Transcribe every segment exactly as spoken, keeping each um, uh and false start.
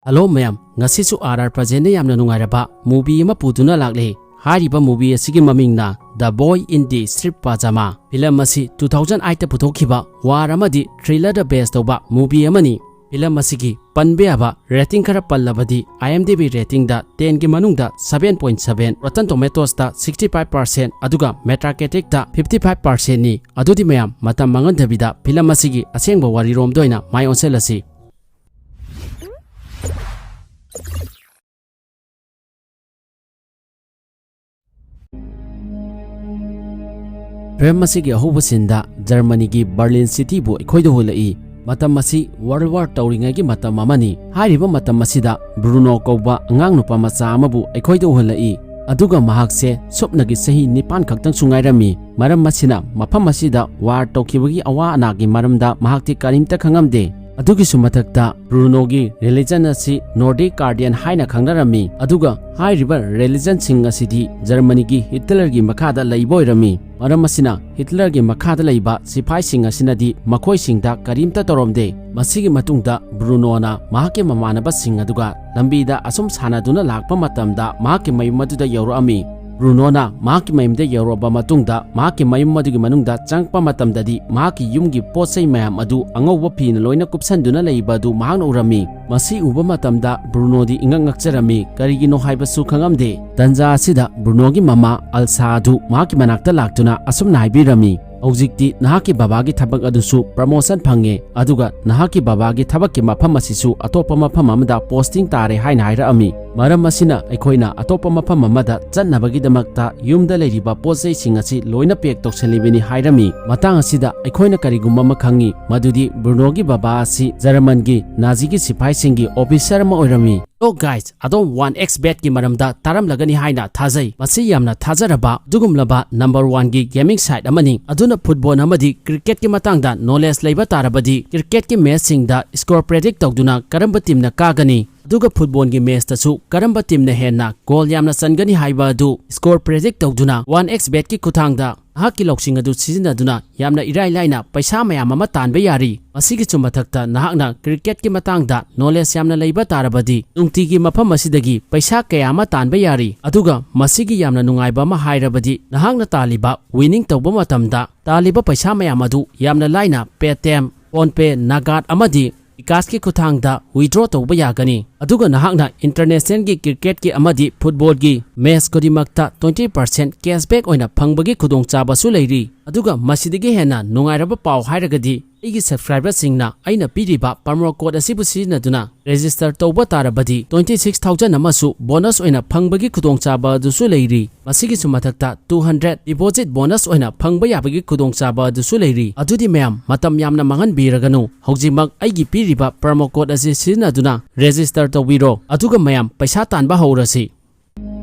Hello ꯃꯌꯥꯝ, ꯉꯁꯤꯁꯨ R R ꯄ꯭ꯔꯖꯦꯟꯅ ꯌꯥꯝꯅ ꯅꯨꯡꯉꯥꯏꯔꯕ movie ꯑꯃ ꯄꯨꯗꯨꯅ ꯂꯥꯛꯂꯦ꯫ ꯍꯥꯏꯔꯤꯕ movie ꯑꯁꯤꯒꯤ ꯃꯃꯤꯡꯅ The Boy in the Street Pajama꯫ Film ꯑꯁꯤ two thousand eight ꯄꯨꯊꯣꯛꯈꯤꯕ war ꯑꯃꯗꯤ thriller ꯗ base ꯇꯧꯕ movie ꯑꯃꯅꯤ꯫ Film ꯑꯁꯤꯒꯤ ꯄꯟꯕ ꯌꯥꯕ rating ꯈꯔ ꯄꯜꯂꯕꯗꯤ, IMDb rating ꯗ ten ꯒꯤ ꯃꯅꯨꯡꯗ seven point seven, Rotten Tomatoes ꯇ sixty five percent, ꯑꯗꯨꯒ Metacritic ꯇ fifty five percent ꯅꯤ꯫ ꯑꯗꯨꯗꯤ ꯃꯌꯥꯝ, ꯃꯇꯝ ꯃꯥꯡꯍꯟꯗꯕꯤꯗ film ꯑꯁꯤꯒꯤ ꯑꯁꯦꯡꯕ ꯋꯥꯔꯤꯔꯣꯝꯗ ꯑꯣꯏꯅ ꯃꯥꯏ ꯑꯣꯟꯁꯤꯜꯂꯁꯤ꯫ Film ꯑꯁꯤꯒꯤ ꯑꯍꯧꯕ scene ꯗ ꯖꯔꯃꯅꯤꯒꯤ ꯕꯔꯂꯤꯟ city ꯕꯨ ꯑꯩꯈꯣꯏꯗ ꯎꯍꯜꯂꯛꯏ꯫ ꯃꯇꯝ ꯑꯁꯤ World War ꯇꯧꯔꯤꯉꯩꯒꯤ ꯃꯇꯝ ꯑꯃꯅꯤ꯫ ꯍꯥꯏꯔꯤꯕ ꯃꯇꯝ ꯑꯁꯤꯗ ꯕ꯭ꯔꯨꯅꯣ ꯀꯧꯕ ꯑꯉꯥꯡ ꯅꯨꯄꯥ ꯃꯆꯥ ꯑꯃꯕꯨ ꯑꯩꯈꯣꯏꯗ ꯎꯍꯜꯂꯛꯏ꯫ ꯑꯗꯨꯒ ꯃꯍꯥꯛꯁꯦ ꯁꯨꯞꯅꯒꯤ ꯆꯍꯤ ꯅꯤꯄꯥꯟ ꯈꯛꯇꯪꯁꯨ ꯉꯥꯏꯔꯝꯃꯤ꯫ ꯃꯔꯝ ꯑꯁꯤꯅ ꯃꯐꯝ ꯑꯁꯤꯗ war ꯇꯧꯈꯤꯕꯒꯤ ꯑꯋꯥ ꯑꯅꯥꯒꯤ ꯃꯔꯝꯗ ꯃꯍꯥꯛꯇꯤ ꯀꯔꯤꯝꯇ ꯈꯪꯉꯝꯗꯦ꯫ ꯑꯗꯨꯒꯤꯁꯨ ꯃꯊꯛꯇ ꯕ꯭ꯔꯨꯅꯣꯒꯤ religion ꯑꯁꯤ Nordic Guardian ꯍꯥꯏꯅ ꯈꯪꯅꯔꯝꯃꯤ꯫ ꯑꯗꯨꯒ ꯍꯥꯏꯔꯤꯕ religion ꯁꯤꯡ ꯑꯁꯤꯗꯤ ꯖꯔꯃꯅꯤꯒꯤ ꯍꯤꯠꯂꯔꯒꯤ ꯃꯈꯥꯗ ꯂꯩꯕ ꯑꯣꯏꯔꯝꯃꯤ꯫ ꯃꯔꯝ ꯑꯁꯤꯅ ꯍꯤꯠꯂꯔꯒꯤ ꯃꯈꯥꯗ ꯂꯩꯕ ꯁꯤꯐꯥꯏꯁꯤꯡ ꯑꯁꯤꯅꯗꯤ ꯃꯈꯣꯏꯁꯤꯡꯗ ꯀꯔꯤꯝꯇ ꯇꯧꯔꯝꯗꯦ꯫ ꯃꯁꯤꯒꯤ ꯃꯇꯨꯡꯗ ꯕ꯭ꯔꯨꯅꯣꯅ ꯃꯍꯥꯛꯀꯤ ꯃꯃꯥꯟꯅꯕꯁꯤꯡ ꯑꯗꯨꯒ ꯂꯝꯕꯤꯗ ꯑꯁꯨꯝ ꯁꯥꯟꯅꯗꯨꯅ ꯂꯥꯛꯄ ꯃꯇꯝꯗ ꯃꯍꯥꯛꯀꯤ ꯃꯌꯨꯝ ꯑꯗꯨꯗ ꯌꯧꯔꯛꯑꯝꯃꯤ꯫ ꯕ꯭ꯔꯨꯅꯣꯅ ꯃꯍꯥꯛꯀꯤ ꯃꯌꯨꯝꯗ ꯌꯧꯔꯛꯑꯕ ꯃꯇꯨꯡꯗ, ꯃꯍꯥꯛꯀꯤ ꯃꯌꯨꯝ ꯑꯗꯨꯒꯤ ꯃꯅꯨꯡꯗ ꯆꯪꯉꯛꯄ ꯃꯇꯝꯗꯗꯤ, ꯃꯍꯥꯛꯀꯤ ꯌꯨꯝꯒꯤ ꯄꯣꯠ ꯆꯩ ꯃꯌꯥꯝ ꯑꯗꯨ ꯑꯉꯧꯕ ꯐꯤꯅ ꯂꯣꯏꯅ ꯀꯨꯞꯁꯟꯗꯨꯅ ꯂꯩꯕ ꯑꯗꯨ ꯃꯍꯥꯛꯅ ꯎꯔꯝꯃꯤ꯫ ꯃꯁꯤ ꯎꯕ ꯃꯇꯝꯗ ꯕ꯭ꯔꯨꯅꯣꯗꯤ ꯏꯉꯛ ꯉꯛꯆꯔꯝꯃꯤ, ꯀꯔꯤꯒꯤꯅꯣ ꯍꯥꯏꯕꯁꯨ ꯈꯪꯉꯝꯗꯦ꯫ ꯇꯟꯖꯥ ꯑꯁꯤꯗ ꯕ꯭ꯔꯨꯅꯣꯒꯤ ꯃꯃꯥ ꯑꯜꯁꯥ ꯑꯗꯨ ꯃꯍꯥꯛꯀꯤ ꯃꯅꯥꯛꯇ ꯂꯥꯛꯇꯨꯅ ꯑꯁꯨꯝꯅ ꯍꯥꯏꯕꯤꯔꯝꯃꯤ, "ꯍꯧꯖꯤꯛꯇꯤ ꯅꯍꯥꯛꯀꯤ ꯕꯕꯥꯒꯤ ꯊꯕꯛ ꯑꯗꯨꯁꯨ promotion ꯐꯪꯉꯦ, ꯑꯗꯨꯒ ꯅꯍꯥꯛꯀꯤ ꯕꯕꯥꯒꯤ ꯊꯕꯛꯀꯤ ꯃꯐꯝ ꯑꯁꯤꯁꯨ ꯑꯇꯣꯞꯄ ꯃꯐꯝ ꯑꯃꯗ posting ꯇꯥꯔꯦ" ꯍꯥꯏꯅ ꯍꯥꯏꯔꯛꯑꯝꯃꯤ꯫ ꯃꯔꯝ ꯑꯁꯤꯅ ꯑꯩꯈꯣꯏꯅ ꯑꯇꯣꯞꯄ ꯃꯐꯝ ꯑꯃꯗ ꯆꯠꯅꯕꯒꯤꯗꯃꯛꯇ ꯌꯨꯝꯗ ꯂꯩꯔꯤꯕ ꯄꯣꯠ ꯆꯩꯁꯤꯡ ꯑꯁꯤ ꯂꯣꯏꯅ pack ꯇꯧꯁꯜꯂꯤꯕꯅꯤ ꯍꯥꯏꯔꯝꯃꯤ꯫ ꯃꯇꯥꯡ ꯑꯁꯤꯗ ꯑꯩꯈꯣꯏꯅ ꯀꯔꯤꯒꯨꯝꯕ ꯑꯃ ꯈꯪꯉꯤ, ꯃꯗꯨꯗꯤ ꯕ꯭ꯔꯨꯅꯣꯒꯤ ꯕꯕꯥ ꯑꯁꯤ ꯖꯔꯃꯟꯒꯤ ꯅꯥꯖꯤꯒꯤ ꯁꯤꯐꯥꯏꯁꯤꯡꯒꯤ officer ꯑꯃ ꯑꯣꯏꯔꯝꯃꯤ꯫ So guys, ꯑꯗꯣꯝ one X bet ꯀꯤ ꯃꯔꯝꯗ ꯇꯥꯔꯝꯂꯒꯅꯤ ꯍꯥꯏꯅ ꯊꯥꯖꯩ꯫ ꯃꯁꯤ ꯌꯥꯝꯅ ꯊꯥꯖꯔꯕ ꯑꯗꯨꯒꯨꯝꯂꯕ number one ꯒꯤ gaming site ꯑꯃꯅꯤ꯫ ꯑꯗꯨꯅ football ꯑꯃꯗꯤ cricket ꯀꯤ ꯃꯇꯥꯡꯗ knowledge ꯂꯩꯕ ꯇꯥꯔꯕꯗꯤ, cricket ꯀꯤ match ꯁꯤꯡꯗ score predict ꯇꯧꯗꯨꯅ ꯀꯔꯝꯕ team ꯅ ꯀꯥꯒꯅꯤ, ꯑꯗꯨꯒ ꯐꯨꯠꯕꯣꯜꯒꯤ ꯃꯦꯆꯇꯁꯨ ꯀꯔꯝꯕ ꯇꯤꯝꯅ ꯍꯦꯟꯅ ꯒꯣꯜ ꯌꯥꯝꯅ ꯆꯟꯒꯅꯤ ꯍꯥꯏꯕ ꯑꯗꯨ ꯁ꯭ꯀꯣꯔ ꯄ꯭ꯔꯦꯗꯤꯛ ꯇꯧꯗꯨꯅ ꯋꯥꯟ ꯑꯦꯛꯁ ꯕꯦꯠꯀꯤ ꯈꯨꯠꯊꯥꯡꯗ ꯅꯍꯥꯛꯀꯤ ꯂꯧꯁꯤꯡ ꯑꯗꯨ ꯁꯤꯖꯤꯟꯅꯗꯨꯅ ꯌꯥꯝꯅ ꯏꯔꯥꯏ ꯂꯥꯏꯅ ꯄꯩꯁꯥ ꯃꯌꯥꯝ ꯑꯃ ꯇꯥꯟꯕ ꯌꯥꯔꯤ꯫ ꯃꯁꯤꯒꯤꯁꯨ ꯃꯊꯛꯇ ꯅꯍꯥꯛꯅ ꯀ꯭ꯔꯤꯀꯦꯠꯀꯤ ꯃꯇꯥꯡꯗ ꯅꯣꯂꯦꯖ ꯌꯥꯝꯅ ꯂꯩꯕ ꯇꯥꯔꯕꯗꯤ ꯅꯨꯡꯇꯤꯒꯤ ꯃꯐꯝ ꯑꯁꯤꯗꯒꯤ ꯄꯩꯁꯥ ꯀꯌꯥ ꯑꯃ ꯇꯥꯟꯕ ꯌꯥꯔꯤ꯫ ꯑꯗꯨꯒ ꯃꯁꯤꯒꯤ ꯌꯥꯝꯅ ꯅꯨꯡꯉꯥꯏꯕ ꯑꯃ ꯍꯥꯏꯔꯕꯗꯤ ꯅꯍꯥꯛꯅ ꯇꯥꯜꯂꯤꯕ ꯋꯤꯅꯤꯡ ꯇꯧꯕ ꯃꯇꯝꯗ ꯇꯥꯜꯂꯤꯕ ꯄꯩꯁꯥ ꯃꯌꯥꯝ ꯑꯗꯨ ꯌꯥꯝꯅ ꯂꯥꯏꯅ Paytm, PhonePe, Nagad ꯑꯃꯗꯤ ꯕꯤꯀꯥꯁꯀꯤ ꯈꯨꯠꯊꯥꯡꯗ ꯋꯤꯗ꯭ꯔꯣ ꯇꯧꯕ ꯌꯥꯒꯅꯤ꯫ ꯑꯗꯨꯒ ꯅꯍꯥꯛꯅ ꯏꯟꯇꯔꯅꯦꯁꯅꯦꯜꯒꯤ ꯀ꯭ꯔꯤꯀꯦꯠꯀꯤ ꯑꯃꯗꯤ ꯐꯨꯠꯕꯣꯜꯒꯤ ꯃꯦꯆ ꯈꯨꯗꯤꯡꯃꯛꯇ ꯇ꯭ꯋꯦꯟꯇꯤ ꯄꯥꯔꯁꯦꯟ ꯀꯦꯁꯕꯦꯛ ꯑꯣꯏꯅ ꯐꯪꯕꯒꯤ ꯈꯨꯗꯣꯡꯆꯥꯕꯁꯨ ꯂꯩꯔꯤ꯫ ꯑꯗꯨꯒ ꯃꯁꯤꯗꯒꯤ ꯍꯦꯟꯅ ꯅꯨꯡꯉꯥꯏꯔꯕ ꯄꯥꯎ ꯍꯥꯏꯔꯒꯗꯤ ꯑꯩꯒꯤ ꯁꯕꯁꯀ꯭ꯔꯥꯏꯕꯔꯁꯤꯡꯅ ꯑꯩꯅ ꯄꯤꯔꯤꯕ ꯄ꯭ꯔꯣꯃꯣ ꯀꯣꯗ ꯑꯁꯤꯕꯨ ꯁꯤꯖꯤꯟꯅꯗꯨꯅ ꯔꯦꯖꯤꯁꯇꯔ ꯇꯧꯕ ꯇꯥꯔꯕꯗꯤ ꯇ꯭ꯋꯦꯟꯇꯤ ꯁꯤꯛꯁ ꯊꯥꯎꯖꯟ ꯑꯃꯁꯨ ꯕꯣꯅꯁ ꯑꯣꯏꯅ ꯐꯪꯕꯒꯤ ꯈꯨꯗꯣꯡꯆꯥꯕ ꯑꯗꯨꯁꯨ ꯂꯩꯔꯤ꯫ ꯃꯁꯤꯒꯤꯁꯨ ꯃꯊꯛꯇ ꯇꯨ ꯍꯟꯗ꯭ꯔꯦꯠ ꯗꯤꯄꯣꯖꯤꯠ ꯕꯣꯅꯁ ꯑꯣꯏꯅ ꯐꯪꯕ ꯌꯥꯕꯒꯤ ꯈꯨꯗꯣꯡꯆꯥꯕ ꯑꯗꯨꯁꯨ ꯂꯩꯔꯤ꯫ ꯑꯗꯨꯗꯤ ꯃꯌꯥꯝ ꯃꯇꯝ ꯌꯥꯝꯅ ꯃꯥꯡꯍꯟꯕꯤꯔꯒꯅꯨ, ꯍꯧꯖꯤꯛꯃꯛ ꯑꯩꯒꯤ ꯄꯤꯔꯤꯕ ꯄ꯭ꯔꯣꯃꯣ ꯀꯣꯗ ꯑꯁꯤ ꯁꯤꯖꯤꯟꯅꯗꯨꯅ ꯔꯦꯖꯤꯁꯇꯔ ꯇꯧꯕꯤꯔꯣ, ꯑꯗꯨꯒ ꯃꯌꯥꯝ ꯄꯩꯁꯥ ꯇꯥꯟꯕ ꯍꯧꯔꯁꯤ꯫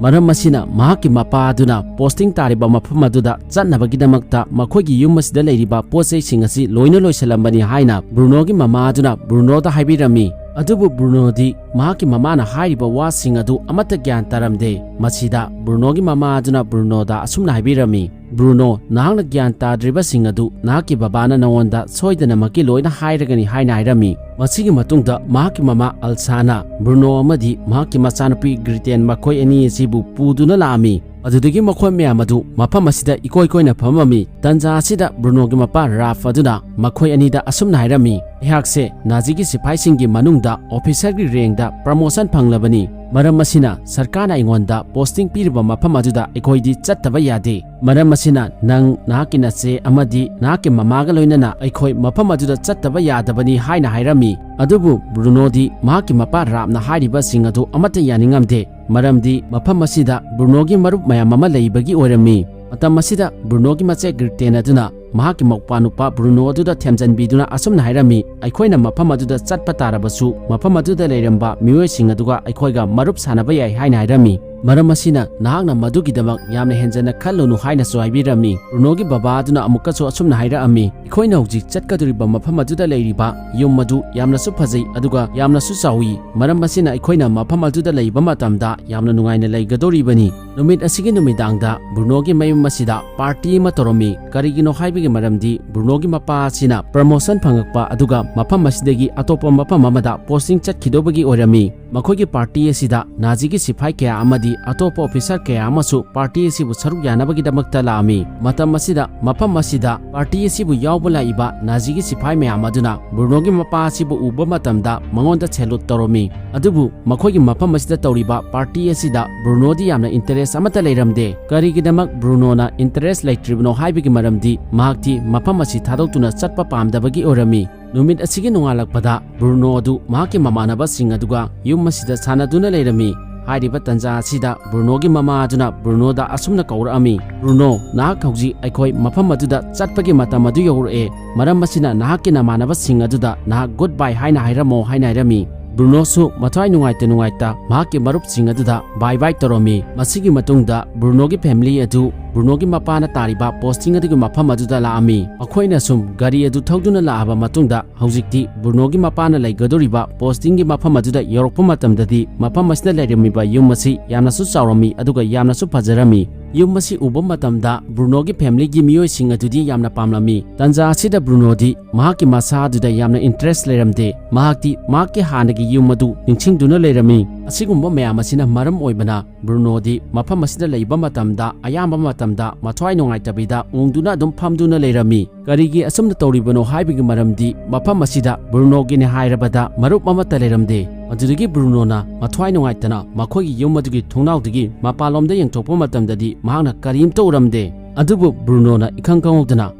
ꯃꯔꯝ ꯑꯁꯤꯅ ꯃꯍꯥꯛꯀꯤ ꯃꯄꯥ ꯑꯗꯨꯅ ꯄꯣꯁꯇꯤꯡ ꯇꯥꯔꯤꯕ ꯃꯐꯝ ꯑꯗꯨꯗ ꯆꯠꯅꯕꯒꯤꯗꯃꯛꯇ ꯃꯈꯣꯏꯒꯤ ꯌꯨꯝ ꯑꯁꯤꯗ ꯂꯩꯔꯤꯕ ꯄꯣꯠ ꯆꯩꯁꯤꯡ ꯑꯁꯤ ꯂꯣꯏꯅ ꯂꯣꯏꯁꯤꯜꯂꯝꯕꯅꯤ ꯍꯥꯏꯅ ꯕ꯭ꯔꯨꯅꯣꯒꯤ ꯃꯃꯥ ꯑꯗꯨꯅ ꯕ꯭ꯔꯨꯅꯣꯗ ꯍꯥꯏꯕꯤꯔꯝꯃꯤ꯫ ꯑꯗꯨꯕꯨ ꯕ꯭ꯔꯨꯅꯣꯗꯤ ꯃꯍꯥꯛꯀꯤ ꯃꯃꯥꯅ ꯍꯥꯏꯔꯤꯕ ꯋꯥꯁꯤꯡ ꯑꯗꯨ ꯑꯃꯠꯇ ꯒ꯭ꯌꯥꯟ ꯇꯥꯔꯝꯗꯦ꯫ ꯃꯁꯤꯗ ꯕ꯭ꯔꯨꯅꯣꯒꯤ ꯃꯃꯥ ꯑꯗꯨꯅ ꯕ꯭ꯔꯨꯅꯣꯗ ꯑꯁꯨꯝꯅ ꯍꯥꯏꯕꯤꯔꯝꯃꯤ, "ꯕ꯭ꯔꯨꯅꯣ, ꯅꯍꯥꯛꯅ ꯒ꯭ꯌꯥꯟ ꯇꯥꯗ꯭ꯔꯤꯕꯁꯤꯡ ꯑꯗꯨ ꯅꯍꯥꯛꯀꯤ ꯕꯕꯥꯅ ꯅꯉꯣꯟꯗ ꯁꯣꯏꯗꯅꯃꯛꯀꯤ ꯂꯣꯏꯅ ꯍꯥꯏꯔꯒꯅꯤ" ꯍꯥꯏꯅ ꯍꯥꯏꯔꯝꯃꯤ꯫ ꯃꯁꯤꯒꯤ ꯃꯇꯨꯡꯗ ꯃꯍꯥꯛꯀꯤ ꯃꯃꯥ ꯑꯜꯁꯥꯅ ꯕ꯭ꯔꯨꯅꯣ ꯑꯃꯗꯤ ꯃꯍꯥꯛꯀꯤ ꯃꯆꯥꯅꯨꯄꯤ ꯒ꯭ꯔꯤꯇꯦꯟ ꯃꯈꯣꯏ ꯑꯅꯤ ꯑꯁꯤꯕꯨ ꯄꯨꯗꯨꯅ ꯂꯥꯛꯑꯝꯃꯤ꯫ ꯑꯗꯨꯗꯒꯤ ꯃꯈꯣꯏ ꯃꯌꯥꯝ ꯑꯗꯨ ꯃꯐꯝ ꯑꯁꯤꯗ ꯏꯀꯣꯏ ꯀꯣꯏꯅ ꯐꯝꯃꯝꯃꯤ꯫ ꯇꯟꯖꯥ ꯑꯁꯤꯗ ꯕ꯭ꯔꯨꯅꯣꯒꯤ ꯃꯄꯥ ꯔꯥꯐ ꯑꯗꯨꯅ ꯃꯈꯣꯏ ꯑꯅꯤꯗ ꯑꯁꯨꯝꯅ ꯍꯥꯏꯔꯝꯃꯤ, "ꯑꯩꯍꯥꯛꯁꯦ ꯅꯥꯖꯤꯒꯤ ꯁꯤꯐꯥꯏꯁꯤꯡꯒꯤ ꯃꯅꯨꯡꯗ ꯑꯣꯐꯤꯁꯔꯒꯤ ꯔꯦꯡꯗ ꯄ꯭ꯔꯃꯣꯁꯟ ꯐꯪꯂꯕꯅꯤ꯫ ꯃꯔꯝ ꯑꯁꯤꯅ ꯁꯔꯀꯥꯔꯅ ꯑꯩꯉꯣꯟꯗ ꯄꯣꯁꯇꯤꯡ ꯄꯤꯔꯤꯕ ꯃꯐꯝ ꯑꯗꯨꯗ ꯑꯩꯈꯣꯏꯗꯤ ꯆꯠꯇꯕ ꯌꯥꯗꯦ꯫ ꯃꯔꯝ ꯑꯁꯤꯅ ꯅꯪ, ꯅꯍꯥꯛꯀꯤ ꯅꯆꯦ ꯑꯃꯗꯤ ꯅꯍꯥꯛꯀꯤ ꯃꯃꯥꯒ ꯂꯣꯏꯅꯅ ꯑꯩꯈꯣꯏ ꯃꯐꯝ ꯑꯗꯨꯗ ꯆꯠꯇꯕ ꯌꯥꯗꯕꯅꯤ" ꯍꯥꯏꯅ ꯍꯥꯏꯔꯝꯃꯤ꯫ ꯑꯗꯨꯕꯨ ꯕ꯭ꯔꯨꯅꯣꯗꯤ ꯃꯍꯥꯛꯀꯤ ꯃꯄꯥ ꯔꯥꯞꯅ ꯍꯥꯏꯔꯤꯕꯁꯤꯡ ꯑꯗꯨ ꯑꯃꯠꯇ ꯌꯥꯅꯤꯡꯉꯝꯗꯦ, ꯃꯔꯝꯗꯤ ꯃꯐꯝ ꯑꯁꯤꯗ ꯕ꯭ꯔꯨꯅꯣꯒꯤ ꯃꯔꯨꯞ ꯃꯌꯥꯝ ꯑꯃ ꯂꯩꯕꯒꯤ ꯑꯣꯏꯔꯝꯃꯤ꯫ ꯃꯇꯝ ꯑꯁꯤꯗ ꯕ꯭ꯔꯨꯅꯣꯒꯤ ꯃꯆꯦ ꯒ꯭ꯔꯤꯇꯦꯟ ꯑꯗꯨꯅ ꯃꯍꯥꯛꯀꯤ ꯃꯧꯄꯥ ꯅꯨꯄꯥ ꯕ꯭ꯔꯨꯅꯣ ꯑꯗꯨꯗ ꯊꯦꯝꯖꯤꯟꯕꯤꯗꯨꯅ ꯑꯁꯨꯝꯅ ꯍꯥꯏꯔꯝꯃꯤ, "ꯑꯩꯈꯣꯏꯅ ꯃꯐꯝ ꯑꯗꯨꯗ ꯆꯠꯄ ꯇꯥꯔꯕꯁꯨ, ꯃꯐꯝ ꯑꯗꯨꯗ ꯂꯩꯔꯝꯕ ꯃꯤꯑꯣꯏꯁꯤꯡ ꯑꯗꯨꯒ ꯑꯩꯈꯣꯏꯒ ꯃꯔꯨꯞ ꯁꯥꯟꯅꯕ ꯌꯥꯏ" ꯍꯥꯏꯅ ꯍꯥꯏꯔꯝꯃꯤ꯫ ꯃꯔꯝ ꯑꯁꯤꯅ ꯅꯍꯥꯛꯅ ꯃꯗꯨꯒꯤꯗꯃꯛ ꯌꯥꯝꯅ ꯍꯦꯟꯖꯟꯅ ꯈꯜꯂꯨꯅꯨ ꯍꯥꯏꯅꯁꯨ ꯍꯥꯏꯕꯤꯔꯝꯃꯤ꯫ ꯕ꯭ꯔꯨꯅꯣꯒꯤ ꯕꯕꯥ ꯑꯗꯨꯅ ꯑꯃꯨꯛꯀꯁꯨ ꯑꯁꯨꯝꯅ ꯍꯥꯏꯔꯛꯑꯝꯃꯤ, "ꯑꯩꯈꯣꯏꯅ ꯍꯧꯖꯤꯛ ꯆꯠꯀꯗꯧꯔꯤꯕ ꯃꯐꯝ ꯑꯗꯨꯗ ꯂꯩꯔꯤꯕ ꯌꯨꯝ ꯑꯗꯨ ꯌꯥꯝꯅꯁꯨ ꯐꯖꯩ ꯑꯗꯨꯒ ꯌꯥꯝꯅꯁꯨ ꯆꯥꯎꯏ꯫ ꯃꯔꯝ ꯑꯁꯤꯅ ꯑꯩꯈꯣꯏꯅ ꯃꯐꯝ ꯑꯗꯨꯗ ꯂꯩꯕ ꯃꯇꯝꯗ ꯌꯥꯝꯅ ꯅꯨꯡꯉꯥꯏꯅ ꯂꯩꯒꯗꯧꯔꯤꯕꯅꯤ"꯫ ꯅꯨꯃꯤꯠ ꯑꯁꯤꯒꯤ ꯅꯨꯃꯤꯗꯥꯡꯗ ꯕ꯭ꯔꯨꯅꯣꯒꯤ ꯃꯌꯨꯝ ꯑꯁꯤꯗ ꯄꯥꯔꯇꯤ ꯑꯃ ꯇꯧꯔꯝꯃꯤ꯫ ꯀꯔꯤꯒꯤꯅꯣ ꯍꯥꯏꯕꯒꯤ ꯃꯔꯝꯗꯤ ꯕ꯭ꯔꯨꯅꯣꯒꯤ ꯃꯄꯥ ꯑꯁꯤꯅ ꯄ꯭ꯔꯃꯣꯁꯟ ꯐꯪꯉꯛꯄ ꯑꯗꯨꯒ ꯃꯐꯝ ꯑꯁꯤꯗꯒꯤ ꯑꯇꯣꯞꯄ ꯃꯐꯝ ꯑꯃꯗ ꯄꯣꯁꯇꯤꯡ ꯆꯠꯈꯤꯗꯧꯕꯒꯤ ꯑꯣꯏꯔꯝꯃꯤ꯫ ꯃꯈꯣꯏꯒꯤ ꯄꯥꯔꯇꯤ ꯑꯁꯤꯗ ꯅꯥꯖꯤꯒꯤ ꯁꯤꯐꯥꯏ ꯀꯌꯥ ꯑꯃꯗꯤ ꯑꯇꯣꯞꯄ ꯑꯣꯐꯤꯁꯥꯔ ꯀꯌꯥ ꯑꯃꯁꯨ ꯄꯥꯔꯇꯤ ꯑꯁꯤꯕꯨ ꯁꯔꯨꯛ ꯌꯥꯅꯕꯒꯤꯗꯃꯛꯇ ꯂꯥꯛꯑꯝꯃꯤ꯫ ꯃꯇꯝ ꯑꯁꯤꯗ ꯃꯐꯝ ꯑꯁꯤꯗ ꯄꯥꯔꯇꯤ ꯑꯁꯤꯕꯨ ꯌꯥꯎꯕ ꯂꯥꯛꯏꯕ ꯅꯥꯖꯤꯒꯤ ꯁꯤꯐꯥꯏ ꯃꯌꯥꯝ ꯑꯗꯨꯅ ꯕ꯭ꯔꯨꯅꯣꯒꯤ ꯃꯄꯥ ꯑꯁꯤꯕꯨ ꯎꯕ ꯃꯇꯝꯗ ꯃꯉꯣꯟꯗ ꯁꯦꯂꯨꯠ ꯇꯧꯔꯝꯃꯤ꯫ ꯑꯗꯨꯕꯨ ꯃꯈꯣꯏꯒꯤ ꯃꯐꯝ ꯑꯁꯤꯗ ꯇꯧꯔꯤꯕ ꯄꯥꯔꯇꯤ ꯑꯁꯤꯗ ꯕ꯭ꯔꯨꯅꯣꯗꯤ ꯌꯥꯝꯅ ꯏꯟꯇꯔꯦꯁ ꯑꯃꯠꯇ ꯂꯩꯔꯝꯗꯦ꯫ ꯀꯔꯤꯒꯤꯗꯃꯛ ꯕ꯭ꯔꯨꯅꯣꯅ ꯏꯟꯇꯔꯦꯁ ꯂꯩꯇ꯭ꯔꯤꯕꯅꯣ ꯍꯥꯏꯕꯒꯤ ꯃꯔꯝꯗꯤ ꯃꯍꯥꯛꯇꯤ ꯃꯐꯝ ꯑꯁꯤ ꯊꯥꯗꯣꯛꯇꯨꯅ ꯆꯠꯄ ꯄꯥꯝꯗꯕꯒꯤ ꯑꯣꯏꯔꯝꯃꯤ꯫ ꯅꯨꯃꯤꯠ ꯑꯁꯤꯒꯤ ꯅꯣꯡꯉꯥꯜꯂꯛꯄꯗ ꯕ꯭ꯔꯨꯅꯣ ꯑꯗꯨ ꯃꯍꯥꯛꯀꯤ ꯃꯃꯥꯟꯅꯕꯁꯤꯡ ꯑꯗꯨꯒ ꯌꯨꯝ ꯑꯁꯤꯗ ꯁꯥꯟꯅꯗꯨꯅ ꯂꯩꯔꯝꯃꯤ꯫ ꯍꯥꯏꯔꯤꯕ ꯇꯟꯖꯥ ꯑꯁꯤꯗ ꯕ꯭ꯔꯨꯅꯣꯒꯤ ꯃꯃꯥ ꯑꯗꯨꯅ ꯕ꯭ꯔꯨꯅꯣꯗ ꯑꯁꯨꯝꯅ ꯀꯧꯔꯛꯑꯝꯃꯤ, "ꯕ꯭ꯔꯨꯅꯣ, ꯅꯍꯥꯛ ꯍꯧꯖꯤꯛ ꯑꯩꯈꯣꯏ ꯃꯐꯝ ꯑꯗꯨꯗ ꯆꯠꯄꯒꯤ ꯃꯇꯝ ꯑꯗꯨ ꯌꯧꯔꯛꯑꯦ꯫ ꯃꯔꯝ ꯑꯁꯤꯅ ꯅꯍꯥꯛꯀꯤ ꯅꯃꯥꯟꯅꯕꯁꯤꯡ ꯑꯗꯨꯗ ꯅꯍꯥꯛ ꯒꯨꯗ ꯕꯥꯏ ꯍꯥꯏꯅ ꯍꯥꯏꯔꯝꯃꯣ" ꯍꯥꯏꯅ ꯍꯥꯏꯔꯝꯃꯤ꯫ ꯕ꯭ꯔꯨꯅꯣꯁꯨ ꯃꯊ꯭ꯋꯥꯏ ꯅꯨꯡꯉꯥꯏꯇ ꯅꯨꯡꯉꯥꯏꯇ ꯃꯍꯥꯛꯀꯤ ꯃꯔꯨꯞꯁꯤꯡ ꯑꯗꯨꯗ ꯕꯥꯏ ꯕꯥꯏ ꯇꯧꯔꯝꯃꯤ꯫ ꯃꯁꯤꯒꯤ ꯃꯇꯨꯡꯗ ꯕ꯭ꯔꯨꯅꯣꯒꯤ ꯐꯦꯃꯤꯂꯤ ꯑꯗꯨ ꯕ꯭ꯔꯨꯅꯣꯒꯤ ꯃꯄꯥꯅ ꯇꯥꯔꯤꯕ ꯄꯣꯁꯇꯤꯡ ꯑꯗꯨꯒꯤ ꯃꯐꯝ ꯑꯗꯨꯗ ꯂꯥꯛꯑꯝꯃꯤ꯫ ꯃꯈꯣꯏꯅ ꯁꯨꯝ ꯒꯥꯔꯤ ꯑꯗꯨ ꯊꯧꯗꯨꯅ ꯂꯥꯛꯑꯕ ꯃꯇꯨꯡꯗ, ꯍꯧꯖꯤꯛꯇꯤ ꯕ꯭ꯔꯨꯅꯣꯒꯤ ꯃꯄꯥꯅ ꯂꯩꯒꯗꯧꯔꯤꯕ ꯄꯣꯁꯇꯤꯡꯒꯤ ꯃꯐꯝ ꯑꯗꯨꯗ ꯌꯧꯔꯛꯄ ꯃꯇꯝꯗꯗꯤ, ꯃꯐꯝ ꯑꯁꯤꯗ ꯂꯩꯔꯝꯃꯤꯕ ꯌꯨꯝ ꯑꯁꯤ ꯌꯥꯝꯅꯁꯨ ꯆꯥꯎꯔꯝꯃꯤ ꯑꯗꯨꯒ ꯌꯥꯝꯅꯁꯨ ꯐꯖꯔꯝꯃꯤ꯫ ꯌꯨꯝ ꯑꯁꯤ ꯎꯕ ꯃꯇꯝꯗ ꯕ꯭ꯔꯨꯅꯣꯒꯤ ꯐꯦꯃꯤꯂꯤꯒꯤ ꯃꯤꯑꯣꯏꯁꯤꯡ ꯑꯗꯨꯗꯤ ꯌꯥꯝꯅ ꯄꯥꯝꯂꯝꯃꯤ꯫ ꯇꯟꯖꯥ ꯑꯁꯤꯗ ꯕ꯭ꯔꯨꯅꯣꯗꯤ ꯃꯍꯥꯛꯀꯤ ꯃꯁꯥ ꯑꯗꯨꯗ ꯌꯥꯝꯅ ꯏꯟꯇꯔꯦꯁ ꯂꯩꯔꯝꯗꯦ꯫ ꯃꯍꯥꯛꯇꯤ ꯃꯍꯥꯛꯀꯤ ꯍꯥꯟꯅꯒꯤ ꯌꯨꯝ ꯑꯗꯨ ꯅꯤꯡꯁꯤꯡꯗꯨꯅ ꯂꯩꯔꯝꯃꯤ꯫ ꯑꯁꯤꯒꯨꯝꯕ ꯃꯌꯥꯝ ꯑꯁꯤꯅ ꯃꯔꯝ ꯑꯣꯏꯕꯅ ꯕ꯭ꯔꯨꯅꯣꯗꯤ ꯃꯐꯝ ꯑꯁꯤꯗ ꯂꯩꯕ ꯃꯇꯝꯗ ꯑꯌꯥꯝꯕ ꯃꯇꯝꯗ ꯃꯊ꯭ꯋꯥꯏ ꯅꯨꯡꯉꯥꯏꯇꯕꯤꯗ ꯎꯪꯗꯨꯅ ꯑꯗꯨꯝ ꯐꯝꯗꯨꯅ ꯂꯩꯔꯝꯃꯤ꯫ ꯀꯔꯤꯒꯤ ꯑꯁꯨꯝꯅ ꯇꯧꯔꯤꯕꯅꯣ ꯍꯥꯏꯕꯒꯤ ꯃꯔꯝꯗꯤ ꯃꯐꯝ ꯑꯁꯤꯗ ꯕ꯭ꯔꯨꯅꯣꯒꯤꯅꯤ ꯍꯥꯏꯔꯕꯗ ꯃꯔꯨꯞ ꯑꯃꯠꯇ ꯂꯩꯔꯝꯗꯦ꯫ ꯃꯗꯨꯗꯒꯤ ꯕ꯭ꯔꯨꯅꯣꯅ ꯃꯊ꯭ꯋꯥꯏ ꯅꯨꯡꯉꯥꯏꯇꯅ ꯃꯈꯣꯏꯒꯤ ꯌꯨꯝ ꯑꯗꯨꯒꯤ ꯊꯣꯡꯅꯥꯎꯗꯒꯤ ꯃꯄꯥꯟꯂꯣꯝꯗ ꯌꯦꯡꯊꯣꯛꯄ ꯃꯇꯝꯗꯗꯤ ꯃꯍꯥꯛꯅ ꯀꯔꯤꯝꯇ ꯎꯔꯝꯗꯦ꯫ ꯑꯗꯨꯕꯨ ꯕ꯭ꯔꯨꯅꯣꯅ ꯏꯈꯪ ꯈꯪꯍꯧꯗꯅ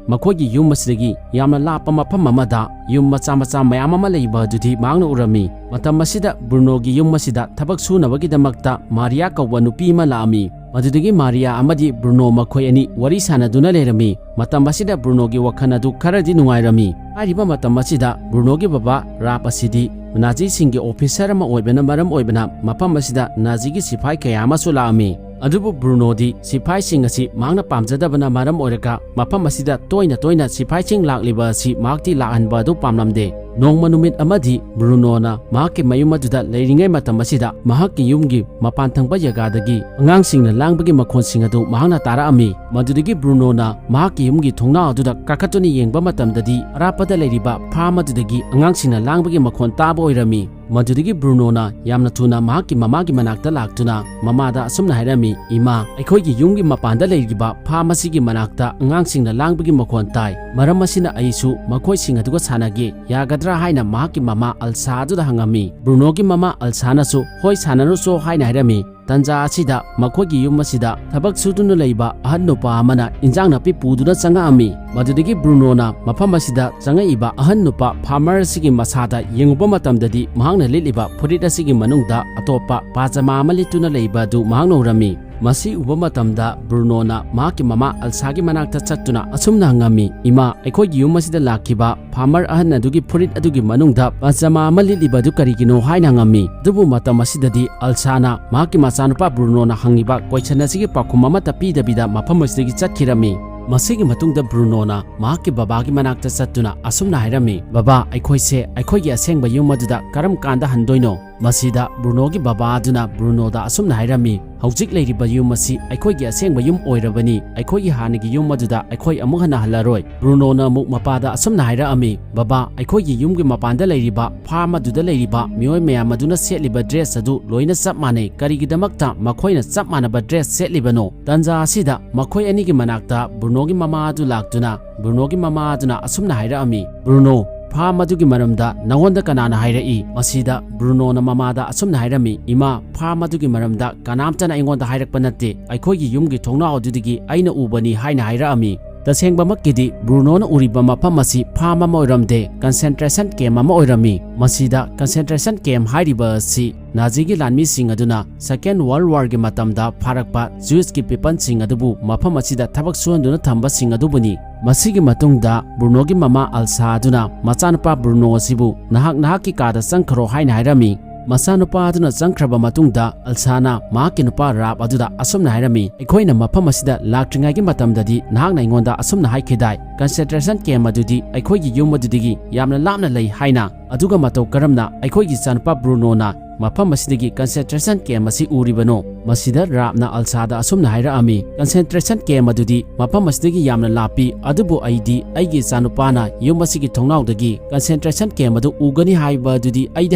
ꯃꯈꯣꯏꯒꯤ ꯌꯨꯝ ꯑꯁꯤꯗꯒꯤ ꯌꯥꯝꯅ ꯂꯥꯞꯄ ꯃꯐꯝ ꯑꯃꯗ ꯌꯨꯝ ꯃꯆꯥ ꯃꯆꯥ ꯃꯌꯥꯝ ꯑꯃ ꯂꯩꯕ ꯑꯗꯨꯗꯤ ꯃꯍꯥꯛꯅ ꯎꯔꯝꯃꯤ꯫ ꯃꯇꯝ ꯑꯁꯤꯗ ꯕ꯭ꯔꯨꯅꯣꯒꯤ ꯌꯨꯝ ꯑꯁꯤꯗ ꯊꯕꯛ ꯁꯨꯅꯕꯒꯤꯗꯃꯛꯇ ꯃꯥꯔꯤꯌꯥ ꯀꯧꯕ ꯅꯨꯄꯤ ꯑꯃ ꯂꯥꯛꯑꯝꯃꯤ꯫ ꯃꯗꯨꯗꯒꯤ ꯃꯥꯔꯤꯌꯥ ꯑꯃꯗꯤ ꯕ꯭ꯔꯨꯅꯣ ꯃꯈꯣꯏ ꯑꯅꯤ ꯋꯥꯔꯤ ꯁꯥꯟꯅꯗꯨꯅ ꯂꯩꯔꯝꯃꯤ꯫ ꯃꯇꯝ ꯑꯁꯤꯗ ꯕ꯭ꯔꯨꯅꯣꯒꯤ ꯋꯥꯈꯜ ꯑꯗꯨ ꯈꯔꯗꯤ ꯅꯨꯡꯉꯥꯏꯔꯝꯃꯤ꯫ ꯍꯥꯏꯔꯤꯕ ꯃꯇꯝ ꯑꯁꯤꯗ ꯕ꯭ꯔꯨꯅꯣꯒꯤ ꯕꯕꯥ ꯔꯥꯞ ꯑꯁꯤꯗꯤ ꯅꯥꯖꯤꯁꯤꯡꯒꯤ ꯑꯣꯐꯤꯁꯔ ꯑꯃ ꯑꯣꯏꯕꯅ ꯃꯔꯝ ꯑꯣꯏꯕꯅ ꯃꯐꯝ ꯑꯁꯤꯗ ꯅꯥꯖꯤꯒꯤ ꯁꯤꯐꯥꯏ ꯀꯌꯥ ꯑꯃꯁꯨ ꯂꯥꯛꯑꯝꯃꯤ꯫ ꯑꯗꯨꯕꯨ ꯕ꯭ꯔꯨꯅꯣꯗꯤ ꯁꯤꯐꯥꯏꯁꯤꯡ ꯑꯁꯤ ꯃꯍꯥꯛꯅ ꯄꯥꯝꯖꯗꯕꯅ ꯃꯔꯝ ꯑꯣꯏꯔꯒ ꯃꯐꯝ ꯑꯁꯤꯗ ꯇꯣꯏꯅ ꯇꯣꯏꯅ ꯁꯤꯐꯥꯏꯁꯤꯡ ꯂꯥꯛꯂꯤꯕ ꯑꯁꯤ ꯃꯍꯥꯛꯇꯤ ꯂꯥꯛꯍꯟꯕ ꯑꯗꯨ ꯄꯥꯝꯂꯝꯗꯦ꯫ ꯅꯣꯡꯃ ꯅꯨꯃꯤꯠ ꯑꯃꯗꯤ ꯕ꯭ꯔꯨꯅꯣꯅ ꯃꯍꯥꯛꯀꯤ ꯃꯌꯨꯝ ꯑꯗꯨꯗ ꯂꯩꯔꯤꯉꯩ ꯃꯇꯝ ꯑꯁꯤꯗ ꯃꯍꯥꯛꯀꯤ ꯌꯨꯝꯒꯤ ꯃꯄꯥꯟ ꯊꯪꯕ ꯖꯒꯥꯗꯒꯤ ꯑꯉꯥꯡꯁꯤꯡꯅ ꯂꯥꯡꯕꯒꯤ ꯃꯈꯣꯟꯁꯤꯡ ꯑꯗꯨ ꯃꯍꯥꯛꯅ ꯇꯥꯔꯛꯑꯝꯃꯤ꯫ ꯃꯗꯨꯗꯒꯤ ꯕ꯭ꯔꯨꯅꯣꯅ ꯃꯍꯥꯛꯀꯤ ꯌꯨꯝꯒꯤ ꯊꯣꯡꯅꯥꯎ ꯑꯗꯨꯗ ꯀꯥꯈꯠꯇꯨꯅ ꯌꯦꯡꯕ ꯃꯇꯝꯗꯗꯤ ꯑꯔꯥꯞꯄꯗ ꯂꯩꯔꯤꯕ ꯐꯥꯔꯝ ꯑꯗꯨꯗꯒꯤ ꯑꯉꯥꯡꯁꯤꯡꯅ ꯂꯥꯡꯕꯒꯤ ꯃꯈꯣꯟ ꯇꯥꯕ ꯑꯣꯏꯔꯝꯃꯤ꯫ ꯃꯗꯨꯗꯒꯤ ꯕ꯭ꯔꯨꯅꯣꯅ ꯌꯥꯝꯅ ꯊꯨꯅ ꯃꯍꯥꯛꯀꯤ ꯃꯃꯥꯒꯤ ꯃꯅꯥꯛꯇ ꯂꯥꯛꯇꯨꯅ ꯃꯃꯥꯗ ꯑꯁꯨꯝꯅ ꯍꯥꯏꯔꯝꯃꯤ, "ꯏꯃꯥ, ꯑꯩꯈꯣꯏꯒꯤ ꯌꯨꯝꯒꯤ ꯃꯄꯥꯟꯗ ꯂꯩꯔꯤꯕ ꯐꯥꯔꯝ ꯑꯁꯤꯒꯤ ꯃꯅꯥꯛꯇ ꯑꯉꯥꯡꯁꯤꯡꯅ ꯂꯥꯡꯕꯒꯤ ꯃꯈꯣꯟ ꯇꯥꯏ꯫ ꯃꯔꯝ ꯑꯁꯤꯅ ꯑꯩꯁꯨ ꯃꯈꯣꯏꯁꯤꯡ ꯑꯗꯨꯒ ꯁꯥꯟꯅꯒꯦ, ꯌꯥꯒꯗ꯭ꯔꯥ?" ꯍꯥꯏꯅ ꯃꯍꯥꯛꯀꯤ ꯃꯃꯥ ꯑꯜꯁꯥ ꯑꯗꯨꯗ ꯍꯪꯉꯝꯃꯤ꯫ ꯕ꯭ꯔꯨꯅꯣꯒꯤ ꯃꯃꯥ ꯑꯜꯁꯥꯅꯁꯨ, "ꯍꯣꯏ, ꯁꯥꯟꯅꯔꯨꯆꯣ" ꯍꯥꯏꯅ ꯍꯥꯏꯔꯝꯃꯤ꯫ ꯇꯟꯖꯥ ꯑꯁꯤꯗ ꯃꯈꯣꯏꯒꯤ ꯌꯨꯝ ꯑꯁꯤꯗ ꯊꯕꯛ ꯁꯨꯗꯨꯅ ꯂꯩꯕ ꯑꯍꯟ ꯅꯨꯄꯥ ꯑꯃꯅ ꯏꯟꯖꯥꯡ ꯅꯥꯄꯤ ꯄꯨꯗꯨꯅ ꯆꯪꯉꯛꯑꯝꯃꯤ꯫ ꯃꯗꯨꯗꯒꯤ ꯕ꯭ꯔꯨꯅꯣꯅ ꯃꯐꯝ ꯑꯁꯤꯗ ꯆꯪꯉꯛꯏꯕ ꯑꯍꯟ ꯅꯨꯄꯥ ꯐꯥꯔꯃꯔ ꯑꯁꯤꯒꯤ ꯃꯁꯥꯗ ꯌꯦꯡꯉꯨꯕ ꯃꯇꯝꯗꯗꯤ ꯃꯍꯥꯛꯅ ꯂꯤꯠꯂꯤꯕ ꯐꯨꯔꯤꯠ ꯑꯁꯤꯒꯤ ꯃꯅꯨꯡꯗ ꯑꯇꯣꯞꯄ ꯄꯥꯖꯃꯥ ꯑꯃ ꯂꯤꯠꯇꯨꯅ ꯂꯩꯕ ꯑꯗꯨ ꯃꯍꯥꯛꯅ ꯎꯔꯝꯃꯤ꯫ ꯃꯁꯤ ꯎꯕ ꯃꯇꯝꯗ ꯕ꯭ꯔꯨꯅꯣꯅ ꯃꯍꯥꯛꯀꯤ ꯃꯃꯥ ꯑꯜꯁꯥꯒꯤ ꯃꯅꯥꯛꯇ ꯆꯠꯇꯨꯅ ꯑꯁꯨꯝꯅ ꯍꯪꯉꯝꯃꯤ, "ꯏꯃꯥ, ꯑꯩꯈꯣꯏꯒꯤ ꯌꯨꯝ ꯑꯁꯤꯗ ꯂꯥꯛꯈꯤꯕ ꯐꯥꯔꯃꯔ ꯑꯍꯟ ꯑꯗꯨꯒꯤ ꯐꯨꯔꯤꯠ ꯑꯗꯨꯒꯤ ꯃꯅꯨꯡꯗ ꯄꯥꯖꯃꯥ ꯑꯃ ꯂꯤꯠꯂꯤꯕ ꯑꯗꯨ ꯀꯔꯤꯒꯤꯅꯣ?" ꯍꯥꯏꯅ ꯍꯪꯉꯝꯃꯤ꯫ ꯑꯗꯨꯕꯨ ꯃꯇꯝ ꯑꯁꯤꯗꯗꯤ ꯑꯜꯁꯥꯅ ꯃꯍꯥꯛꯀꯤ ꯃꯆꯥꯅꯨꯄꯥ ꯕ꯭ꯔꯨꯅꯣꯅ ꯍꯪꯉꯤꯕ ꯀꯣꯏꯁꯟ ꯑꯁꯤꯒꯤ ꯄꯥꯎꯈꯨꯝ ꯑꯃꯠꯇ ꯄꯤꯗꯕꯤꯗ ꯃꯐꯝ ꯑꯁꯤꯗꯒꯤ ꯆꯠꯈꯤꯔꯝꯃꯤ꯫ ꯃꯁꯤꯒꯤ ꯃꯇꯨꯡꯗ ꯕ꯭ꯔꯨꯅꯣꯅ ꯃꯍꯥꯛꯀꯤ ꯕꯕꯥꯒꯤ ꯃꯅꯥꯛꯇ ꯆꯠꯇꯨꯅ ꯑꯁꯨꯝꯅ ꯍꯥꯏꯔꯝꯃꯤ, "ꯕꯕꯥ, ꯑꯩꯈꯣꯏꯁꯦ ꯑꯩꯈꯣꯏꯒꯤ ꯑꯁꯦꯡꯕ ꯌꯨꯝ ꯑꯗꯨꯗ ꯀꯔꯝ ꯀꯥꯟꯗ ꯍꯟꯗꯣꯏꯅꯣ?" ꯃꯁꯤꯗ ꯕ꯭ꯔꯨꯅꯣꯒꯤ ꯕꯕꯥ ꯑꯗꯨꯅ ꯕ꯭ꯔꯨꯅꯣꯗ ꯑꯁꯨꯝꯅ ꯍꯥꯏꯔꯝꯃꯤ, "ꯍꯧꯖꯤꯛ ꯂꯩꯔꯤꯕ ꯌꯨꯝ ꯑꯁꯤ ꯑꯩꯈꯣꯏꯒꯤ ꯑꯁꯦꯡꯕ ꯌꯨꯝ ꯑꯣꯏꯔꯕꯅꯤ꯫ ꯑꯩꯈꯣꯏꯒꯤ ꯍꯥꯟꯅꯒꯤ ꯌꯨꯝ ꯑꯗꯨꯗ ꯑꯩꯈꯣꯏ ꯑꯃꯨꯛ ꯍꯟꯅ ꯍꯜꯂꯔꯣꯏ꯫" ꯕ꯭ꯔꯨꯅꯣꯅ ꯑꯃꯨꯛ ꯃꯄꯥꯗ ꯑꯁꯨꯝꯅ ꯍꯥꯏꯔꯛꯑꯝꯃꯤ, "ꯕꯕꯥ, ꯑꯩꯈꯣꯏꯒꯤ ꯌꯨꯝꯒꯤ ꯃꯄꯥꯟꯗ ꯂꯩꯔꯤꯕ ꯐꯥꯔꯝ ꯑꯗꯨꯗ ꯂꯩꯔꯤꯕ ꯃꯤꯑꯣꯏ ꯃꯌꯥꯝ ꯑꯗꯨꯅ ꯁꯦꯠꯂꯤꯕ ꯗ꯭ꯔꯦꯁ ꯑꯗꯨ ꯂꯣꯏꯅ ꯆꯞ ꯃꯥꯟꯅꯩ꯫ ꯀꯔꯤꯒꯤꯗꯃꯛꯇ ꯃꯈꯣꯏꯅ ꯆꯞ ꯃꯥꯟꯅꯕ ꯗ꯭ꯔꯦꯁ ꯁꯦꯠꯂꯤꯕꯅꯣ?" ꯇꯟꯖꯥ ꯑꯁꯤꯗ ꯃꯈꯣꯏ ꯑꯅꯤꯒꯤ ꯃꯅꯥꯛꯇ ꯕ꯭ꯔꯨꯅꯣꯒꯤ ꯃꯃꯥ ꯑꯗꯨ ꯂꯥꯛꯇꯨꯅ ꯕ꯭ꯔꯨꯅꯣꯒꯤ ꯃꯃꯥ ꯑꯗꯨꯅ ꯑꯁꯨꯝꯅ ꯍꯥꯏꯔꯛꯑꯝꯃꯤ, "ꯕ꯭ꯔꯨꯅꯣ, ꯐꯥꯔꯝ ꯑꯗꯨꯒꯤ ꯃꯔꯝꯗ ꯅꯉꯣꯟꯗ ꯀꯅꯥꯅ ꯍꯥꯏꯔꯛꯏ?" ꯃꯁꯤꯗ ꯕ꯭ꯔꯨꯅꯣꯅ ꯃꯃꯥꯗ ꯑꯁꯨꯝꯅ ꯍꯥꯏꯔꯝꯃꯤ, "ꯏꯃꯥ, ꯐꯥꯔꯝ ꯑꯗꯨꯒꯤ ꯃꯔꯝꯗ ꯀꯅꯥꯝꯇꯅ ꯑꯩꯉꯣꯟꯗ ꯍꯥꯏꯔꯛꯄ ꯅꯠꯇꯦ꯫ ꯑꯩꯈꯣꯏꯒꯤ ꯌꯨꯝꯒꯤ ꯊꯣꯡꯅꯥꯎ ꯑꯗꯨꯗꯒꯤ ꯑꯩꯅ ꯎꯕꯅꯤ" ꯍꯥꯏꯅ ꯍꯥꯏꯔꯛꯑꯝꯃꯤ꯫ ꯇꯁꯦꯡꯕꯃꯛꯀꯤꯗꯤ ꯕ꯭ꯔꯨꯅꯣꯅ ꯎꯔꯤꯕ ꯃꯐꯝ ꯑꯁꯤ farm ꯑꯃ ꯑꯣꯏꯔꯝꯗꯦ, concentration camp ꯑꯃ ꯑꯣꯏꯔꯝꯃꯤ꯫ ꯃꯁꯤꯗ concentration camp ꯍꯥꯏꯔꯤꯕ ꯑꯁꯤ ꯅꯥꯖꯤꯒꯤ ꯂꯥꯟꯃꯤꯁꯤꯡ ꯑꯗꯨꯅ Second World Warꯒꯤ ꯃꯇꯝꯗ ꯐꯥꯔꯛꯄ Jewishꯀꯤ peopleꯁꯤꯡ ꯑꯗꯨꯕꯨ ꯃꯐꯝ ꯑꯁꯤꯗ ꯊꯕꯛ ꯁꯨꯍꯟꯗꯨꯅ ꯊꯝꯕꯁꯤꯡ ꯑꯗꯨꯕꯨꯅꯤ꯫ ꯃꯁꯤꯒꯤ ꯃꯇꯨꯡꯗ ꯕ꯭ꯔꯨꯅꯣꯒꯤ ꯃꯃꯥ ꯑꯜꯁꯥ ꯑꯗꯨꯅ ꯃꯆꯥꯅꯨꯄꯥ ꯕ꯭ꯔꯨꯅꯣ ꯑꯁꯤꯕꯨ "ꯅꯍꯥꯛ ꯅꯍꯥꯛꯀꯤ ꯀꯥꯗ ꯆꯪꯈ꯭ꯔꯣ" ꯍꯥꯏꯅ ꯍꯥꯏꯔꯝꯃꯤ꯫ ꯃꯆꯥꯅꯨꯄꯥ ꯑꯗꯨꯅ ꯆꯪꯈ꯭ꯔꯕ ꯃꯇꯨꯡꯗ ꯑꯜꯁꯥꯅ ꯃꯍꯥꯛꯀꯤ ꯅꯨꯄꯥ ꯔꯥꯞ ꯑꯗꯨꯗ ꯑꯁꯨꯝꯅ ꯍꯥꯏꯔꯝꯃꯤ, "ꯑꯩꯈꯣꯏꯅ ꯃꯐꯝ ꯑꯁꯤꯗ ꯂꯥꯛꯇ꯭ꯔꯤꯉꯩꯒꯤ ꯃꯇꯝꯗꯗꯤ ꯅꯍꯥꯛꯅ ꯑꯩꯉꯣꯟꯗ ꯑꯁꯨꯝꯅ ꯍꯥꯏꯈꯤꯗꯥꯏ, concentration camp ꯑꯗꯨꯗꯤ ꯑꯩꯈꯣꯏꯒꯤ ꯌꯨꯝ ꯑꯗꯨꯗꯒꯤ ꯌꯥꯝꯅ ꯂꯥꯞꯅ ꯂꯩ ꯍꯥꯏꯅ꯫ ꯑꯗꯨꯒ ꯃꯇꯧ ꯀꯔꯝꯅ ꯑꯩꯈꯣꯏꯒꯤ ꯏꯆꯥꯅꯨꯄꯥ ꯕ꯭ꯔꯨꯅꯣꯅ ꯃꯐꯝ ꯑꯁꯤꯗꯒꯤ concentration camp ꯑꯁꯤ ꯎꯔꯤꯕꯅꯣ?" ꯃꯁꯤꯗ ꯔꯥꯞꯅ ꯑꯜꯁꯥꯗ ꯑꯁꯨꯝꯅ ꯍꯥꯏꯔꯛꯑꯝꯃꯤ, "Concentration camp ꯑꯗꯨꯗꯤ ꯃꯐꯝ ꯑꯁꯤꯗꯒꯤ ꯌꯥꯝꯅ ꯂꯥꯞꯄꯤ, ꯑꯗꯨꯕꯨ ꯑꯩꯗꯤ ꯑꯩꯒꯤ ꯏꯆꯥꯅꯨꯄꯥꯅ ꯌꯨꯝ ꯑꯁꯤꯒꯤ ꯊꯣꯡꯅꯥꯎꯗꯒꯤ concentration camp ꯑꯗꯨ ꯎꯒꯅꯤ ꯍꯥꯏꯕ ꯑꯗꯨꯗꯤ ꯑꯩꯗꯤ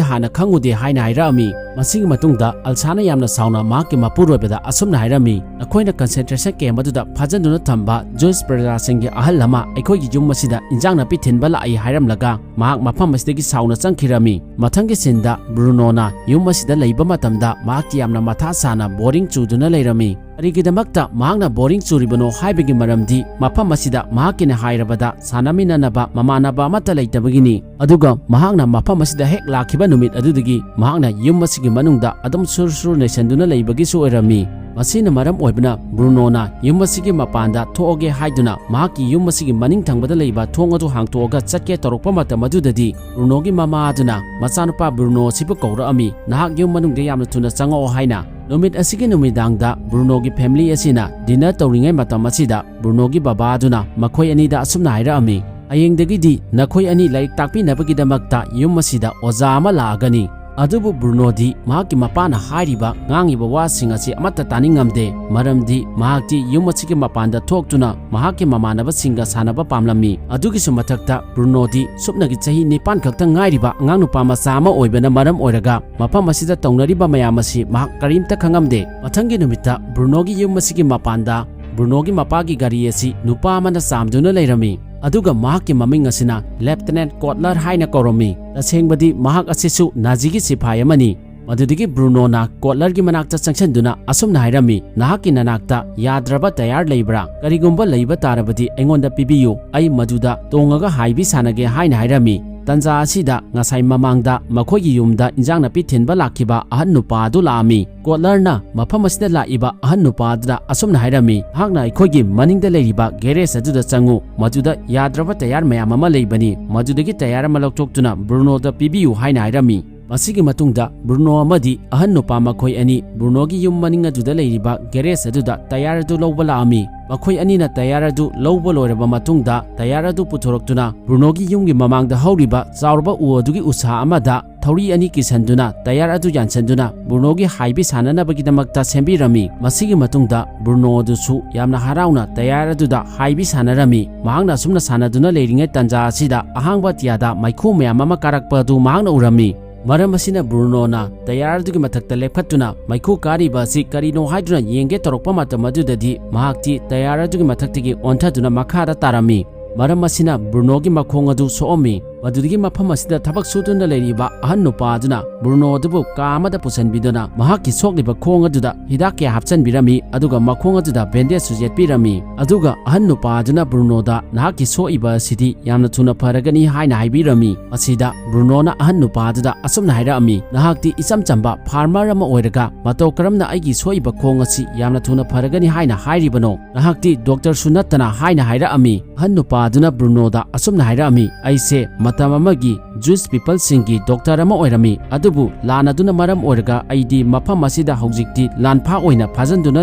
ꯍꯥꯟꯅ ꯈꯪꯉꯨꯗꯦ" ꯍꯥꯏꯅ ꯍꯥꯏꯔꯛꯑꯝꯃꯤ꯫ ꯃꯁꯤꯒꯤ ꯃꯇꯨꯡꯗ ꯑꯜꯁꯥꯅ ꯌꯥꯝꯅ ꯁꯥꯎꯅ ꯃꯍꯥꯛꯀꯤ ꯃꯄꯨꯔꯣꯏꯕꯗ ꯑꯁꯨꯝꯅ ꯍꯥꯏꯔꯝꯃꯤ, "ꯅꯈꯣꯏꯅ concentration camp ꯑꯗꯨꯗ ꯐꯥꯖꯤꯟꯗꯨꯅ ꯊꯝꯕ Jewish ꯄ꯭ꯔꯖꯥꯁꯤꯡꯒꯤ ꯑꯍꯜ ꯑꯃ ꯑꯩꯈꯣꯏꯒꯤ ꯌꯨꯝ ꯑꯁꯤꯗ ꯏꯟꯖꯥꯡ ꯅꯥꯄꯤ ꯊꯤꯟꯕ ꯂꯥꯛꯏ" ꯍꯥꯏꯔꯝꯂꯒ ꯃꯍꯥꯛ ꯃꯐꯝ ꯑꯁꯤꯗꯒꯤ ꯁꯥꯎꯅ ꯆꯪꯈꯤꯔꯝꯃꯤ꯫ ꯃꯊꯪꯒꯤ sceneꯗ ꯕ꯭ꯔꯨꯅꯣꯅ ꯌꯨꯝ ꯑꯁꯤꯗ ꯂꯩꯕ ꯃꯇꯝꯗ ꯃꯍꯥꯛꯇꯤ ꯌꯥꯝꯅ ꯃꯊꯥ ꯁꯥꯅ boring ꯆꯨꯗꯨꯅ ꯂꯩꯔꯝꯃꯤ꯫ ꯀꯔꯤꯒꯤꯗꯃꯛꯇ ꯃꯍꯥꯛꯅ boring ꯆꯨꯔꯤꯕꯅꯣ ꯍꯥꯏꯕꯒꯤ ꯃꯔꯝꯗꯤ ꯃꯐꯝ ꯑꯁꯤꯗ ꯃꯍꯥꯛꯀꯤꯅ ꯍꯥꯏꯔꯕꯗ ꯁꯥꯟꯅꯃꯤꯟꯅꯅꯕ ꯃꯃꯥꯟꯅꯕ ꯑꯃꯠꯇ ꯂꯩꯇꯕꯒꯤꯅꯤ꯫ ꯑꯗꯨꯒ ꯃꯍꯥꯛꯅ ꯃꯐꯝ ꯑꯁꯤꯗ ꯍꯦꯛ ꯂꯥꯛꯈꯤꯕ ꯅꯨꯃꯤꯠ ꯑꯗꯨꯗꯒꯤ ꯃꯍꯥꯛꯅ ꯌꯨꯝ ꯑꯁꯤꯒꯤ ꯃꯅꯨꯡꯗ ꯑꯗꯨꯝ ꯁꯨꯔ ꯁꯨꯔ ꯅꯩꯁꯟꯗꯨꯅ ꯂꯩꯕꯒꯤꯁꯨ ꯑꯣꯏꯔꯝꯃꯤ꯫ ꯃꯁꯤꯅ ꯃꯔꯝ ꯑꯣꯏꯕꯅ ꯕ꯭ꯔꯨꯅꯣꯅ ꯌꯨꯝ ꯑꯁꯤꯒꯤ ꯃꯄꯥꯟꯗ ꯊꯣꯛꯑꯒꯦ ꯍꯥꯏꯗꯨꯅ ꯃꯍꯥꯛꯀꯤ ꯌꯨꯝ ꯑꯁꯤꯒꯤ ꯃꯅꯤꯡ ꯊꯪꯕꯗ ꯂꯩꯕ ꯊꯣꯡ ꯑꯗꯨ ꯍꯥꯡꯇꯣꯛꯑꯒ ꯆꯠꯀꯦ ꯇꯧꯔꯛꯄ ꯃꯇꯝ ꯑꯗꯨꯗꯗꯤ ꯕ꯭ꯔꯨꯅꯣꯒꯤ ꯃꯃꯥ ꯑꯗꯨꯅ ꯃꯆꯥꯅꯨꯄꯥ ꯕ꯭ꯔꯨꯅꯣ ꯑꯁꯤꯕꯨ ꯀꯧꯔꯛꯑꯝꯃꯤ, "ꯅꯍꯥꯛ ꯌꯨꯝ ꯃꯅꯨꯡꯗ ꯌꯥꯝꯅ ꯊꯨꯅ ꯆꯪꯉꯛꯑꯣ" ꯍꯥꯏꯅ꯫ ꯅꯨꯃꯤꯠ ꯑꯁꯤꯒꯤ ꯅꯨꯃꯤꯗꯥꯡꯗ ꯕ꯭ꯔꯨꯅꯣꯒꯤ family ꯑꯁꯤꯅ dinner ꯇꯧꯔꯤꯉꯩ ꯃꯇꯝ ꯑꯁꯤꯗ ꯕ꯭ꯔꯨꯅꯣꯒꯤ ꯕꯕꯥ ꯑꯗꯨꯅ ꯃꯈꯣꯏ ꯑꯅꯤꯗ ꯑꯁꯨꯝꯅ ꯍꯥꯏꯔꯛꯑꯝꯃꯤ, "ꯍꯌꯦꯡꯗꯒꯤꯗꯤ ꯅꯈꯣꯏ ꯑꯅꯤ ꯂꯥꯏꯔꯤꯛ ꯇꯥꯛꯄꯤꯅꯕꯒꯤꯗꯃꯛꯇ ꯌꯨꯝ ꯑꯁꯤꯗ ꯑꯣꯖꯥ ꯑꯃ ꯂꯥꯛꯑꯒꯅꯤ"꯫ ꯑꯗꯨꯕꯨ ꯕ꯭ꯔꯨꯅꯣꯗꯤ ꯃꯍꯥꯛꯀꯤ ꯃꯄꯥꯅ ꯍꯥꯏꯔꯤꯕ ꯉꯥꯡꯉꯤꯕ ꯋꯥꯁꯤꯡ ꯑꯁꯤ ꯑꯃꯠꯇ ꯇꯥꯅꯤꯡꯉꯝꯗꯦ, ꯃꯔꯝꯗꯤ ꯃꯍꯥꯛꯇꯤ ꯌꯨꯝ ꯑꯁꯤꯒꯤ ꯃꯄꯥꯟꯗ ꯊꯣꯛꯇꯨꯅ ꯃꯍꯥꯛꯀꯤ ꯃꯃꯥꯟꯅꯕꯁꯤꯡꯒ ꯁꯥꯟꯅꯕ ꯄꯥꯝꯂꯝꯃꯤ꯫ ꯑꯗꯨꯒꯤꯁꯨ ꯃꯊꯛꯇ ꯕ꯭ꯔꯨꯅꯣꯗꯤ ꯁꯨꯞꯅꯒꯤ ꯆꯍꯤ ꯅꯤꯄꯥꯟ ꯈꯛꯇ ꯉꯥꯏꯔꯤꯕ ꯑꯉꯥꯡ ꯅꯨꯄꯥ ꯃꯆꯥ ꯑꯃ ꯑꯣꯏꯕꯅ ꯃꯔꯝ ꯑꯣꯏꯔꯒ ꯃꯐꯝ ꯑꯁꯤꯗ ꯇꯧꯅꯔꯤꯕ ꯃꯌꯥꯝ ꯑꯁꯤ ꯃꯍꯥꯛ ꯀꯔꯤꯝꯇ ꯈꯪꯉꯝꯗꯦ꯫ ꯃꯊꯪꯒꯤ ꯅꯨꯃꯤꯠꯇ ꯕ꯭ꯔꯨꯅꯣꯒꯤ ꯌꯨꯝ ꯑꯁꯤꯒꯤ ꯃꯄꯥꯟꯗ ꯕ꯭ꯔꯨꯅꯣꯒꯤ ꯃꯄꯥꯒꯤ ꯒꯥꯔꯤ ꯑꯁꯤ ꯅꯨꯄꯥ ꯑꯃꯅ ꯆꯥꯝꯗꯨꯅ ꯂꯩꯔꯝꯃꯤ꯫ ꯑꯗꯨꯒ ꯃꯍꯥꯛꯀꯤ ꯃꯃꯤꯡ ꯑꯁꯤꯅ Lieutenant Kotler ꯍꯥꯏꯅ ꯀꯧꯔꯝꯃꯤ꯫ ꯇꯁꯦꯡꯕꯗꯤ ꯃꯍꯥꯛ ꯑꯁꯤꯁꯨ ꯅꯥꯖꯤꯒꯤ ꯁꯤꯐꯥꯏ ꯑꯃꯅꯤ꯫ ꯃꯗꯨꯗꯒꯤ ꯕ꯭ꯔꯨꯅꯣꯅ ꯀꯣꯠꯂꯔꯒꯤ ꯃꯅꯥꯛꯇ ꯆꯪꯁꯤꯟꯗꯨꯅ ꯑꯁꯨꯝꯅ ꯍꯥꯏꯔꯝꯃꯤ, "ꯅꯍꯥꯛꯀꯤ ꯅꯅꯥꯛꯇ ꯌꯥꯗ꯭ꯔꯕ ꯇꯌꯥꯔ ꯂꯩꯕ꯭ꯔꯥ? ꯀꯔꯤꯒꯨꯝꯕ ꯂꯩꯕ ꯇꯥꯔꯕꯗꯤ ꯑꯩꯉꯣꯟꯗ ꯄꯤꯕꯤꯌꯨ, ꯑꯩ ꯃꯗꯨꯗ ꯇꯣꯡꯉꯒ ꯍꯥꯏꯕꯤ ꯁꯥꯟꯅꯒꯦ" ꯍꯥꯏꯅ ꯍꯥꯏꯔꯝꯃꯤ꯫ ꯇꯟꯖꯥ ꯑꯁꯤꯗ ꯉꯁꯥꯏ ꯃꯃꯥꯡꯗ ꯃꯈꯣꯏꯒꯤ ꯌꯨꯝꯗ ꯏꯟꯖꯥꯡ ꯅꯥꯄꯤ ꯊꯤꯟꯕ ꯂꯥꯛꯈꯤꯕ ꯑꯍꯟ ꯅꯨꯄꯥ ꯑꯗꯨ ꯂꯥꯛꯑꯝꯃꯤ꯫ ꯀꯣꯠꯂꯔꯅ ꯃꯐꯝ ꯑꯁꯤꯗ ꯂꯥꯛꯏꯕ ꯑꯍꯟ ꯅꯨꯄꯥ ꯑꯗꯨꯗ ꯑꯁꯨꯝꯅ ꯍꯥꯏꯔꯝꯃꯤ, "ꯅꯍꯥꯛꯅ ꯑꯩꯈꯣꯏꯒꯤ ꯃꯅꯤꯡꯗ ꯂꯩꯔꯤꯕ ꯒꯦꯔꯦꯖ ꯑꯗꯨꯗ ꯆꯪꯉꯨ, ꯃꯗꯨꯗ ꯌꯥꯗ꯭ꯔꯕ ꯇꯌꯥꯔ ꯃꯌꯥꯝ ꯑꯃ ꯂꯩꯕꯅꯤ, ꯃꯗꯨꯗꯒꯤ ꯇꯌꯥꯔ ꯑꯃ ꯂꯧꯊꯣꯛꯇꯨꯅ ꯕ꯭ꯔꯨꯅꯣꯗ ꯄꯤꯕꯤꯌꯨ" ꯍꯥꯏꯅ ꯍꯥꯏꯔꯝꯃꯤ꯫ ꯃꯁꯤꯒꯤ ꯃꯇꯨꯡꯗ ꯕ꯭ꯔꯨꯅꯣ ꯑꯃꯗꯤ ꯑꯍꯟ ꯅꯨꯄꯥ ꯃꯈꯣꯏ ꯑꯅꯤ ꯕ꯭ꯔꯨꯅꯣꯒꯤ ꯌꯨꯝ ꯃꯅꯤꯡ ꯑꯗꯨꯗ ꯂꯩꯔꯤꯕ ꯒꯦꯔꯦꯖ ꯑꯗꯨꯗ ꯇꯌꯥꯔ ꯑꯗꯨ ꯂꯧꯕ ꯂꯥꯛꯑꯝꯃꯤ꯫ ꯃꯈꯣꯏ ꯑꯅꯤꯅ ꯇꯌꯥꯔ ꯑꯗꯨ ꯂꯧꯕ ꯂꯣꯏꯔꯕ ꯃꯇꯨꯡꯗ, ꯇꯌꯥꯔ ꯑꯗꯨ ꯄꯨꯊꯣꯔꯛꯇꯨꯅ ꯕ꯭ꯔꯨꯅꯣꯒꯤ ꯌꯨꯝꯒꯤ ꯃꯃꯥꯡꯗ ꯍꯧꯔꯤꯕ ꯆꯥꯎꯔꯕ ꯎ ꯑꯗꯨꯒꯤ ꯎꯁꯥ ꯑꯃꯗ ꯊꯧꯔꯤ ꯑꯅꯤ ꯀꯤꯁꯟꯗꯨꯅ, ꯇꯌꯥꯔ ꯑꯗꯨ ꯌꯥꯟꯁꯤꯟꯗꯨꯅ ꯕ꯭ꯔꯨꯅꯣꯒꯤ ꯍꯥꯏꯕꯤ ꯁꯥꯟꯅꯅꯕꯒꯤꯗꯃꯛꯇ ꯁꯦꯝꯕꯤꯔꯝꯃꯤ꯫ ꯃꯁꯤꯒꯤ ꯃꯇꯨꯡꯗ ꯕ꯭ꯔꯨꯅꯣ ꯑꯗꯨꯁꯨ ꯌꯥꯝꯅ ꯍꯔꯥꯎꯅ ꯇꯌꯥꯔ ꯑꯗꯨꯗ ꯍꯥꯏꯕꯤ ꯁꯥꯟꯅꯔꯝꯃꯤ꯫ ꯃꯍꯥꯛꯅ ꯑꯁꯨꯝꯅ ꯁꯥꯟꯅꯗꯨꯅ ꯂꯩꯔꯤꯉꯩ ꯇꯟꯖꯥ ꯑꯁꯤꯗ ꯑꯍꯥꯡꯕ ꯑꯇꯤꯌꯥꯗ ꯃꯩꯈꯨ ꯃꯌꯥꯝ ꯑꯃ ꯀꯥꯔꯛꯄ ꯑꯗꯨ ꯃꯍꯥꯛꯅ ꯎꯔꯝꯃꯤ꯫ ꯃꯔꯝ ꯑꯁꯤꯅ ꯕ꯭ꯔꯨꯅꯣꯅ ꯇꯌꯥꯔ ꯑꯗꯨꯒꯤ ꯃꯊꯛꯇ ꯂꯦꯞꯈꯠꯇꯨꯅ ꯃꯩꯈꯨ ꯀꯥꯔꯤꯕ ꯑꯁꯤ ꯀꯔꯤꯅꯣ ꯍꯥꯏꯗꯨꯅ ꯌꯦꯡꯒꯦ ꯇꯧꯔꯛꯄ ꯃꯇꯝ ꯑꯗꯨꯗꯗꯤ, ꯃꯍꯥꯛꯇꯤ ꯇꯌꯥꯔ ꯑꯗꯨꯒꯤ ꯃꯊꯛꯇꯒꯤ ꯑꯣꯟꯊꯗꯨꯅ ꯃꯈꯥꯗ ꯇꯥꯔꯝꯃꯤ꯫ ꯃꯔꯝ ꯑꯁꯤꯅ ꯕ꯭ꯔꯨꯅꯣꯒꯤ ꯃꯈꯣꯡ ꯑꯗꯨ ꯁꯣꯛꯑꯝꯃꯤ꯫ ꯃꯗꯨꯗꯒꯤ ꯃꯐꯝ ꯑꯁꯤꯗ ꯊꯕꯛ ꯁꯨꯗꯨꯅ ꯂꯩꯔꯤꯕ ꯑꯍꯟ ꯅꯨꯄꯥ ꯑꯗꯨꯅ ꯕ꯭ꯔꯨꯅꯣ ꯑꯗꯨꯕꯨ ꯀꯥ ꯑꯃꯗ ꯄꯨꯁꯤꯟꯕꯤꯗꯨꯅ ꯃꯍꯥꯛꯀꯤ ꯁꯣꯛꯂꯤꯕ ꯈꯣꯡ ꯑꯗꯨꯗ ꯍꯤꯗꯥꯛ ꯀꯌꯥ ꯍꯥꯞꯆꯤꯟꯕꯤꯔꯝꯃꯤ, ꯑꯗꯨꯒ ꯃꯈꯣꯡ ꯑꯗꯨꯗ ꯕꯦꯟꯗꯦꯖꯁꯨ ꯌꯦꯠꯄꯤꯔꯝꯃꯤ꯫ ꯑꯗꯨꯒ ꯑꯍꯟ ꯅꯨꯄꯥ ꯑꯗꯨꯅ ꯕ꯭ꯔꯨꯅꯣꯗ, "ꯅꯍꯥꯛꯀꯤ ꯁꯣꯛꯏꯕ ꯑꯁꯤꯗꯤ ꯌꯥꯝꯅ ꯊꯨꯅ ꯐꯔꯒꯅꯤ" ꯍꯥꯏꯅ ꯍꯥꯏꯕꯤꯔꯝꯃꯤ꯫ ꯃꯁꯤꯗ ꯕ꯭ꯔꯨꯅꯣꯅ ꯑꯍꯟ ꯅꯨꯄꯥ ꯑꯗꯨꯗ ꯑꯁꯨꯝꯅ ꯍꯥꯏꯔꯛꯑꯝꯃꯤ, "ꯅꯍꯥꯛꯇꯤ ꯏꯆꯝ ꯆꯝꯕ ꯐꯥꯔꯃꯔ ꯑꯃ ꯑꯣꯏꯔꯒ ꯃꯇꯧ ꯀꯔꯝꯅ ꯑꯩꯒꯤ ꯁꯣꯛꯏꯕ ꯈꯣꯡ ꯑꯁꯤ ꯌꯥꯝꯅ ꯊꯨꯅ ꯐꯔꯒꯅꯤ ꯍꯥꯏꯅ ꯍꯥꯏꯔꯤꯕꯅꯣ? ꯅꯍꯥꯛꯇꯤ ꯗꯣꯛꯇꯔꯁꯨ ꯅꯠꯇꯅ" ꯍꯥꯏꯅ ꯍꯥꯏꯔꯛꯑꯝꯃꯤ꯫ ꯑꯍꯟ ꯅꯨꯄꯥ ꯑꯗꯨꯅ ꯕ꯭ꯔꯨꯅꯣꯗ ꯑꯁꯨꯝꯅ ꯍꯥꯏꯔꯛꯑꯝꯃꯤ, "ꯑꯩꯁꯦ ꯃꯇꯝ ꯑꯃꯒꯤ ꯖ꯭ꯌꯨꯁ ꯄꯤꯄꯜꯁꯤꯡꯒꯤ ꯗꯣꯛꯇꯔ ꯑꯃ ꯑꯣꯏꯔꯝꯃꯤ, ꯑꯗꯨꯕꯨ ꯂꯥꯟ ꯑꯗꯨꯅ ꯃꯔꯝ ꯑꯣꯏꯔꯒ ꯑꯩꯗꯤ ꯃꯐꯝ ꯑꯁꯤꯗ ꯍꯧꯖꯤꯛꯇꯤ ꯂꯥꯟꯐꯥ ꯑꯣꯏꯅ ꯐꯥꯖꯤꯟꯗꯨꯅ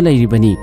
ꯂꯩꯔꯤꯕꯅꯤ꯫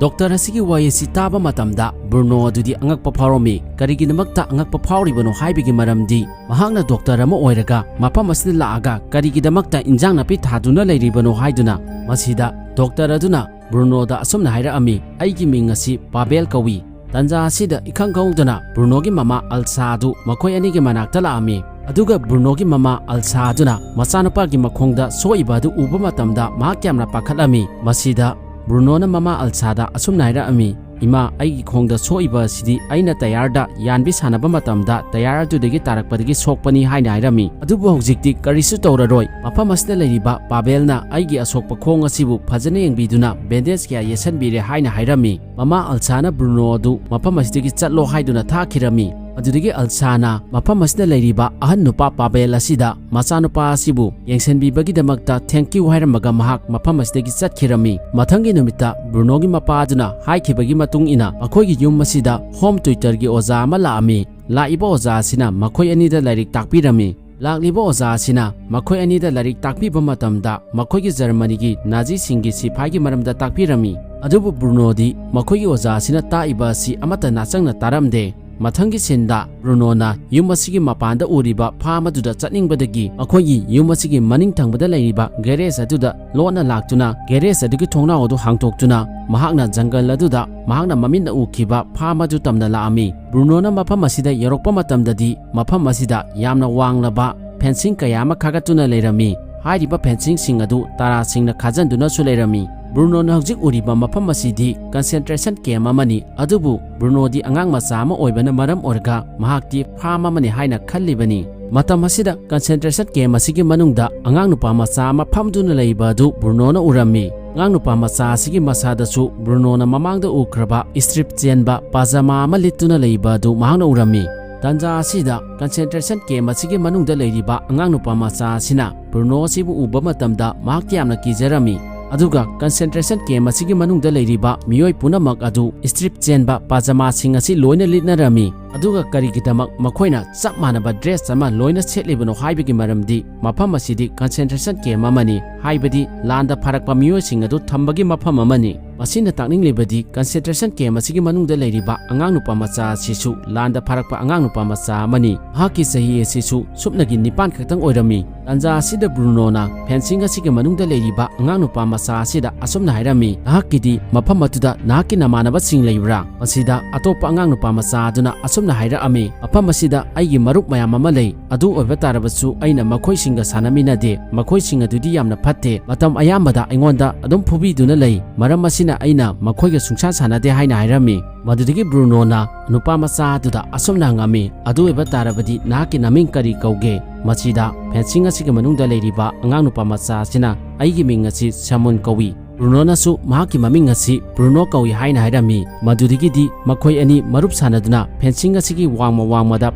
ꯗꯣꯛꯇꯔ ꯑꯁꯤꯒꯤ ꯋꯥꯍꯩ ꯑꯁꯤ ꯇꯥꯕ ꯃꯇꯝꯗ ꯕ꯭ꯔꯨꯅꯣ ꯑꯗꯨꯗꯤ ꯑꯉꯛꯄ ꯐꯥꯎꯔꯝꯃꯤ꯫ ꯀꯔꯤꯒꯤꯗꯃꯛꯇ ꯑꯉꯛꯄ ꯐꯥꯎꯔꯤꯕꯅꯣ ꯍꯥꯏꯕꯒꯤ ꯃꯔꯝꯗꯤ, ꯃꯍꯥꯛꯅ ꯗꯣꯛꯇꯔ ꯑꯃ ꯑꯣꯏꯔꯒ ꯃꯐꯝ ꯑꯁꯤꯗ ꯂꯥꯛꯑꯒ ꯀꯔꯤꯒꯤꯗꯃꯛꯇ ꯏꯟꯖꯥꯡ ꯅꯥꯄꯤ ꯊꯥꯗꯨꯅ ꯂꯩꯔꯤꯕꯅꯣ ꯍꯥꯏꯗꯨꯅ꯫ ꯃꯁꯤꯗ ꯗꯣꯛꯇꯔ ꯑꯗꯨꯅ ꯕ꯭ꯔꯨꯅꯣꯗ ꯑꯁꯨꯝꯅ ꯍꯥꯏꯔꯛꯑꯝꯃꯤ, "ꯑꯩꯒꯤ ꯃꯤꯡ ꯑꯁꯤ ꯄꯥꯕꯦꯜ ꯀꯧꯏ"꯫ ꯇꯟꯖꯥ ꯑꯁꯤꯗ ꯏꯈꯪ ꯈꯪꯍꯧꯗꯅ ꯕ꯭ꯔꯨꯅꯣꯒꯤ ꯃꯃꯥ ꯑꯜꯁꯥ ꯑꯗꯨ ꯃꯈꯣꯏ ꯑꯅꯤꯒꯤ ꯃꯅꯥꯛꯇ ꯂꯥꯛꯑꯝꯃꯤ꯫ ꯑꯗꯨꯒ ꯕ꯭ꯔꯨꯅꯣꯒꯤ ꯃꯃꯥ ꯑꯜꯁꯥ ꯑꯗꯨꯅ ꯃꯆꯥꯅꯨꯄꯥꯒꯤ ꯃꯈꯣꯡꯗ ꯁꯣꯛꯏꯕ ꯑꯗꯨ ꯎꯕ ꯃꯇꯝꯗ ꯃꯍꯥꯛ ꯌꯥꯝꯅ ꯄꯥꯈꯠꯂꯝꯃꯤ꯫ ꯃꯁꯤꯗ ꯕ꯭ꯔꯨꯅꯣꯅ ꯃꯃꯥ ꯑꯜꯁꯥꯗ ꯑꯁꯨꯝꯅ ꯍꯥꯏꯔꯛꯑꯝꯃꯤ, "ꯏꯃꯥ, ꯑꯩꯒꯤ ꯈꯣꯡꯗ ꯁꯣꯛꯏꯕ ꯑꯁꯤꯗꯤ ꯑꯩꯅ ꯇꯌꯥꯔꯗ ꯌꯥꯟꯕꯤ ꯁꯥꯟꯅꯕ ꯃꯇꯝꯗ ꯇꯌꯥꯔ ꯑꯗꯨꯗꯒꯤ ꯇꯥꯔꯛꯄꯗꯒꯤ ꯁꯣꯛꯄꯅꯤ" ꯍꯥꯏꯅ ꯍꯥꯏꯔꯝꯃꯤ꯫ "ꯑꯗꯨꯕꯨ ꯍꯧꯖꯤꯛꯇꯤ ꯀꯔꯤꯁꯨ ꯇꯧꯔꯔꯣꯏ꯫ ꯃꯐꯝ ꯑꯁꯤꯗ ꯂꯩꯔꯤꯕ ꯄꯥꯕꯦꯜꯅ ꯑꯩꯒꯤ ꯑꯁꯣꯛꯄ ꯈꯣꯡ ꯑꯁꯤꯕꯨ ꯐꯖꯅ ꯌꯦꯡꯕꯤꯗꯨꯅ ꯕꯦꯟꯗꯦꯖ ꯀꯌꯥ ꯌꯦꯠꯁꯟꯕꯤꯔꯦ" ꯍꯥꯏꯅ ꯍꯥꯏꯔꯝꯃꯤ꯫ ꯃꯃꯥ ꯑꯜꯁꯥꯅ ꯕ꯭ꯔꯨꯅꯣ ꯑꯗꯨ ꯃꯐꯝ ꯑꯁꯤꯗꯒꯤ ꯆꯠꯂꯣ ꯍꯥꯏꯗꯨꯅ ꯊꯥꯈꯤꯔꯝꯃꯤ꯫ ꯑꯗꯨꯗꯒꯤ ꯑꯜꯁꯥꯅ ꯃꯐꯝ ꯑꯁꯤꯗ ꯂꯩꯔꯤꯕ ꯑꯍꯟ ꯅꯨꯄꯥ ꯄꯥꯕꯦꯜ ꯑꯁꯤꯗ ꯃꯆꯥꯅꯨꯄꯥ ꯑꯁꯤꯕꯨ ꯌꯦꯡꯁꯤꯟꯕꯤꯕꯒꯤꯗꯃꯛꯇ "Thank you" ꯍꯥꯏꯔꯝꯃꯒ ꯃꯍꯥꯛ ꯃꯐꯝ ꯑꯁꯤꯗꯒꯤ ꯆꯠꯈꯤꯔꯝꯃꯤ꯫ ꯃꯊꯪꯒꯤ ꯅꯨꯃꯤꯠꯇ ꯕ꯭ꯔꯨꯅꯣꯒꯤ ꯃꯄꯥ ꯑꯗꯨꯅ ꯍꯥꯏꯈꯤꯕꯒꯤ ꯃꯇꯨꯡ ꯏꯟꯅ ꯃꯈꯣꯏꯒꯤ ꯌꯨꯝ ꯑꯁꯤꯗ ꯍꯣꯝ ꯇ꯭ꯌꯨꯇꯔꯒꯤ ꯑꯣꯖꯥ ꯑꯃ ꯂꯥꯛꯑꯝꯃꯤ꯫ ꯂꯥꯛꯏꯕ ꯑꯣꯖꯥ ꯑꯁꯤꯅ ꯃꯈꯣꯏ ꯑꯅꯤꯗ ꯂꯥꯏꯔꯤꯛ ꯇꯥꯛꯄꯤꯔꯝꯃꯤ꯫ ꯂꯥꯛꯂꯤꯕ ꯑꯣꯖꯥ ꯑꯁꯤꯅ ꯃꯈꯣꯏ ꯑꯅꯤꯗ ꯂꯥꯏꯔꯤꯛ ꯇꯥꯛꯄꯤꯕ ꯃꯇꯝꯗ ꯃꯈꯣꯏꯒꯤ ꯖꯔꯃꯅꯤꯒꯤ ꯅꯥꯖꯤꯁꯤꯡꯒꯤ ꯁꯤꯐꯥꯏꯒꯤ ꯃꯔꯝꯗ ꯇꯥꯛꯄꯤꯔꯝꯃꯤ꯫ ꯑꯗꯨꯕꯨ ꯕ꯭ꯔꯨꯅꯣꯗꯤ ꯃꯈꯣꯏꯒꯤ ꯑꯣꯖꯥ ꯑꯁꯤꯅ ꯇꯥꯛꯏꯕ ꯑꯁꯤ ꯑꯃꯠꯇ ꯅꯥꯆꯪꯅ ꯇꯥꯔꯝꯗꯦ꯫ ꯃꯊꯪꯒꯤ ꯁꯤꯟꯗ ꯕ꯭ꯔꯨꯅꯣꯅ ꯌꯨꯝ ꯑꯁꯤꯒꯤ ꯃꯄꯥꯟꯗ ꯎꯔꯤꯕ ꯐꯥꯝ ꯑꯗꯨꯗ ꯆꯠꯅꯤꯡꯕꯗꯒꯤ ꯃꯈꯣꯏꯒꯤ ꯌꯨꯝ ꯑꯁꯤꯒꯤ ꯃꯅꯤꯡ ꯊꯪꯕꯗ ꯂꯩꯔꯤꯕ ꯒꯦꯔꯦꯖ ꯑꯗꯨꯗ ꯂꯣꯟꯅ ꯂꯥꯛꯇꯨꯅ ꯒꯦꯔꯦꯖ ꯑꯗꯨꯒꯤ ꯊꯣꯡꯅꯥꯎ ꯑꯗꯨ ꯍꯥꯡꯗꯣꯛꯇꯨꯅ ꯃꯍꯥꯛꯅ ꯖꯪꯒꯜ ꯑꯗꯨꯗ ꯃꯍꯥꯛꯅ ꯃꯃꯤꯠꯅ ꯎꯈꯤꯕ ꯐꯥꯝ ꯑꯗꯨ ꯇꯝꯅ ꯂꯥꯛꯑꯝꯃꯤ꯫ ꯕ꯭ꯔꯨꯅꯣꯅ ꯃꯐꯝ ꯑꯁꯤꯗ ꯌꯧꯔꯛꯄ ꯃꯇꯝꯗꯗꯤ ꯃꯐꯝ ꯑꯁꯤꯗ ꯌꯥꯝꯅ ꯋꯥꯡꯂꯕ ꯐꯦꯟꯁꯤꯡ ꯀꯌꯥ ꯑꯃ ꯈꯥꯒꯠꯇꯨꯅ ꯂꯩꯔꯝꯃꯤ꯫ ꯍꯥꯏꯔꯤꯕ ꯐꯦꯟꯁꯤꯡꯁꯤꯡ ꯑꯗꯨ ꯇꯔꯥꯁꯤꯡꯅ ꯈꯥꯖꯤꯟꯗꯨꯅꯁꯨ ꯂꯩꯔꯝꯃꯤ꯫ ꯕ꯭ꯔꯨꯅꯣꯅ ꯍꯧꯖꯤꯛ ꯎꯔꯤꯕ ꯃꯐꯝ ꯑꯁꯤꯗꯤ ꯀꯟꯁꯦꯟꯇ꯭ꯔꯦꯁꯟ ꯀꯦꯝ ꯑꯃꯅꯤ, ꯑꯗꯨꯕꯨ ꯕ꯭ꯔꯨꯅꯣꯗꯤ ꯑꯉꯥꯡ ꯃꯆꯥ ꯑꯃ ꯑꯣꯏꯕꯅ ꯃꯔꯝ ꯑꯣꯏꯔꯒ ꯃꯍꯥꯛꯇꯤ ꯐꯥꯝ ꯑꯃꯅꯤ ꯍꯥꯏꯅ ꯈꯜꯂꯤꯕꯅꯤ꯫ ꯃꯇꯝ ꯑꯁꯤꯗ ꯀꯟꯁꯦꯟꯇ꯭ꯔꯦꯁꯟ ꯀꯦꯝ ꯑꯁꯤꯒꯤ ꯃꯅꯨꯡꯗ ꯑꯉꯥꯡ ꯅꯨꯄꯥ ꯃꯆꯥ ꯑꯃ ꯐꯝꯗꯨꯅ ꯂꯩꯕ ꯑꯗꯨ ꯕ꯭ꯔꯨꯅꯣꯅ ꯎꯔꯝꯃꯤ꯫ ꯑꯉꯥꯡ ꯅꯨꯄꯥ ꯃꯆꯥ ꯑꯁꯤꯒꯤ ꯃꯁꯥꯗꯁꯨ ꯕ꯭ꯔꯨꯅꯣꯅ ꯃꯃꯥꯡꯗ ꯎꯈ꯭ꯔꯕ ꯏꯁꯇ꯭ꯔꯤꯞ ꯆꯦꯟꯕ ꯄꯥꯖꯥꯃꯥ ꯑꯃ ꯂꯤꯠꯇꯨꯅ ꯂꯩꯕ ꯑꯗꯨ ꯃꯍꯥꯛꯅ ꯎꯔꯝꯃꯤ꯫ ꯇꯥꯟꯖꯥ ꯑꯁꯤꯗ ꯀꯟꯁꯦꯟꯇ꯭ꯔꯦꯁꯟ ꯀꯦꯝ ꯑꯁꯤꯒꯤ ꯃꯅꯨꯡꯗ ꯂꯩꯔꯤꯕ ꯑꯉꯥꯡ ꯅꯨꯄꯥ ꯃꯆꯥ ꯑꯁꯤꯅ ꯕ꯭ꯔꯨꯅꯣ ꯑꯁꯤꯕꯨ ꯎꯕ ꯃꯇꯝꯗ ꯃꯍꯥꯛꯇꯤ ꯌꯥꯝꯅ ꯀꯤꯖꯔꯝꯃꯤ꯫ ꯑꯗꯨꯒ ꯀꯟꯁꯦꯟꯇ꯭ꯔꯦꯁꯟ ꯀꯦꯝ ꯑꯁꯤꯒꯤ ꯃꯅꯨꯡꯗ ꯂꯩꯔꯤꯕ ꯃꯤꯑꯣꯏ ꯄꯨꯝꯅꯃꯛ ꯑꯗꯨ ꯏꯁꯇ꯭ꯔꯤꯞ ꯆꯦꯟꯕ ꯄꯥꯖꯥꯃꯥꯁꯤꯡ ꯑꯁꯤ ꯂꯣꯏꯅ ꯂꯤꯠꯅꯔꯝꯃꯤ꯫ ꯑꯗꯨꯒ ꯀꯔꯤꯒꯤꯗꯃꯛ ꯃꯈꯣꯏꯅ ꯆꯞ ꯃꯥꯟꯅꯕ ꯗ꯭ꯔꯦꯁ ꯑꯃ ꯂꯣꯏꯅ ꯁꯦꯠꯂꯤꯕꯅꯣ ꯍꯥꯏꯕꯒꯤ ꯃꯔꯝꯗꯤ ꯃꯐꯝ ꯑꯁꯤꯗꯤ ꯀꯟꯁꯦꯟꯇ꯭ꯔꯦꯁꯟ ꯀꯦꯝ ꯑꯃꯅꯤ, ꯍꯥꯏꯕꯗꯤ ꯂꯥꯟꯗ ꯐꯥꯔꯛꯄ ꯃꯤꯑꯣꯏꯁꯤꯡ ꯑꯗꯨ ꯊꯝꯕꯒꯤ ꯃꯐꯝ ꯑꯃꯅꯤ꯫ ꯃꯁꯤꯅ ꯇꯥꯛꯅꯤꯡꯂꯤꯕꯗꯤ ꯀꯟꯁꯦꯟꯇ꯭ꯔꯦꯁꯟ ꯀꯦꯝ ꯑꯁꯤꯒꯤ ꯃꯅꯨꯡꯗ ꯂꯩꯔꯤꯕ ꯑꯉꯥꯡ ꯅꯨꯄꯥ ꯃꯆꯥ ꯑꯁꯤꯁꯨ ꯂꯥꯟꯗ ꯐꯥꯔꯛꯄ ꯑꯉꯥꯡ ꯅꯨꯄꯥ ꯃꯆꯥ ꯑꯃꯅꯤ꯫ ꯃꯍꯥꯛꯀꯤ ꯆꯍꯤ ꯑꯁꯤꯁꯨ ꯁꯨꯞꯅꯒꯤ ꯅꯤꯄꯥꯟ ꯈꯛꯇꯪ ꯑꯣꯏꯔꯝꯃꯤ꯫ ꯇꯥꯟꯖꯥ ꯑꯁꯤꯗ ꯕ꯭ꯔꯨꯅꯣꯅ ꯐꯦꯟꯁꯤꯡ ꯑꯁꯤꯒꯤ ꯃꯅꯨꯡꯗ ꯂꯩꯔꯤꯕ ꯑꯉꯥꯡ ꯅꯨꯄꯥ ꯃꯆꯥ ꯑꯁꯤꯗ ꯑꯁꯨꯝꯅ ꯍꯥꯏꯔꯝꯃꯤ, "ꯅꯍꯥꯛꯀꯤꯗꯤ ꯃꯐꯝ ꯑꯗꯨꯗ ꯅꯍꯥꯛꯀꯤ ꯅꯃꯥꯟꯅꯕꯁꯤꯡ ꯂꯩꯕ꯭ꯔꯥ?" ꯃꯁꯤꯗ ꯑꯇꯣꯞꯄ ꯑꯉꯥꯡ ꯅꯨꯄꯥ ꯃꯆꯥ ꯑꯗꯨꯅ ꯑꯁꯨꯝ ꯅ ꯍꯥꯏꯔꯛꯑꯝꯃꯤ, "ꯃꯐꯝ ꯑꯁꯤꯗ ꯑꯩꯒꯤ ꯃꯔꯨꯞ ꯃꯌꯥꯝ ꯑꯃ ꯂꯩ꯫ ꯑꯗꯨ ꯑꯣꯏꯕ ꯇꯥꯔꯕꯁꯨ ꯑꯩꯅ ꯃꯈꯣꯏꯁꯤꯡꯒ ꯁꯥꯟꯅꯃꯤꯟꯅꯗꯦ꯫ ꯃꯈꯣꯏꯁꯤꯡ ꯑꯗꯨꯗꯤ ꯌꯥꯝꯅ ꯐꯠꯇꯦ꯫ ꯃꯇꯝ ꯑꯌꯥꯝꯕꯗ ꯑꯩꯉꯣꯟꯗ ꯑꯗꯨꯝ ꯐꯨꯕꯤꯗꯨꯅ ꯂꯩ꯫ ꯃꯔꯝ ꯑꯁꯤꯅ ꯑꯩꯅ ꯃꯈꯣꯏꯒ ꯁꯨꯡꯁꯥ ꯁꯥꯟꯅꯗꯦ" ꯍꯥꯏꯅ ꯍꯥꯏꯔꯝꯃꯤ꯫ ꯃꯗꯨꯗꯒꯤ ꯕ꯭ꯔꯨꯅꯣꯅ ꯅꯨꯄꯥ ꯃꯆꯥ ꯑꯗꯨꯗ ꯑꯁꯨꯝꯅ ꯍꯪꯉꯝꯃꯤ, "ꯑꯗꯨ ꯑꯣꯏꯕ ꯇꯥꯔꯕꯗꯤ ꯅꯍꯥꯛꯀꯤ ꯅꯃꯤꯡ ꯀꯔꯤ ꯀꯧꯒꯦ? ꯃꯁꯤꯗ ꯐꯦꯟꯁꯤꯡ ꯑꯁꯤꯒꯤ ꯃꯅꯨꯡꯗ ꯂꯩꯔꯤꯕ ꯑꯉꯥꯡ ꯅꯨꯄꯥ ꯃꯆꯥ ꯑꯁꯤꯅ ꯑꯩꯒꯤ ꯃꯤꯡ ꯑꯁꯤ ꯁꯦꯃꯨꯟ ꯀꯧꯏ꯫ ꯕ꯭ꯔꯨꯅꯣꯅꯁꯨ ꯃꯍꯥꯛꯀꯤ ꯃꯃꯤꯡ ꯑꯁꯤ ꯕ꯭ꯔꯨꯅꯣ ꯀꯧꯏ" ꯍꯥꯏꯅ ꯍꯥꯏꯔꯝꯃꯤ꯫ ꯃꯗꯨꯗꯒꯤꯗꯤ ꯃꯈꯣꯏ ꯑꯅꯤ ꯃꯔꯨꯞ ꯁꯥꯟꯅꯗꯨꯅ ꯐꯦꯟꯁꯤꯡ ꯑꯁꯤꯒꯤ ꯋꯥꯡꯃ ꯋꯥꯡꯃꯗ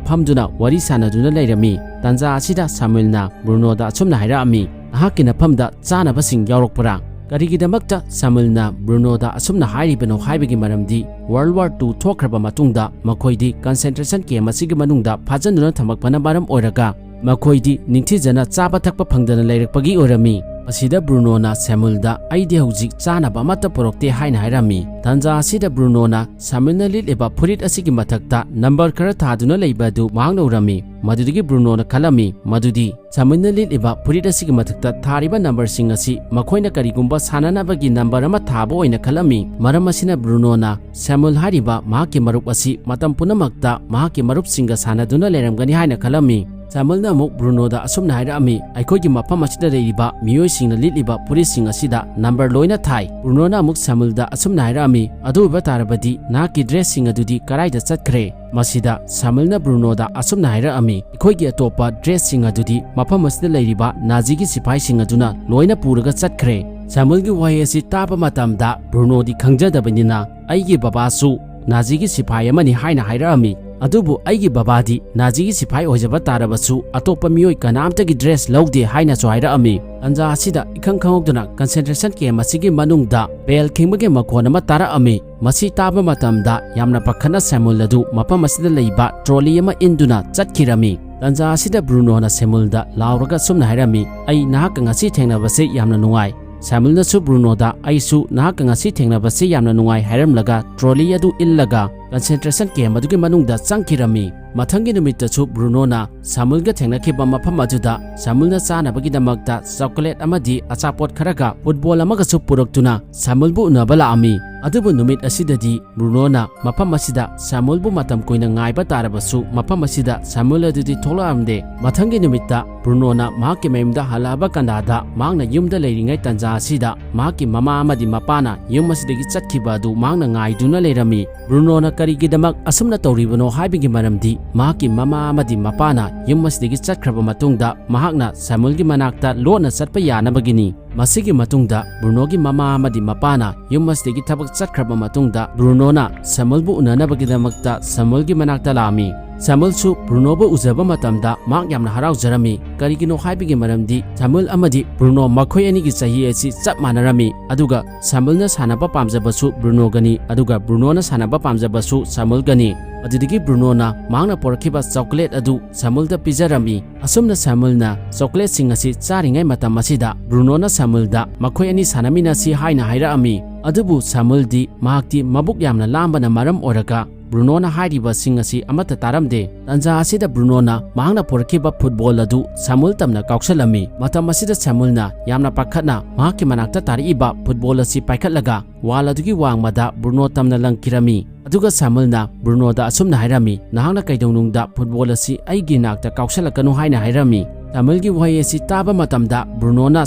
ꯐꯝꯗꯨꯅ ꯋꯥꯔꯤ ꯁꯥꯟꯅꯗꯨꯅ ꯂꯩꯔꯝꯃꯤ꯫ ꯇꯥꯟꯖꯥ ꯑꯁꯤꯗ ꯁꯦꯃꯨꯜꯅ ꯕ꯭ꯔꯨꯅꯣꯗ ꯑꯁꯨꯝꯅ ꯍꯥꯏꯔꯛꯑꯝꯃꯤ, "ꯅꯍꯥꯛꯀꯤ ꯅꯐꯝꯗ ꯆꯥꯅꯕꯁꯤꯡ ꯌꯥꯎꯔꯛꯄ꯭ꯔꯥ?" ꯀꯔꯤꯒꯤꯗꯃꯛꯇ ꯁꯦꯃꯨꯜꯅ ꯕ꯭ꯔꯨꯅꯣꯗ ꯑꯁꯨꯝꯅ ꯍꯥꯏꯔꯤꯕꯅꯣ ꯍꯥꯏꯕꯒꯤ ꯃꯔꯝꯗꯤ, World War Two ꯊꯣꯛꯈ꯭ꯔꯕ ꯃꯇꯨꯡꯗ ꯃꯈꯣꯏꯗꯤ concentration camp ꯑꯁꯤꯒꯤ ꯃꯅꯨꯡꯗ ꯐꯥꯖꯤꯟꯗꯨꯅ ꯊꯝꯃꯛꯄꯅ ꯃꯔꯝ ꯑꯣꯏꯔꯒ, ꯃꯈꯣꯏꯗꯤ ꯅꯤꯡꯊꯤꯖꯅ ꯆꯥꯕ ꯊꯛꯄ ꯐꯪꯗꯅ ꯂꯩꯔꯛꯄꯒꯤ ꯑꯣꯏꯔꯝꯃꯤ꯫ ꯃꯁꯤꯗ ꯕ꯭ꯔꯨꯅꯣꯅ ꯁꯦꯃꯨꯜꯗ, "ꯑꯩꯗꯤ ꯍꯧꯖꯤꯛ ꯆꯥꯅꯕ ꯑꯃꯠꯇ ꯄꯨꯔꯛꯇꯦ" ꯍꯥꯏꯅ ꯍꯥꯏꯔꯝꯃꯤ꯫ ꯇꯥꯟꯖꯥ ꯑꯁꯤꯗ ꯕ꯭ꯔꯨꯅꯣꯅ ꯁꯦꯃꯨꯜꯅ ꯂꯤꯠꯂꯤꯕ ꯐꯨꯔꯤꯠ ꯑꯁꯤꯒꯤ ꯃꯊꯛꯇ ꯅꯝꯕꯔ ꯈꯔ ꯊꯥꯗꯨꯅ ꯂꯩꯕ ꯑꯗꯨ ꯃꯍꯥꯛꯅ ꯎꯔꯝꯃꯤ꯫ ꯃꯗꯨꯗꯒꯤ ꯕ꯭ꯔꯨꯅꯣꯅ ꯈꯜꯂꯝꯃꯤ, ꯃꯗꯨꯗꯤ ꯁꯦꯃꯨꯜꯅ ꯂꯤꯠꯂꯤꯕ ꯐꯨꯔꯤꯠ ꯑꯁꯤꯒꯤ ꯃꯊꯛꯇ ꯊꯥꯔꯤꯕ ꯅꯝꯕꯔꯁꯤꯡ ꯑꯁꯤ ꯃꯈꯣꯏꯅ ꯀꯔꯤꯒꯨꯝꯕ ꯁꯥꯟꯅꯅꯕꯒꯤ ꯅꯝꯕꯔ ꯑꯃ ꯊꯥꯕ ꯑꯣꯏꯅ ꯈꯜꯂꯝꯃꯤ꯫ ꯃꯔꯝ ꯑꯁꯤꯅ ꯕ꯭ꯔꯨꯅꯣꯅ ꯁꯦꯃꯨꯜ ꯍꯥꯏꯔꯤꯕ ꯃꯍꯥꯛꯀꯤ ꯃꯔꯨꯞ ꯑꯁꯤ ꯃꯇꯝ ꯄꯨꯝꯅꯃꯛꯇ ꯃꯍꯥꯛꯀꯤ ꯃꯔꯨꯞꯁꯤꯡꯒ ꯁꯥꯟꯅꯗꯨꯅ ꯂꯩꯔꯝꯒꯅꯤ ꯍꯥꯏꯅ ꯈꯜꯂꯝꯃꯤ꯫ ꯁꯦꯃꯨꯜꯅ ꯑꯃꯨꯛ ꯕ꯭ꯔꯨꯅꯣꯗ ꯑꯁꯨꯝꯅ ꯍꯥꯏꯔꯛꯑꯝꯃꯤ, "ꯑꯩꯈꯣꯏꯒꯤ ꯃꯐꯝ ꯑꯁꯤꯗ ꯂꯩꯔꯤꯕ ꯃꯤꯑꯣꯏꯁꯤꯡꯅ ꯂꯤꯠꯂꯤꯕ ꯐꯨꯔꯤꯠꯁꯤꯡ ꯑꯁꯤꯗ ꯅꯝꯕꯔ ꯂꯣꯏꯅ ꯊꯥꯏ꯫" ꯕ꯭ꯔꯨꯅꯣꯅ ꯑꯃꯨꯛ ꯁꯦꯃꯨꯜꯗ ꯑꯁꯨꯝꯅ ꯍꯥꯏꯔꯛꯑꯝꯃꯤ, "ꯑꯗꯨ ꯑꯣꯏꯕ ꯇꯥꯔꯕꯗꯤ ꯅꯍꯥꯛꯀꯤ ꯗ꯭ꯔꯦꯁꯁꯤꯡ ꯑꯗꯨꯗꯤ ꯀꯗꯥꯏꯗ ꯆꯠꯈ꯭ꯔꯦ?" ꯃꯁꯤꯗ ꯁꯦꯃꯨꯜꯅ ꯕ꯭ꯔꯨꯅꯣꯗ ꯑꯁꯨꯝꯅ ꯍꯥꯏꯔꯛꯑꯝꯃꯤ, "ꯑꯩꯈꯣꯏꯒꯤ ꯑꯇꯣꯞꯄ ꯗ꯭ꯔꯦꯁꯁꯤꯡ ꯑꯗꯨꯗꯤ ꯃꯐꯝ ꯑꯁꯤꯗ ꯂꯩꯔꯤꯕ ꯅꯥꯖꯤꯒꯤ ꯁꯤꯐꯥꯏꯁꯤꯡ ꯑꯗꯨꯅ ꯂꯣꯏꯅ ꯄꯨꯔꯒ ꯆꯠꯈ꯭ꯔꯦ꯫" ꯁꯦꯃꯨꯜꯒꯤ ꯋꯥꯍꯩ ꯑꯁꯤ ꯇꯥꯕ ꯃꯇꯝꯗ ꯕ꯭ꯔꯨꯅꯣꯗꯤ ꯈꯪꯖꯗꯕꯅꯤꯅ, "ꯑꯩꯒꯤ ꯕꯕꯥꯁꯨ ꯅꯥꯖꯤꯒꯤ ꯁꯤꯐꯥꯏ ꯑꯃꯅꯤ" ꯍꯥꯏꯅ ꯍꯥꯏꯔꯛꯑꯝꯃꯤ꯫ ꯑꯗꯨꯕꯨ ꯑꯩꯒꯤ ꯕꯕꯥꯗꯤ ꯅꯥꯖꯤꯒꯤ ꯁꯤꯐꯥꯏ ꯑꯣꯏꯖꯕ ꯇꯥꯔꯕꯁꯨ ꯑꯇꯣꯞꯄ ꯃꯤꯑꯣꯏ ꯀꯅꯥꯝꯇꯒꯤ ꯗ꯭ꯔꯦꯁ ꯂꯧꯗꯦ ꯍꯥꯏꯅꯁꯨ ꯍꯥꯏꯔꯛꯑꯝꯃꯤ꯫ ꯇꯥꯟꯖꯥ ꯑꯁꯤꯗ ꯏꯈꯪ ꯈꯪꯍꯧꯗꯅ concentration camp ꯑꯁꯤꯒꯤ ꯃꯅꯨꯡꯗ bell ꯈꯤꯡꯕꯒꯤ ꯃꯈꯣꯟ ꯑꯃ ꯇꯥꯔꯛꯑꯝꯃꯤ꯫ ꯃꯁꯤ ꯇꯥꯕ ꯃꯇꯝꯗ ꯌꯥꯝꯅ ꯄꯥꯈꯠꯅ ꯁꯦꯃꯨꯜ ꯑꯗꯨ ꯃꯐꯝ ꯑꯁꯤꯗ ꯂꯩꯕ trolley ꯑꯃ ꯏꯟꯗꯨꯅ ꯆꯠꯈꯤꯔꯝꯃꯤ꯫ ꯇꯥꯟꯖꯥ ꯑꯁꯤꯗ ꯕ꯭ꯔꯨꯅꯣꯅ ꯁꯦꯃꯨꯜꯗ ꯂꯥꯎꯔꯒ ꯑꯁꯨꯝꯅ ꯍꯥꯏꯔꯝꯃꯤ, "ꯑꯩ ꯅꯍꯥꯛꯀ ꯉꯁꯤ ꯊꯦꯡꯅꯕꯁꯦ ꯌꯥꯝꯅ ꯅꯨꯡꯉꯥꯏ꯫" ꯁꯦꯃꯨꯜꯅꯁꯨ ꯕ꯭ꯔꯨꯅꯣꯗ, "ꯑꯩꯁꯨ ꯅꯍꯥꯛꯀ ꯉꯁꯤ ꯊꯦꯡꯅꯕꯁꯦ ꯌꯥꯝꯅ ꯅꯨꯡꯉꯥꯏ" ꯍꯥꯏꯔꯝꯂꯒ trolley ꯑꯗꯨ ꯏꯜꯂꯒ concentration camp ꯑꯗꯨꯒꯤ ꯃꯅꯨꯡꯗ ꯆꯪꯈꯤꯔꯝꯃꯤ꯫ ꯃꯊꯪꯒꯤ ꯅꯨꯃꯤꯠꯇꯁꯨ ꯕ꯭ꯔꯨꯅꯣꯅ ꯁꯥꯃꯨꯜꯒ ꯊꯦꯡꯅꯈꯤꯕ ꯃꯐꯝ ꯑꯗꯨꯗ ꯁꯥꯃꯨꯜꯅ ꯆꯥꯅꯕꯒꯤꯗꯃꯛꯇ ꯆꯣꯀꯣꯂꯦꯠ ꯑꯃꯗꯤ ꯑꯆꯥꯄꯣꯠ ꯈꯔꯒ ꯐꯨꯠꯕꯣꯜ ꯑꯃꯒꯁꯨ ꯄꯨꯔꯛꯇꯨꯅ ꯁꯥꯃꯨꯜꯕꯨ ꯎꯅꯕ ꯂꯥꯛꯑꯝꯃꯤ꯫ ꯑꯗꯨꯕꯨ ꯅꯨꯃꯤꯠ ꯑꯁꯤꯗꯗꯤ ꯕ꯭ꯔꯨꯅꯣꯅ ꯃꯐꯝ ꯑꯁꯤꯗ ꯁꯥꯃꯨꯜꯕꯨ ꯃꯇꯝ ꯀꯨꯏꯅ ꯉꯥꯏꯕ ꯇꯥꯔꯕꯁꯨ ꯃꯐꯝ ꯑꯁꯤꯗ ꯁꯥꯃꯨꯜ ꯑꯗꯨꯗꯤ ꯊꯣꯛꯂꯛꯑꯝꯗꯦ꯫ ꯃꯊꯪꯒꯤ ꯅꯨꯃꯤꯠꯇ ꯕ꯭ꯔꯨꯅꯣꯅ ꯃꯍꯥꯛꯀꯤ ꯃꯌꯨꯝꯗ ꯍꯜꯂꯛꯑꯕ ꯀꯟꯗꯥꯗ ꯃꯍꯥꯛꯅ ꯌꯨꯝꯗ ꯂꯩꯔꯤꯉꯩ ꯇꯟꯖꯥ ꯑꯁꯤꯗ ꯃꯍꯥꯛꯀꯤ ꯃꯃꯥ ꯑꯃꯗꯤ ꯃꯄꯥꯅ ꯌꯨꯝ ꯑꯁꯤꯗꯒꯤ ꯆꯠꯈꯤꯕ ꯑꯗꯨ ꯃꯍꯥꯛꯅ ꯉꯥꯏꯗꯨꯅ ꯂꯩꯔꯝꯃꯤ꯫ ꯕ꯭ꯔꯨꯅꯣꯅ ꯀꯔꯤꯒꯤꯗꯃꯛ ꯑꯁꯨꯝꯅ ꯇꯧꯔꯤꯕꯅꯣ ꯍꯥꯏꯕꯒꯤ ꯃꯔꯝꯗꯤ ꯃꯍꯥꯛꯀꯤ ꯃꯃꯥ ꯑꯃꯗꯤ ꯃꯄꯥꯅ ꯌꯨꯝ ꯑꯁꯤꯗꯒꯤ ꯆꯠꯈ꯭ꯔꯕ ꯃꯇꯨꯡꯗ ꯃꯍꯥꯛꯅ ꯁꯥꯃꯨꯜꯒꯤ ꯃꯅꯥꯛꯇ ꯂꯣꯟꯅ ꯆꯠꯄ ꯌꯥꯅꯕꯒꯤꯅꯤ꯫ ꯃꯁꯤꯒꯤ ꯃꯇꯨꯡꯗ ꯕ꯭ꯔꯨꯅꯣꯒꯤ ꯃꯃꯥ ꯑꯃꯗꯤ ꯃꯄꯥꯅ ꯌꯨꯝ ꯑꯁꯤꯗꯒꯤ ꯊꯕꯛ ꯆꯠꯈ꯭ꯔꯕ ꯃꯇꯨꯡꯗ ꯕ꯭ꯔꯨꯅꯣꯅ ꯁꯥꯃꯨꯜꯕꯨ ꯎꯅꯅꯕꯒꯤꯗꯃꯛꯇ ꯁꯥꯃꯨꯜꯒꯤ ꯃꯅꯥꯛꯇ ꯂꯥꯛꯑꯝꯃꯤ꯫ ꯁꯥꯃꯨꯜꯁꯨ ꯕ꯭ꯔꯨꯅꯣꯕꯨ ꯎꯖꯕ ꯃꯇꯝꯗ ꯃꯍꯥꯛ ꯌꯥꯝꯅ ꯍꯔꯥꯎꯖꯔꯝꯃꯤ꯫ ꯀꯔꯤꯒꯤꯅꯣ ꯍꯥꯏꯕꯒꯤ ꯃꯔꯝꯗꯤ ꯁꯥꯃꯨꯜ ꯑꯃꯗꯤ ꯕ꯭ꯔꯨꯅꯣ ꯃꯈꯣꯏ ꯑꯅꯤꯒꯤ ꯆꯍꯤ ꯑꯁꯤ ꯆꯞ ꯃꯥꯟꯅꯔꯝꯃꯤ꯫ ꯑꯗꯨꯒ ꯁꯥꯃꯨꯜꯅ ꯁꯥꯟꯅꯕ ꯄꯥꯝꯖꯕꯁꯨ ꯕ꯭ꯔꯨꯅꯣꯒꯅꯤ, ꯑꯗꯨꯒ ꯕ꯭ꯔꯨꯅꯣꯅ ꯁꯥꯟꯅꯕ ꯄꯥꯝꯖꯕꯁꯨ ꯁꯥꯃꯨꯜꯒꯅꯤ꯫ ꯑꯗꯨꯗꯒꯤ ꯕ꯭ꯔꯨꯅꯣꯅ ꯃꯍꯥꯛꯅ ꯄꯨꯔꯛꯈꯤꯕ ꯆꯣꯀꯣꯂꯦꯠ ꯑꯗꯨ ꯁꯥꯃꯨꯜꯗ ꯄꯤꯖꯔꯝꯃꯤ꯫ ꯑꯁꯨꯝꯅ ꯁꯥꯃꯨꯜꯅ ꯆꯣꯀꯣꯂꯦꯠꯁꯤꯡ ꯑꯁꯤ ꯆꯥꯔꯤꯉꯩ ꯃꯇꯝ ꯑꯁꯤꯗ ꯕ꯭ꯔꯨꯅꯣꯅ ꯁꯥꯃꯨꯜꯗ ꯃꯈꯣꯏ ꯑꯅꯤ ꯁꯥꯟꯅꯃꯤꯟꯅꯁꯤ ꯍꯥꯏꯅ ꯍꯥꯏꯔꯛꯑꯝꯃꯤ꯫ ꯑꯗꯨꯕꯨ ꯁꯥꯃꯨꯜꯗꯤ ꯃꯍꯥꯛꯇꯤ ꯃꯕꯨꯛ ꯌꯥꯝꯅ ꯂꯥꯝꯕꯅ ꯃꯔꯝ ꯑꯣꯏꯔꯒ ꯕ꯭ꯔꯨꯅꯣꯅ ꯍꯥꯏꯔꯤꯕꯁꯤꯡ ꯑꯁꯤ ꯑꯃꯠꯇ ꯇꯥꯔꯝꯗꯦ꯫ ꯇꯟꯖꯥ ꯑꯁꯤꯗ ꯕ꯭ꯔꯨꯅꯣꯅ ꯃꯍꯥꯛꯅ ꯄꯨꯔꯛꯈꯤꯕ ꯐꯨꯠꯕꯣꯜ ꯑꯗꯨ ꯁꯥꯃꯨꯜ ꯇꯝꯅ ꯀꯥꯎꯁꯜꯂꯝꯃꯤ꯫ ꯃꯇꯝ ꯑꯁꯤꯗ ꯁꯥꯃꯨꯜꯅ ꯌꯥꯝꯅ ꯄꯥꯈꯠꯅ ꯃꯍꯥꯛꯀꯤ ꯃꯅꯥꯛꯇ ꯇꯥꯔꯛꯏꯕ ꯐꯨꯠꯕꯣꯜ ꯑꯁꯤ ꯄꯥꯏꯈꯠꯂꯒ ꯋꯥꯜ ꯑꯗꯨꯒꯤ ꯋꯥꯡꯃꯗ ꯕ꯭ꯔꯨꯅꯣ ꯇꯝꯅ ꯂꯪꯈꯤꯔꯝꯃꯤ꯫ ꯑꯗꯨꯒ ꯁꯥꯃꯨꯜꯅ ꯕ꯭ꯔꯨꯅꯣꯗ ꯑꯁꯨꯝꯅ ꯍꯥꯏꯔꯝꯃꯤ, "ꯅꯍꯥꯛꯅ ꯀꯩꯗꯧꯅꯨꯡꯗ ꯐꯨꯠꯕꯣꯜ ꯑꯁꯤ ꯑꯩꯒꯤ ꯅꯥꯛꯇ ꯀꯥꯎꯁꯜꯂꯛꯀꯅꯨ" ꯍꯥꯏꯅ ꯍꯥꯏꯔꯝꯃꯤ꯫ ꯁꯥꯃꯨꯜꯒꯤ ꯋꯥꯍꯩ ꯑꯁꯤ ꯇꯥꯕ ꯃꯇꯝꯗ ꯕ꯭ꯔꯨꯅꯣꯅ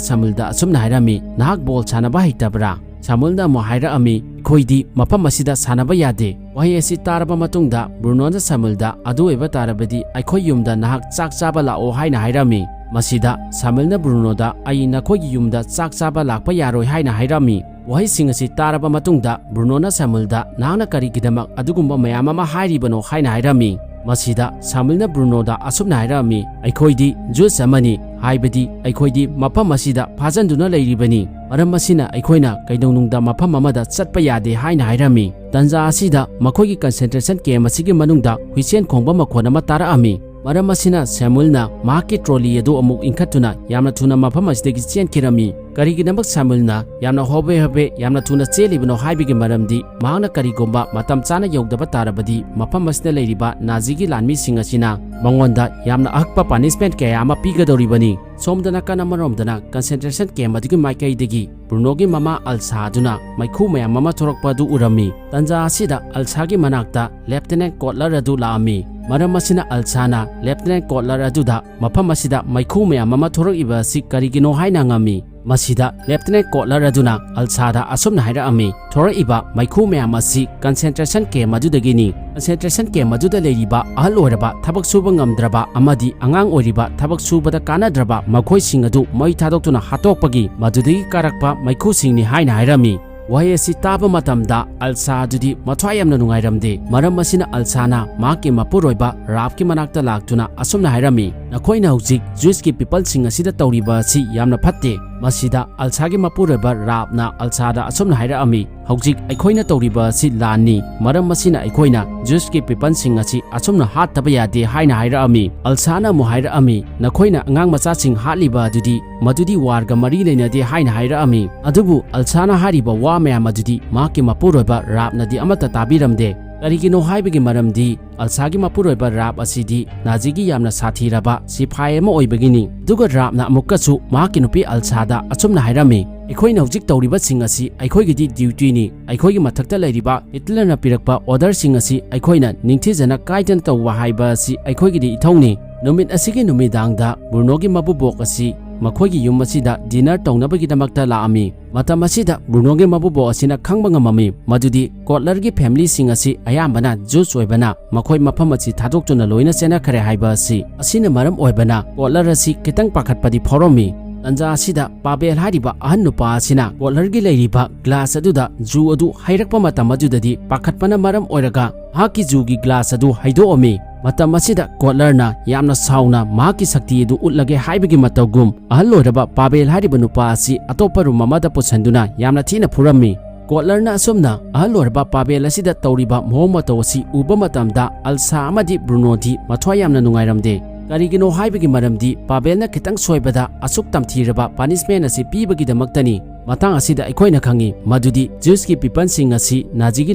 ꯁꯥꯃꯨꯜꯗ ꯑꯁꯨꯝꯅ ꯍꯥꯏꯔꯝꯃꯤ, "ꯅꯍꯥꯛ ꯕꯣꯜ ꯁꯥꯟꯅꯕ ꯍꯩꯇꯕ꯭ꯔꯥ?" ꯁꯥꯃꯨꯜꯅ ꯑꯃꯨꯛ ꯍꯥꯏꯔꯛꯑꯝꯃꯤ, "ꯑꯩꯈꯣꯏꯗꯤ ꯃꯐꯝ ꯑꯁꯤꯗ ꯁꯥꯟꯅꯕ ꯌꯥꯗꯦ"꯫ ꯋꯥꯍꯩ ꯑꯁꯤ ꯇꯥꯔꯕ ꯃꯇꯨꯡꯗ ꯕ꯭ꯔꯨꯅꯣꯅ ꯁꯥꯃꯨꯜꯗ, "ꯑꯗꯨ ꯑꯣꯏꯕ ꯇꯥꯔꯕꯗꯤ ꯑꯩꯈꯣꯏ ꯌꯨꯝꯗ ꯅꯍꯥꯛ ꯆꯥꯛ ꯆꯥꯕ ꯂꯥꯛꯑꯣ" ꯍꯥꯏꯅ ꯍꯥꯏꯔꯝꯃꯤ꯫ ꯃꯁꯤꯗ ꯁꯥꯃꯨꯜꯅ ꯕ꯭ꯔꯨꯅꯣꯗ, "ꯑꯩ ꯅꯈꯣꯏꯒꯤ ꯌꯨꯝꯗ ꯆꯥꯛ ꯆꯥꯕ ꯂꯥꯛꯄ ꯌꯥꯔꯣꯏ" ꯍꯥꯏꯅ ꯍꯥꯏꯔꯝꯃꯤ꯫ ꯋꯥꯍꯩꯁꯤꯡ ꯑꯁꯤ ꯇꯥꯔꯕ ꯃꯇꯨꯡꯗ ꯕ꯭ꯔꯨꯅꯣꯅ ꯁꯥꯃꯨꯜꯗ, "ꯅꯍꯥꯛꯅ ꯀꯔꯤꯒꯤꯗꯃꯛ ꯑꯗꯨꯒꯨꯝꯕ ꯃꯌꯥꯝ ꯑꯃ ꯍꯥꯏꯔꯤꯕꯅꯣ?" ꯍꯥꯏꯅ ꯍꯥꯏꯔꯝꯃꯤ꯫ ꯃꯁꯤꯗ ꯁꯥꯃꯨꯜꯅ ꯕ꯭ꯔꯨꯅꯣꯗ ꯑꯁꯨꯝꯅ ꯍꯥꯏꯔꯛꯑꯝꯃꯤ, "ꯑꯩꯈꯣꯏꯗꯤ ꯖꯨꯁ ꯑꯃꯅꯤ, ꯍꯥꯏꯕꯗꯤ ꯑꯩꯈꯣꯏꯗꯤ ꯃꯐꯝ ꯑꯁꯤꯗ ꯐꯥꯖꯟꯗꯨꯅ ꯂꯩꯔꯤꯕꯅꯤ꯫ ꯃꯔꯝ ꯑꯁꯤꯅ ꯑꯩꯈꯣꯏꯅ ꯀꯩꯗꯧꯅꯨꯡꯗ ꯃꯐꯝ ꯑꯃꯗ ꯆꯠꯄ ꯌꯥꯗꯦ" ꯍꯥꯏꯅ ꯍꯥꯏꯔꯝꯃꯤ꯫ ꯇꯟꯖꯥ ꯑꯁꯤꯗ ꯃꯈꯣꯏꯒꯤ concentration camp ꯑꯁꯤꯒꯤ ꯃꯅꯨꯡꯗ ꯍꯨꯏꯁꯦꯟ ꯈꯣꯡꯕ ꯃꯈꯣꯟ ꯑꯃ ꯇꯥꯔꯛꯑꯝꯃꯤ꯫ ꯃꯔꯝ ꯑꯁꯤꯅ ꯁꯦꯃꯨꯑꯦꯜꯅ ꯃꯍꯥꯛꯀꯤ ꯇ꯭ꯔꯣꯂꯤ ꯑꯗꯨ ꯑꯃꯨꯛ ꯏꯟꯈꯠꯇꯨꯅ ꯌꯥꯝꯅ ꯊꯨꯅ ꯃꯐꯝ ꯑꯁꯤꯗꯒꯤ ꯆꯦꯟꯈꯤꯔꯝꯃꯤ꯫ ꯀꯔꯤꯒꯤꯗꯃꯛ ꯁꯦꯃꯨꯑꯦꯜꯅ ꯌꯥꯝꯅ ꯍꯣꯕꯦ ꯍꯣꯕꯦ ꯌꯥꯝꯅ ꯊꯨꯅ ꯆꯦꯜꯂꯤꯕꯅꯣ ꯍꯥꯏꯕꯒꯤ ꯃꯔꯝꯗꯤ ꯃꯍꯥꯛꯅ ꯀꯔꯤꯒꯨꯝꯕ ꯃꯇꯝ ꯆꯥꯅ ꯌꯧꯗꯕ ꯇꯥꯔꯕꯗꯤ ꯃꯐꯝ ꯑꯁꯤꯗ ꯂꯩꯔꯤꯕ ꯅꯥꯖꯤꯒꯤ ꯂꯥꯟꯃꯤꯁꯤꯡ ꯑꯁꯤꯅ ꯃꯉꯣꯟꯗ ꯌꯥꯝꯅ ꯑꯍꯛꯄ ꯄꯥꯅꯤꯁꯃꯦꯟꯠ ꯀꯌꯥ ꯑꯃ ꯄꯤꯒꯗꯧꯔꯤꯕꯅꯤ꯫ ꯁꯣꯝꯗ ꯅꯥꯀꯟ ꯑꯃꯔꯣꯝꯗꯅ ꯀꯟꯁꯦꯟꯇ꯭ꯔꯦꯁꯟ ꯀꯦꯝꯞ ꯑꯗꯨꯒꯤ ꯃꯥꯏꯀꯩꯗꯒꯤ ꯕ꯭ꯔꯨꯅꯣꯒꯤ ꯃꯃꯥ ꯑꯜꯁꯥ ꯑꯗꯨꯅ ꯃꯩꯈꯨ ꯃꯌꯥꯝ ꯑꯃ ꯊꯣꯔꯛꯄ ꯑꯗꯨ ꯎꯔꯝꯃꯤ꯫ ꯇꯟꯖꯥ ꯑꯁꯤꯗ ꯑꯜꯁꯥꯒꯤ ꯃꯅꯥꯛꯇ ꯂꯦꯐꯇꯤꯅꯦꯟꯠ ꯀꯣꯠꯂꯔ ꯑꯗꯨ ꯂꯥꯛꯑꯝꯃꯤ꯫ ꯃꯔꯝ ꯑꯁꯤꯅ ꯑꯜꯁꯥꯅ ꯂꯦꯐꯇꯤꯅꯦꯟꯠ ꯀꯣꯠꯂꯔ ꯑꯗꯨꯗ ꯃꯐꯝ ꯑꯁꯤꯗ ꯃꯩꯈꯨ ꯃꯌꯥꯝ ꯑꯃ ꯊꯣꯔꯛꯏꯕ ꯑꯁꯤ ꯀꯔꯤꯒꯤꯅꯣ ꯍꯥꯏꯅ ꯍꯪꯉꯝꯃꯤ꯫ ꯃꯁꯤꯗ ꯂꯦꯐꯇꯤꯅꯦꯟꯠ ꯀꯣꯠꯂꯔ ꯑꯗꯨꯅ ꯑꯜꯁꯥꯗ ꯑꯁꯨꯝꯅ ꯍꯥꯏꯔꯛꯑꯝꯃꯤ, "ꯊꯣꯔꯛꯏꯕ ꯃꯩꯈꯨ ꯃꯌꯥꯝ ꯑꯁꯤ ꯀꯟꯁꯦꯟꯇ꯭ꯔꯦꯁꯟ ꯀꯦꯝꯞ ꯑꯗꯨꯗꯒꯤꯅꯤ꯫ ꯀꯟꯁꯦꯟꯇ꯭ꯔꯦꯁꯟ ꯀꯦꯝꯞ ꯑꯗꯨꯗ ꯂꯩꯔꯤꯕ ꯑꯍꯜ ꯑꯣꯏꯔꯕ, ꯊꯕꯛ ꯁꯨꯕ ꯉꯝꯗ꯭ꯔꯕ ꯑꯃꯗꯤ ꯑꯉꯥꯡ ꯑꯣꯏꯔꯤꯕ, ꯊꯕꯛ ꯁꯨꯕꯗ ꯀꯥꯟꯅꯗ꯭ꯔꯕ ꯃꯈꯣꯏꯁꯤꯡ ꯑꯗꯨ ꯃꯩ ꯊꯥꯗꯣꯛꯇꯨꯅ ꯍꯥꯠꯇꯣꯛꯄꯒꯤ ꯃꯗꯨꯗꯒꯤ ꯀꯥꯔꯛꯄ ꯃꯩꯈꯨꯁꯤꯡꯅꯤ" ꯍꯥꯏꯅ ꯍꯥꯏꯔꯝꯃꯤ꯫ ꯋꯥꯍꯩ ꯑꯁꯤ ꯇꯥꯕ ꯃꯇꯝꯗ ꯑꯜꯁꯥ ꯑꯗꯨꯗꯤ ꯃꯊ꯭ꯋꯥꯏ ꯌꯥꯝꯅ ꯅꯨꯡꯉꯥꯏꯔꯝꯗꯦ꯫ ꯃꯔꯝ ꯑꯁꯤꯅ ꯑꯜꯁꯥꯅ ꯃꯍꯥꯛꯀꯤ ꯃꯄꯨꯔꯣꯏꯕ ꯔꯥꯞꯀꯤ ꯃꯅꯥꯛꯇ ꯂꯥꯛꯇꯨꯅ ꯑꯁꯨꯝꯅ ꯍꯥꯏꯔꯝꯃꯤ, "ꯅꯈꯣꯏꯅ ꯍꯧꯖꯤꯛ ꯖ꯭ꯌꯨꯁꯀꯤ ꯄꯤꯄꯜꯁꯤꯡ ꯑꯁꯤꯗ ꯇꯧꯔꯤꯕ ꯑꯁꯤ ꯌꯥꯝꯅ ꯐꯠꯇꯦ"꯫ ꯃꯁꯤꯗ ꯑꯜꯁꯥꯒꯤ ꯃꯄꯨꯔꯣꯏꯕ ꯔꯥꯞꯅ ꯑꯜꯁꯥꯗ ꯑꯁꯨꯝꯅ ꯍꯥꯏꯔꯛꯑꯝꯃꯤ, "ꯍꯧꯖꯤꯛ ꯑꯩꯈꯣꯏꯅ ꯇꯧꯔꯤꯕ ꯑꯁꯤ ꯂꯥꯟꯅꯤ꯫ ꯃꯔꯝ ꯑꯁꯤꯅ ꯑꯩꯈꯣꯏꯅ ꯖ꯭ꯌꯨꯁꯀꯤ ꯄꯤꯄꯜꯁꯤꯡ ꯑꯁꯤ ꯑꯁꯨꯝꯅ ꯍꯥꯠꯇꯕ ꯌꯥꯗꯦ" ꯍꯥꯏꯅ ꯍꯥꯏꯔꯛꯑꯝꯃꯤ꯫ ꯑꯜꯁꯥꯅ ꯑꯃꯨꯛ ꯍꯥꯏꯔꯛꯑꯝꯃꯤ, "ꯅꯈꯣꯏꯅ ꯑꯉꯥꯡ ꯃꯆꯥꯁꯤꯡ ꯍꯥꯠꯂꯤꯕ ꯑꯗꯨꯗꯤ ꯃꯗꯨꯗꯤ ꯋꯥꯔꯒ ꯃꯔꯤ ꯂꯩꯅꯗꯦ" ꯍꯥꯏꯅ ꯍꯥꯏꯔꯛꯑꯝꯃꯤ꯫ ꯑꯗꯨꯕꯨ ꯑꯜꯁꯥꯅ ꯍꯥꯏꯔꯤꯕ ꯋꯥ ꯃꯌꯥꯝ ꯑꯗꯨꯗꯤ ꯃꯍꯥꯛꯀꯤ ꯃꯄꯨꯔꯣꯏꯕ ꯔꯥꯞꯅꯗꯤ ꯑꯃꯠꯇ ꯇꯥꯕꯤꯔꯝꯗꯦ꯫ ꯀꯔꯤꯒꯤꯅꯣ ꯍꯥꯏꯕꯒꯤ ꯃꯔꯝꯗꯤ ꯑꯜꯁꯥꯒꯤ ꯃꯄꯨꯔꯣꯏꯕ ꯔꯥꯞ ꯑꯁꯤꯗꯤ ꯅꯥꯖꯤꯒꯤ ꯌꯥꯝꯅ ꯁꯥꯊꯤꯔꯕ ꯁꯤꯐꯥꯏ ꯑꯃ ꯑꯣꯏꯕꯒꯤꯅꯤ꯫ ꯑꯗꯨꯒ ꯔꯥꯞꯅ ꯑꯃꯨꯛꯀꯁꯨ ꯃꯍꯥꯛꯀꯤ ꯅꯨꯄꯤ ꯑꯜꯁꯥꯗ ꯑꯁꯨꯝꯅ ꯍꯥꯏꯔꯝꯃꯤ, "ꯑꯩꯈꯣꯏꯅ ꯍꯧꯖꯤꯛ ꯇꯧꯔꯤꯕꯁꯤꯡ ꯑꯁꯤ ꯑꯩꯈꯣꯏꯒꯤꯗꯤ ꯗ꯭ꯌꯨꯇꯤꯅꯤ꯫ ꯑꯩꯈꯣꯏꯒꯤ ꯃꯊꯛꯇ ꯂꯩꯔꯤꯕ ꯍꯤꯠꯂꯔꯅ ꯄꯤꯔꯛꯄ ꯑꯣꯔꯗꯔꯁꯤꯡ ꯑꯁꯤ ꯑꯩꯈꯣꯏꯅ ꯅꯤꯡꯊꯤꯖꯅ ꯀꯥꯏꯗꯅ ꯇꯧꯕ ꯍꯥꯏꯕ ꯑꯁꯤ ꯑꯩꯈꯣꯏꯒꯤꯗꯤ ꯏꯊꯧꯅꯤ"꯫ ꯅꯨꯃꯤꯠ ꯑꯁꯤꯒꯤ ꯅꯨꯃꯤꯗꯥꯡꯗ ꯕ꯭ꯔꯨꯅꯣꯒꯤ ꯃꯕꯨꯕꯣꯛ ꯑꯁꯤ ꯃꯈꯣꯏꯒꯤ ꯌꯨꯝ ꯑꯁꯤꯗ ꯗꯤꯅꯔ ꯇꯧꯅꯕꯒꯤꯗꯃꯛꯇ ꯂꯥꯛꯑꯝꯃꯤ꯫ ꯃꯇꯝ ꯑꯁꯤꯗ ꯕ꯭ꯔꯨꯅꯣꯒꯤ ꯃꯕꯨꯕꯣꯛ ꯑꯁꯤꯅ ꯈꯪꯕ ꯉꯝꯃꯝꯃꯤ ꯃꯗꯨꯗꯤ ꯀꯣꯠꯂꯔꯒꯤ ꯐꯦꯃꯤꯂꯤꯁꯤꯡ ꯑꯁꯤ ꯑꯌꯥꯝꯕꯅ ꯖ꯭ꯌꯨꯁ ꯑꯣꯏꯕꯅ ꯃꯈꯣꯏ ꯃꯐꯝ ꯑꯁꯤ ꯊꯥꯗꯣꯛꯇꯨꯅ ꯂꯣꯏꯅ ꯆꯦꯟꯅꯈ꯭ꯔꯦ ꯍꯥꯏꯕ ꯑꯁꯤ꯫ ꯑꯁꯤꯅ ꯃꯔꯝ ꯑꯣꯏꯕꯅ ꯀꯣꯠꯂꯔ ꯑꯁꯤ ꯈꯤꯇꯪ ꯄꯥꯈꯠꯄꯗꯤ ꯐꯥꯎꯔꯝꯃꯤ꯫ ꯇꯟꯖꯥ ꯑꯁꯤꯗ ꯄꯥꯕꯦꯜ ꯍꯥꯏꯔꯤꯕ ꯑꯍꯟ ꯅꯨꯄꯥ ꯑꯁꯤꯅ ꯀꯣꯠꯂꯔꯒꯤ ꯂꯩꯔꯤꯕ ꯒ꯭ꯂꯥꯁ ꯑꯗꯨꯗ ꯖꯨ ꯑꯗꯨ ꯍꯩꯔꯛꯄ ꯃꯇꯝ ꯑꯗꯨꯗꯗꯤ ꯄꯥꯈꯠꯄꯅ ꯃꯔꯝ ꯑꯣꯏꯔꯒ ꯃꯍꯥꯛꯀꯤ ꯖꯨꯒꯤ ꯒ꯭ꯂꯥꯁ ꯑꯗꯨ ꯍꯩꯗꯣꯛꯑꯝꯃꯤ꯫ ꯃꯇꯝ ꯑꯁꯤꯗ ꯀꯣꯠꯂꯔꯅ ꯌꯥꯝꯅ ꯁꯥꯎꯅ ꯃꯍꯥꯛꯀꯤ ꯁꯛꯇꯤ ꯑꯗꯨ ꯎꯠꯂꯒꯦ ꯍꯥꯏꯕꯒꯤ ꯃꯇꯧꯒꯨꯝ ꯑꯍꯜ ꯑꯣꯏꯔꯕ ꯄꯥꯕꯦꯜ ꯍꯥꯏꯔꯤꯕ ꯅꯨꯄꯥ ꯑꯁꯤ ꯑꯇꯣꯞꯄ ꯔꯨꯝ ꯑꯃꯗ ꯄꯨꯁꯤꯟꯗꯨꯅ ꯌꯥꯝꯅ ꯊꯤꯅ ꯐꯨꯔꯝꯃꯤ꯫ ꯀꯣꯠꯂꯔꯅ ꯑꯁꯨꯝꯅ ꯑꯍꯜ ꯑꯣꯏꯔꯕ ꯄꯥꯕꯦꯜ ꯑꯁꯤꯗ ꯇꯧꯔꯤꯕ ꯃꯑꯣꯡ ꯃꯇꯧ ꯑꯁꯤ ꯎꯕ ꯃꯇꯝꯗ ꯑꯜꯁꯥ ꯑꯃꯗꯤ ꯕ꯭ꯔꯨꯅꯣꯗꯤ ꯃꯊ꯭ꯋꯥꯏ ꯌꯥꯝꯅ ꯅꯨꯡꯉꯥꯏꯔꯝꯗꯦ꯫ ꯀꯔꯤꯒꯤꯅꯣ ꯍꯥꯏꯕꯒꯤ ꯃꯔꯝꯗꯤ ꯄꯥꯕꯦꯜꯅ ꯈꯤꯇꯪ ꯁꯣꯏꯕꯗ ꯑꯁꯨꯛ ꯇꯝꯊꯤꯔꯕ ꯄꯥꯅꯤꯁꯃꯦꯟ ꯑꯁꯤ ꯄꯤꯕꯒꯤꯗꯃꯛꯇꯅꯤ꯫ ꯃꯇꯥꯡ ꯑꯁꯤꯗ ꯑꯩꯈꯣꯏꯅ ꯈꯪꯏ ꯃꯗꯨꯗꯤ ꯖ꯭ꯌꯨꯁꯀꯤ ꯄꯤꯄꯜꯁꯤꯡ ꯑꯁꯤ ꯅꯥꯖꯤꯒꯤ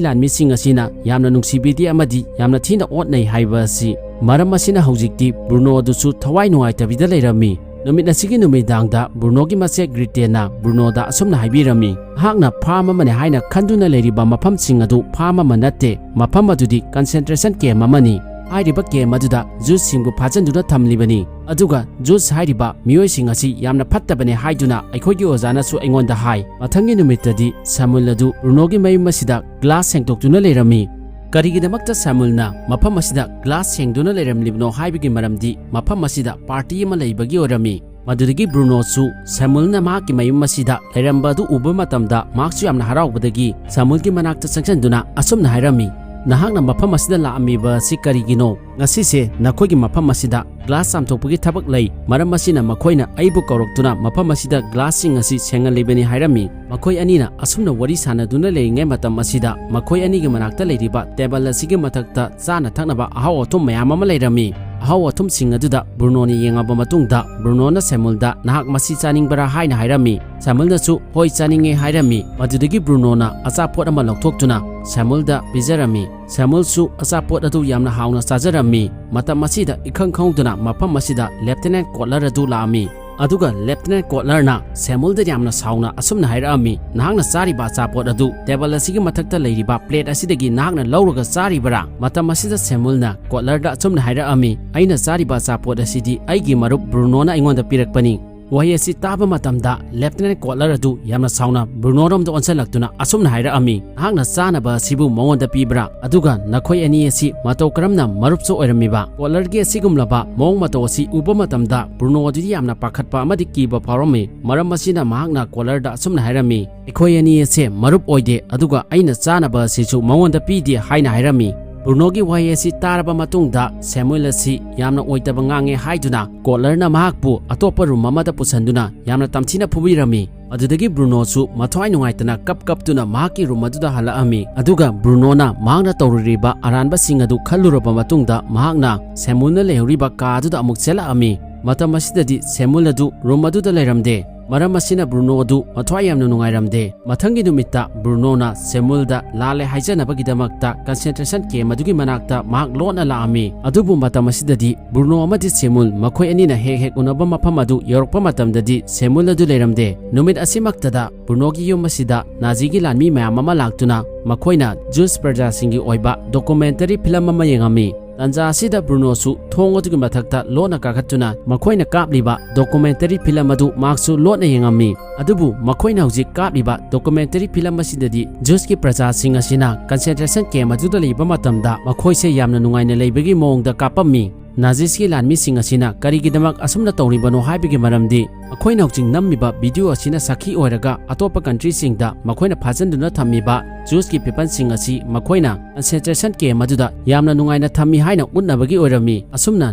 ꯂꯥꯟꯃꯤꯁꯤꯡ ꯑꯁꯤꯅ ꯌꯥꯝꯅ ꯅꯨꯡꯁꯤꯕꯤꯗꯦ ꯑꯃꯗꯤ ꯌꯥꯝꯅ ꯊꯤꯅ ꯑꯣꯠꯅꯩ ꯍꯥꯏꯕ ꯑꯁꯤ꯫ ꯃꯔꯝ ꯑꯁꯤꯅ ꯍꯧꯖꯤꯛꯇꯤ ꯕ꯭ꯔꯨꯅꯣ ꯑꯗꯨꯁꯨ ꯊꯋꯥꯏ ꯅꯨꯡꯉꯥꯏꯇꯕꯤꯗ ꯂꯩꯔꯝꯃꯤ꯫ ꯅꯨꯃꯤꯠ ꯑꯁꯤꯒꯤ ꯅꯨꯃꯤꯗꯥꯡꯗ ꯕ꯭ꯔꯨꯅꯣꯒꯤ ꯃꯆꯦ ꯒ꯭ꯔꯤꯇꯦꯟꯅ ꯕ꯭ꯔꯨꯅꯣꯗ ꯑꯁꯨꯝꯅ ꯍꯥꯏꯕꯤꯔꯝꯃꯤ, "ꯅꯍꯥꯛꯅ ꯐꯥꯔꯝ ꯑꯃꯅꯤ ꯍꯥꯏꯅ ꯈꯟꯗꯨꯅ ꯂꯩꯔꯤꯕ ꯃꯐꯝꯁꯤꯡ ꯑꯗꯨ ꯐꯥꯔꯝ ꯑꯃ ꯅꯠꯇꯦ, ꯃꯐꯝ ꯑꯗꯨꯗꯤ ꯀꯟꯁꯦꯟꯇ꯭ꯔꯦꯁꯟ ꯀꯦꯝꯞ ꯑꯃꯅꯤ꯫ ꯍꯥꯏꯔꯤꯕ ꯀꯦꯝꯞ ꯑꯗꯨꯗ ꯖ꯭ꯌꯨꯁꯁꯤꯡꯕꯨ ꯐꯥꯖꯤꯟꯗꯨꯅ ꯊꯝꯂꯤꯕꯅꯤ, ꯑꯗꯨꯒ ꯖ꯭ꯌꯨꯁ ꯍꯥꯏꯔꯤꯕ ꯃꯤꯑꯣꯏꯁꯤꯡ ꯑꯁꯤ ꯌꯥꯝꯅ ꯐꯠꯇꯕꯅꯤ ꯍꯥꯏꯗꯨꯅ ꯑꯩꯈꯣꯏꯒꯤ ꯑꯣꯖꯥꯅꯁꯨ ꯑꯩꯉꯣꯟꯗ ꯍꯥꯏ"꯫ ꯃꯊꯪꯒꯤ ꯅꯨꯃꯤꯠꯇꯗꯤ ꯁꯦꯃꯨꯜ ꯑꯗꯨ ꯕ꯭ꯔꯨꯅꯣꯒꯤ ꯃꯌꯨꯝ ꯑꯁꯤꯗ ꯒ꯭ꯂꯥꯁ ꯁꯦꯡꯗꯣꯛꯇꯨꯅ ꯂꯩꯔꯝꯃꯤ꯫ ꯀꯔꯤꯒꯤꯗꯃꯛꯇ ꯁꯦꯃꯨꯜꯅ ꯃꯐꯝ ꯑꯁꯤꯗ ꯒ꯭ꯂꯥꯁ ꯁꯦꯡꯗꯨꯅ ꯂꯩꯔꯝꯂꯤꯕꯅꯣ ꯍꯥꯏꯕꯒꯤ ꯃꯔꯝꯗꯤ ꯃꯐꯝ ꯑꯁꯤꯗ ꯄꯥꯔꯇꯤ ꯑꯃ ꯂꯩꯕꯒꯤ ꯑꯣꯏꯔꯝꯃꯤ꯫ ꯃꯗꯨꯗꯒꯤ ꯕ꯭ꯔꯨꯅꯣꯁꯨ ꯁꯦꯃꯨꯜꯅ ꯃꯍꯥꯛꯀꯤ ꯃꯌꯨꯝ ꯑꯁꯤꯗ ꯂꯩꯔꯝꯕ ꯑꯗꯨ ꯎꯕ ꯃꯇꯝꯗ ꯃꯍꯥꯛꯁꯨ ꯌꯥꯝꯅ ꯍꯔꯥꯎꯕꯗꯒꯤ ꯁꯦꯃꯨꯜꯒꯤ ꯃꯅꯥꯛꯇ ꯆꯪꯁꯤꯟꯗꯨꯅ ꯑꯁꯨꯝꯅ ꯍꯥꯏꯔꯝꯃꯤ, "ꯅꯍꯥꯛꯅ ꯃꯐꯝ ꯑꯁꯤꯗ ꯂꯥꯛꯂꯝꯃꯤꯕ ꯑꯁꯤ ꯀꯔꯤꯒꯤꯅꯣ? ꯉꯁꯤꯁꯦ ꯅꯈꯣꯏꯒꯤ ꯃꯐꯝ ꯑꯁꯤꯗ ꯒ꯭ꯂꯥꯁ ꯆꯥꯝꯊꯣꯛꯄꯒꯤ ꯊꯕꯛ ꯂꯩ, ꯃꯔꯝ ꯑꯁꯤꯅ ꯃꯈꯣꯏꯅ ꯑꯩꯕꯨ ꯀꯧꯔꯛꯇꯨꯅ ꯃꯐꯝ ꯑꯁꯤꯗ ꯒ꯭ꯂꯥꯁꯁꯤꯡ ꯑꯁꯤ ꯁꯦꯡꯍꯜꯂꯤꯕꯅꯤ" ꯍꯥꯏꯔꯝꯃꯤ꯫ ꯃꯈꯣꯏ ꯑꯅꯤꯅ ꯑꯁꯨꯝꯅ ꯋꯥꯔꯤ ꯁꯥꯟꯅꯗꯨꯅ ꯂꯩꯔꯤꯉꯩ ꯃꯇꯝ ꯑꯁꯤꯗ ꯃꯈꯣꯏ ꯑꯅꯤꯒꯤ ꯃꯅꯥꯛꯇ ꯂꯩꯔꯤꯕ ꯇꯦꯕꯜ ꯑꯁꯤꯒꯤ ꯃꯊꯛꯇ ꯆꯥꯅ ꯊꯛꯅꯕ ꯑꯍꯥꯎ ꯑꯊꯨꯝ ꯃꯌꯥꯝ ꯑꯃ ꯂꯩꯔꯝꯃꯤ꯫ ꯑꯍꯥꯎ ꯑꯊꯨꯝꯁꯤꯡ ꯑꯗꯨꯗ ꯕ꯭ꯔꯨꯅꯣꯅ ꯌꯦꯡꯂꯕ ꯃꯇꯨꯡꯗ ꯕ꯭ꯔꯨꯅꯣꯅ ꯁꯦꯃꯨꯜꯗ, "ꯅꯍꯥꯛ ꯃꯁꯤ ꯆꯥꯅꯤꯡꯕꯔꯥ?" ꯍꯥꯏꯅ ꯍꯥꯏꯔꯝꯃꯤ꯫ ꯁꯦꯃꯨꯜꯅꯁꯨ, "ꯍꯣꯏ, ꯆꯥꯅꯤꯡꯉꯦ" ꯍꯥꯏꯔꯝꯃꯤ꯫ ꯃꯗꯨꯗꯒꯤ ꯕ꯭ꯔꯨꯅꯣꯅ ꯑꯆꯥꯄꯣꯠ ꯑꯃ ꯂꯧꯊꯣꯛꯇꯨꯅ ꯁꯦꯃꯨꯜꯗ ꯄꯤꯖꯔꯝꯃꯤ꯫ ꯁꯦꯃꯨꯜꯁꯨ ꯑꯆꯥꯄꯣꯠ ꯑꯗꯨ ꯌꯥꯝꯅ ꯍꯥꯎꯅ ꯆꯥꯖꯔꯝꯃꯤ꯫ ꯃꯇꯝ ꯑꯁꯤꯗ ꯏꯈꯪ ꯈꯪꯍꯧꯗꯅ ꯃꯐꯝ ꯑꯁꯤꯗ ꯂꯦꯐꯇꯤꯅꯦꯟꯠ ꯀꯣꯠꯂꯔ ꯑꯗꯨ ꯂꯥꯛꯂꯝꯃꯤ꯫ ꯑꯗꯨꯒ ꯂꯦꯐꯇꯤꯅꯦꯟꯠ ꯀꯣꯠꯂꯔꯅ ꯁꯦꯃꯨꯜꯗ ꯌꯥꯝꯅ ꯁꯥꯎꯅ ꯑꯁꯨꯝꯅ ꯍꯥꯏꯔꯛꯂꯝꯃꯤ, "ꯅꯍꯥꯛꯅ ꯆꯥꯔꯤꯕ ꯑꯆꯥꯄꯣꯠ ꯑꯗꯨ ꯇꯦꯕꯜ ꯑꯁꯤꯒꯤ ꯃꯊꯛꯇ ꯂꯩꯔꯤꯕ ꯄ꯭ꯂꯦꯠ ꯑꯁꯤꯗꯒꯤ ꯅꯍꯥꯛꯅ ꯂꯧꯔꯒ ꯆꯥꯔꯤꯕꯔꯥ?" ꯃꯇꯝ ꯑꯁꯤꯗ ꯁꯦꯃꯨꯜꯅ ꯀꯣꯠꯂꯔꯗ ꯑꯁꯨꯝꯅ ꯍꯥꯏꯔꯛꯂꯝꯃꯤ, "ꯑꯩꯅ ꯆꯥꯔꯤꯕ ꯑꯆꯥꯄꯣꯠ ꯑꯁꯤꯗꯤ ꯑꯩꯒꯤ ꯃꯔꯨꯞ ꯕ꯭ꯔꯨꯅꯣꯅ ꯑꯩꯉꯣꯟꯗ ꯄꯤꯔꯛꯄꯅꯤ"꯫ ꯋꯥꯍꯩ ꯑꯁꯤ ꯇꯥꯕ ꯃꯇꯝꯗ ꯂꯦꯐꯇꯤꯅꯦꯟꯠ ꯀꯣꯠꯂꯔ ꯑꯗꯨ ꯌꯥꯝꯅ ꯁꯥꯎꯅ ꯕ꯭ꯔꯨꯅꯣꯔꯣꯝꯗ ꯑꯣꯟꯁꯤꯜꯂꯛꯇꯨꯅ ꯑꯁꯨꯝꯅ ꯍꯥꯏꯔꯛꯂꯝꯃꯤ, "ꯅꯍꯥꯛꯅ ꯆꯥꯅꯕ ꯑꯁꯤꯕꯨ ꯃꯉꯣꯟꯗ ꯄꯤꯕ꯭ꯔꯥ? ꯑꯗꯨꯒ ꯅꯈꯣꯏ ꯑꯅꯤ ꯑꯁꯤ ꯃꯇꯧ ꯀꯔꯝꯅ ꯃꯔꯨꯞꯁꯨ ꯑꯣꯏꯔꯝꯃꯤꯕ?" ꯀꯣꯠꯂꯔꯒꯤ ꯑꯁꯤꯒꯨꯝꯂꯕ ꯃꯑꯣꯡ ꯃꯇꯧ ꯑꯁꯤ ꯎꯕ ꯃꯇꯝꯗ ꯕ꯭ꯔꯨꯅꯣ ꯑꯗꯨꯗꯤ ꯌꯥꯝꯅ ꯄꯥꯈꯠꯄ ꯑꯃꯗꯤ ꯀꯤꯕ ꯐꯥꯎꯔꯝꯃꯤ꯫ ꯃꯔꯝ ꯑꯁꯤꯅ ꯃꯍꯥꯛꯅ ꯀꯣꯠꯂꯔꯗ ꯑꯁꯨꯝꯅ ꯍꯥꯏꯔꯝꯃꯤ, "ꯑꯩꯈꯣꯏ ꯑꯅꯤ ꯑꯁꯦ ꯃꯔꯨꯞ ꯑꯣꯏꯗꯦ, ꯑꯗꯨꯒ ꯑꯩꯅ ꯆꯥꯅꯕ ꯑꯁꯤꯁꯨ ꯃꯉꯣꯟꯗ ꯄꯤꯗꯦ" ꯍꯥꯏꯅ ꯍꯥꯏꯔꯝꯃꯤ꯫ ꯕ꯭ꯔꯨꯅꯣꯒꯤ ꯋꯥꯍꯩ ꯑꯁꯤ ꯇꯥꯔꯕ ꯃꯇꯨꯡꯗ ꯁꯦꯃꯨꯑꯦꯜ ꯑꯁꯤ ꯌꯥꯝꯅ ꯑꯣꯏꯗꯕ ꯉꯥꯡꯉꯦ ꯍꯥꯏꯗꯨꯅ ꯀꯣꯠꯂꯔꯅ ꯃꯍꯥꯛꯄꯨ ꯑꯇꯣꯞꯄ ꯔꯨꯝ ꯑꯃꯗ ꯄꯨꯁꯤꯟꯗꯨꯅ ꯌꯥꯝꯅ ꯇꯝꯊꯤꯅ ꯐꯨꯕꯤꯔꯝꯃꯤ꯫ ꯑꯗꯨꯗꯒꯤ ꯕ꯭ꯔꯨꯅꯣꯁꯨ ꯃꯊ꯭ꯋꯥꯏ ꯅꯨꯡꯉꯥꯏꯇꯅ ꯀꯞ ꯀꯞꯇꯨꯅ ꯃꯍꯥꯛꯀꯤ ꯔꯨꯝ ꯑꯗꯨꯗ ꯍꯜꯂꯛꯑꯝꯃꯤ꯫ ꯑꯗꯨꯒ ꯕ꯭ꯔꯨꯅꯣꯅ ꯃꯍꯥꯛꯅ ꯇꯧꯔꯨꯔꯤꯕ ꯑꯔꯥꯟꯕꯁꯤꯡ ꯑꯗꯨ ꯈꯜꯂꯨꯔꯕ ꯃꯇꯨꯡꯗ ꯃꯍꯥꯛꯅ ꯁꯦꯃꯨꯑꯦꯜꯅ ꯂꯩꯍꯧꯔꯤꯕ ꯀꯥ ꯑꯗꯨꯗ ꯑꯃꯨꯛ ꯆꯦꯜꯂꯛꯑꯝꯃꯤ꯫ ꯃꯇꯝ ꯑꯁꯤꯗꯗꯤ ꯁꯦꯃꯨꯑꯦꯜ ꯑꯗꯨ ꯔꯨꯝ ꯑꯗꯨꯗ ꯂꯩꯔꯝꯗꯦ꯫ ꯃꯔꯝ ꯑꯁꯤꯅ ꯕ꯭ꯔꯨꯅꯣ ꯑꯗꯨ ꯃꯊ꯭ꯋꯥꯏ ꯌꯥꯝꯅ ꯅꯨꯡꯉꯥꯏꯔꯝꯗꯦ꯫ ꯃꯊꯪꯒꯤ ꯅꯨꯃꯤꯠꯇ ꯕ꯭ꯔꯨꯅꯣꯅ ꯁꯦꯃꯨꯑꯦꯜꯗ ꯂꯥꯜꯂꯦ ꯍꯥꯏꯖꯅꯕꯒꯤꯗꯃꯛꯇ concentration camp ꯑꯗꯨꯒꯤ ꯃꯅꯥꯛꯇ ꯃꯍꯥꯛ ꯂꯣꯠꯅ ꯂꯥꯛꯑꯝꯃꯤ꯫ ꯑꯗꯨꯕꯨ ꯃꯇꯝ ꯑꯁꯤꯗꯗꯤ ꯕ꯭ꯔꯨꯅꯣ ꯑꯃꯗꯤ ꯁꯦꯃꯨꯑꯦꯜ ꯃꯈꯣꯏ ꯑꯅꯤꯅ ꯍꯦꯛ ꯍꯦꯛ ꯎꯅꯕ ꯃꯐꯝ ꯑꯗꯨ ꯌꯧꯔꯛꯄ ꯃꯇꯝꯗꯗꯤ ꯁꯦꯃꯨꯑꯦꯜ ꯑꯗꯨ ꯂꯩꯔꯝꯗꯦ꯫ ꯅꯨꯃꯤꯠ ꯑꯁꯤꯃꯛꯇꯗ ꯕ꯭ꯔꯨꯅꯣꯒꯤ ꯌꯨꯝ ꯑꯁꯤꯗ ꯅꯥꯖꯤꯒꯤ ꯂꯥꯟꯃꯤ ꯃꯌꯥꯝ ꯑꯃ ꯂꯥꯛꯇꯨꯅ ꯃꯈꯣꯏꯅ ꯖ꯭ꯌꯨꯁ ꯄ꯭ꯔꯖꯥꯁꯤꯡꯒꯤ ꯑꯣꯏꯕ documentary film ꯑꯃ ꯌꯦꯡꯉꯝꯃꯤ꯫ ꯇꯥꯟꯖꯥ ꯑꯁꯤꯗ ꯕ꯭ꯔꯨꯅꯣꯁꯨ ꯊꯣꯡ ꯑꯗꯨꯒꯤ ꯃꯊꯛꯇ ꯂꯣꯟꯅ ꯀꯥꯈꯠꯇꯨꯅ ꯃꯈꯣꯏꯅ ꯀꯥꯞꯂꯤꯕ documentary film ꯑꯗꯨ ꯃꯍꯥꯛꯁꯨ ꯂꯣꯟꯅ ꯌꯦꯡꯉꯝꯃꯤ꯫ ꯑꯗꯨꯕꯨ ꯃꯈꯣꯏꯅ ꯍꯧꯖꯤꯛ ꯀꯥꯞꯂꯤꯕ documentary film ꯑꯁꯤꯗꯗꯤ ꯖ꯭ꯌꯨꯁꯀꯤ ꯄ꯭ꯔꯖꯥꯁꯤꯡ ꯑꯁꯤꯅ concentration camp ꯑꯗꯨꯗ ꯂꯩꯕ ꯃꯇꯝꯗ ꯃꯈꯣꯏꯁꯦ ꯌꯥꯝꯅ ꯅꯨꯡꯉꯥꯏꯅ ꯂꯩꯕꯒꯤ ꯃꯑꯣꯡꯗ ꯀꯥꯞꯄꯝꯃꯤ꯫ ꯅꯥꯖꯤꯁꯀꯤ ꯂꯥꯟꯃꯤꯁꯤꯡ ꯑꯁꯤꯅ ꯀꯔꯤꯒꯤꯗꯃꯛ ꯑꯁꯨꯝꯅ ꯇꯧꯔꯤꯕꯅꯣ ꯍꯥꯏꯕꯒꯤ ꯃꯔꯝꯗꯤ ꯃꯈꯣꯏꯅ ꯍꯧꯖꯤꯛ ꯅꯝꯃꯤꯕ video ꯑꯁꯤꯅ ꯁꯥꯈꯤ ꯑꯣꯏꯔꯒ ꯑꯇꯣꯞꯄ countryꯁꯤꯡꯗ ꯃꯈꯣꯏꯅ ꯐꯥꯖꯤꯟꯗꯨꯅ ꯊꯝꯃꯤꯕ ꯖ꯭ꯌꯨꯁꯀꯤ peopleꯁꯤꯡ ꯑꯁꯤ ꯃꯈꯣꯏꯅ concentration camp ꯑꯗꯨꯗ ꯌꯥꯝꯅ ꯅꯨꯡꯉꯥꯏꯅ ꯊꯝꯃꯤ ꯍꯥꯏꯅ ꯎꯠꯅꯕꯒꯤ ꯑꯣꯏꯔꯝꯃꯤ꯫ ꯑꯁꯨꯝꯅ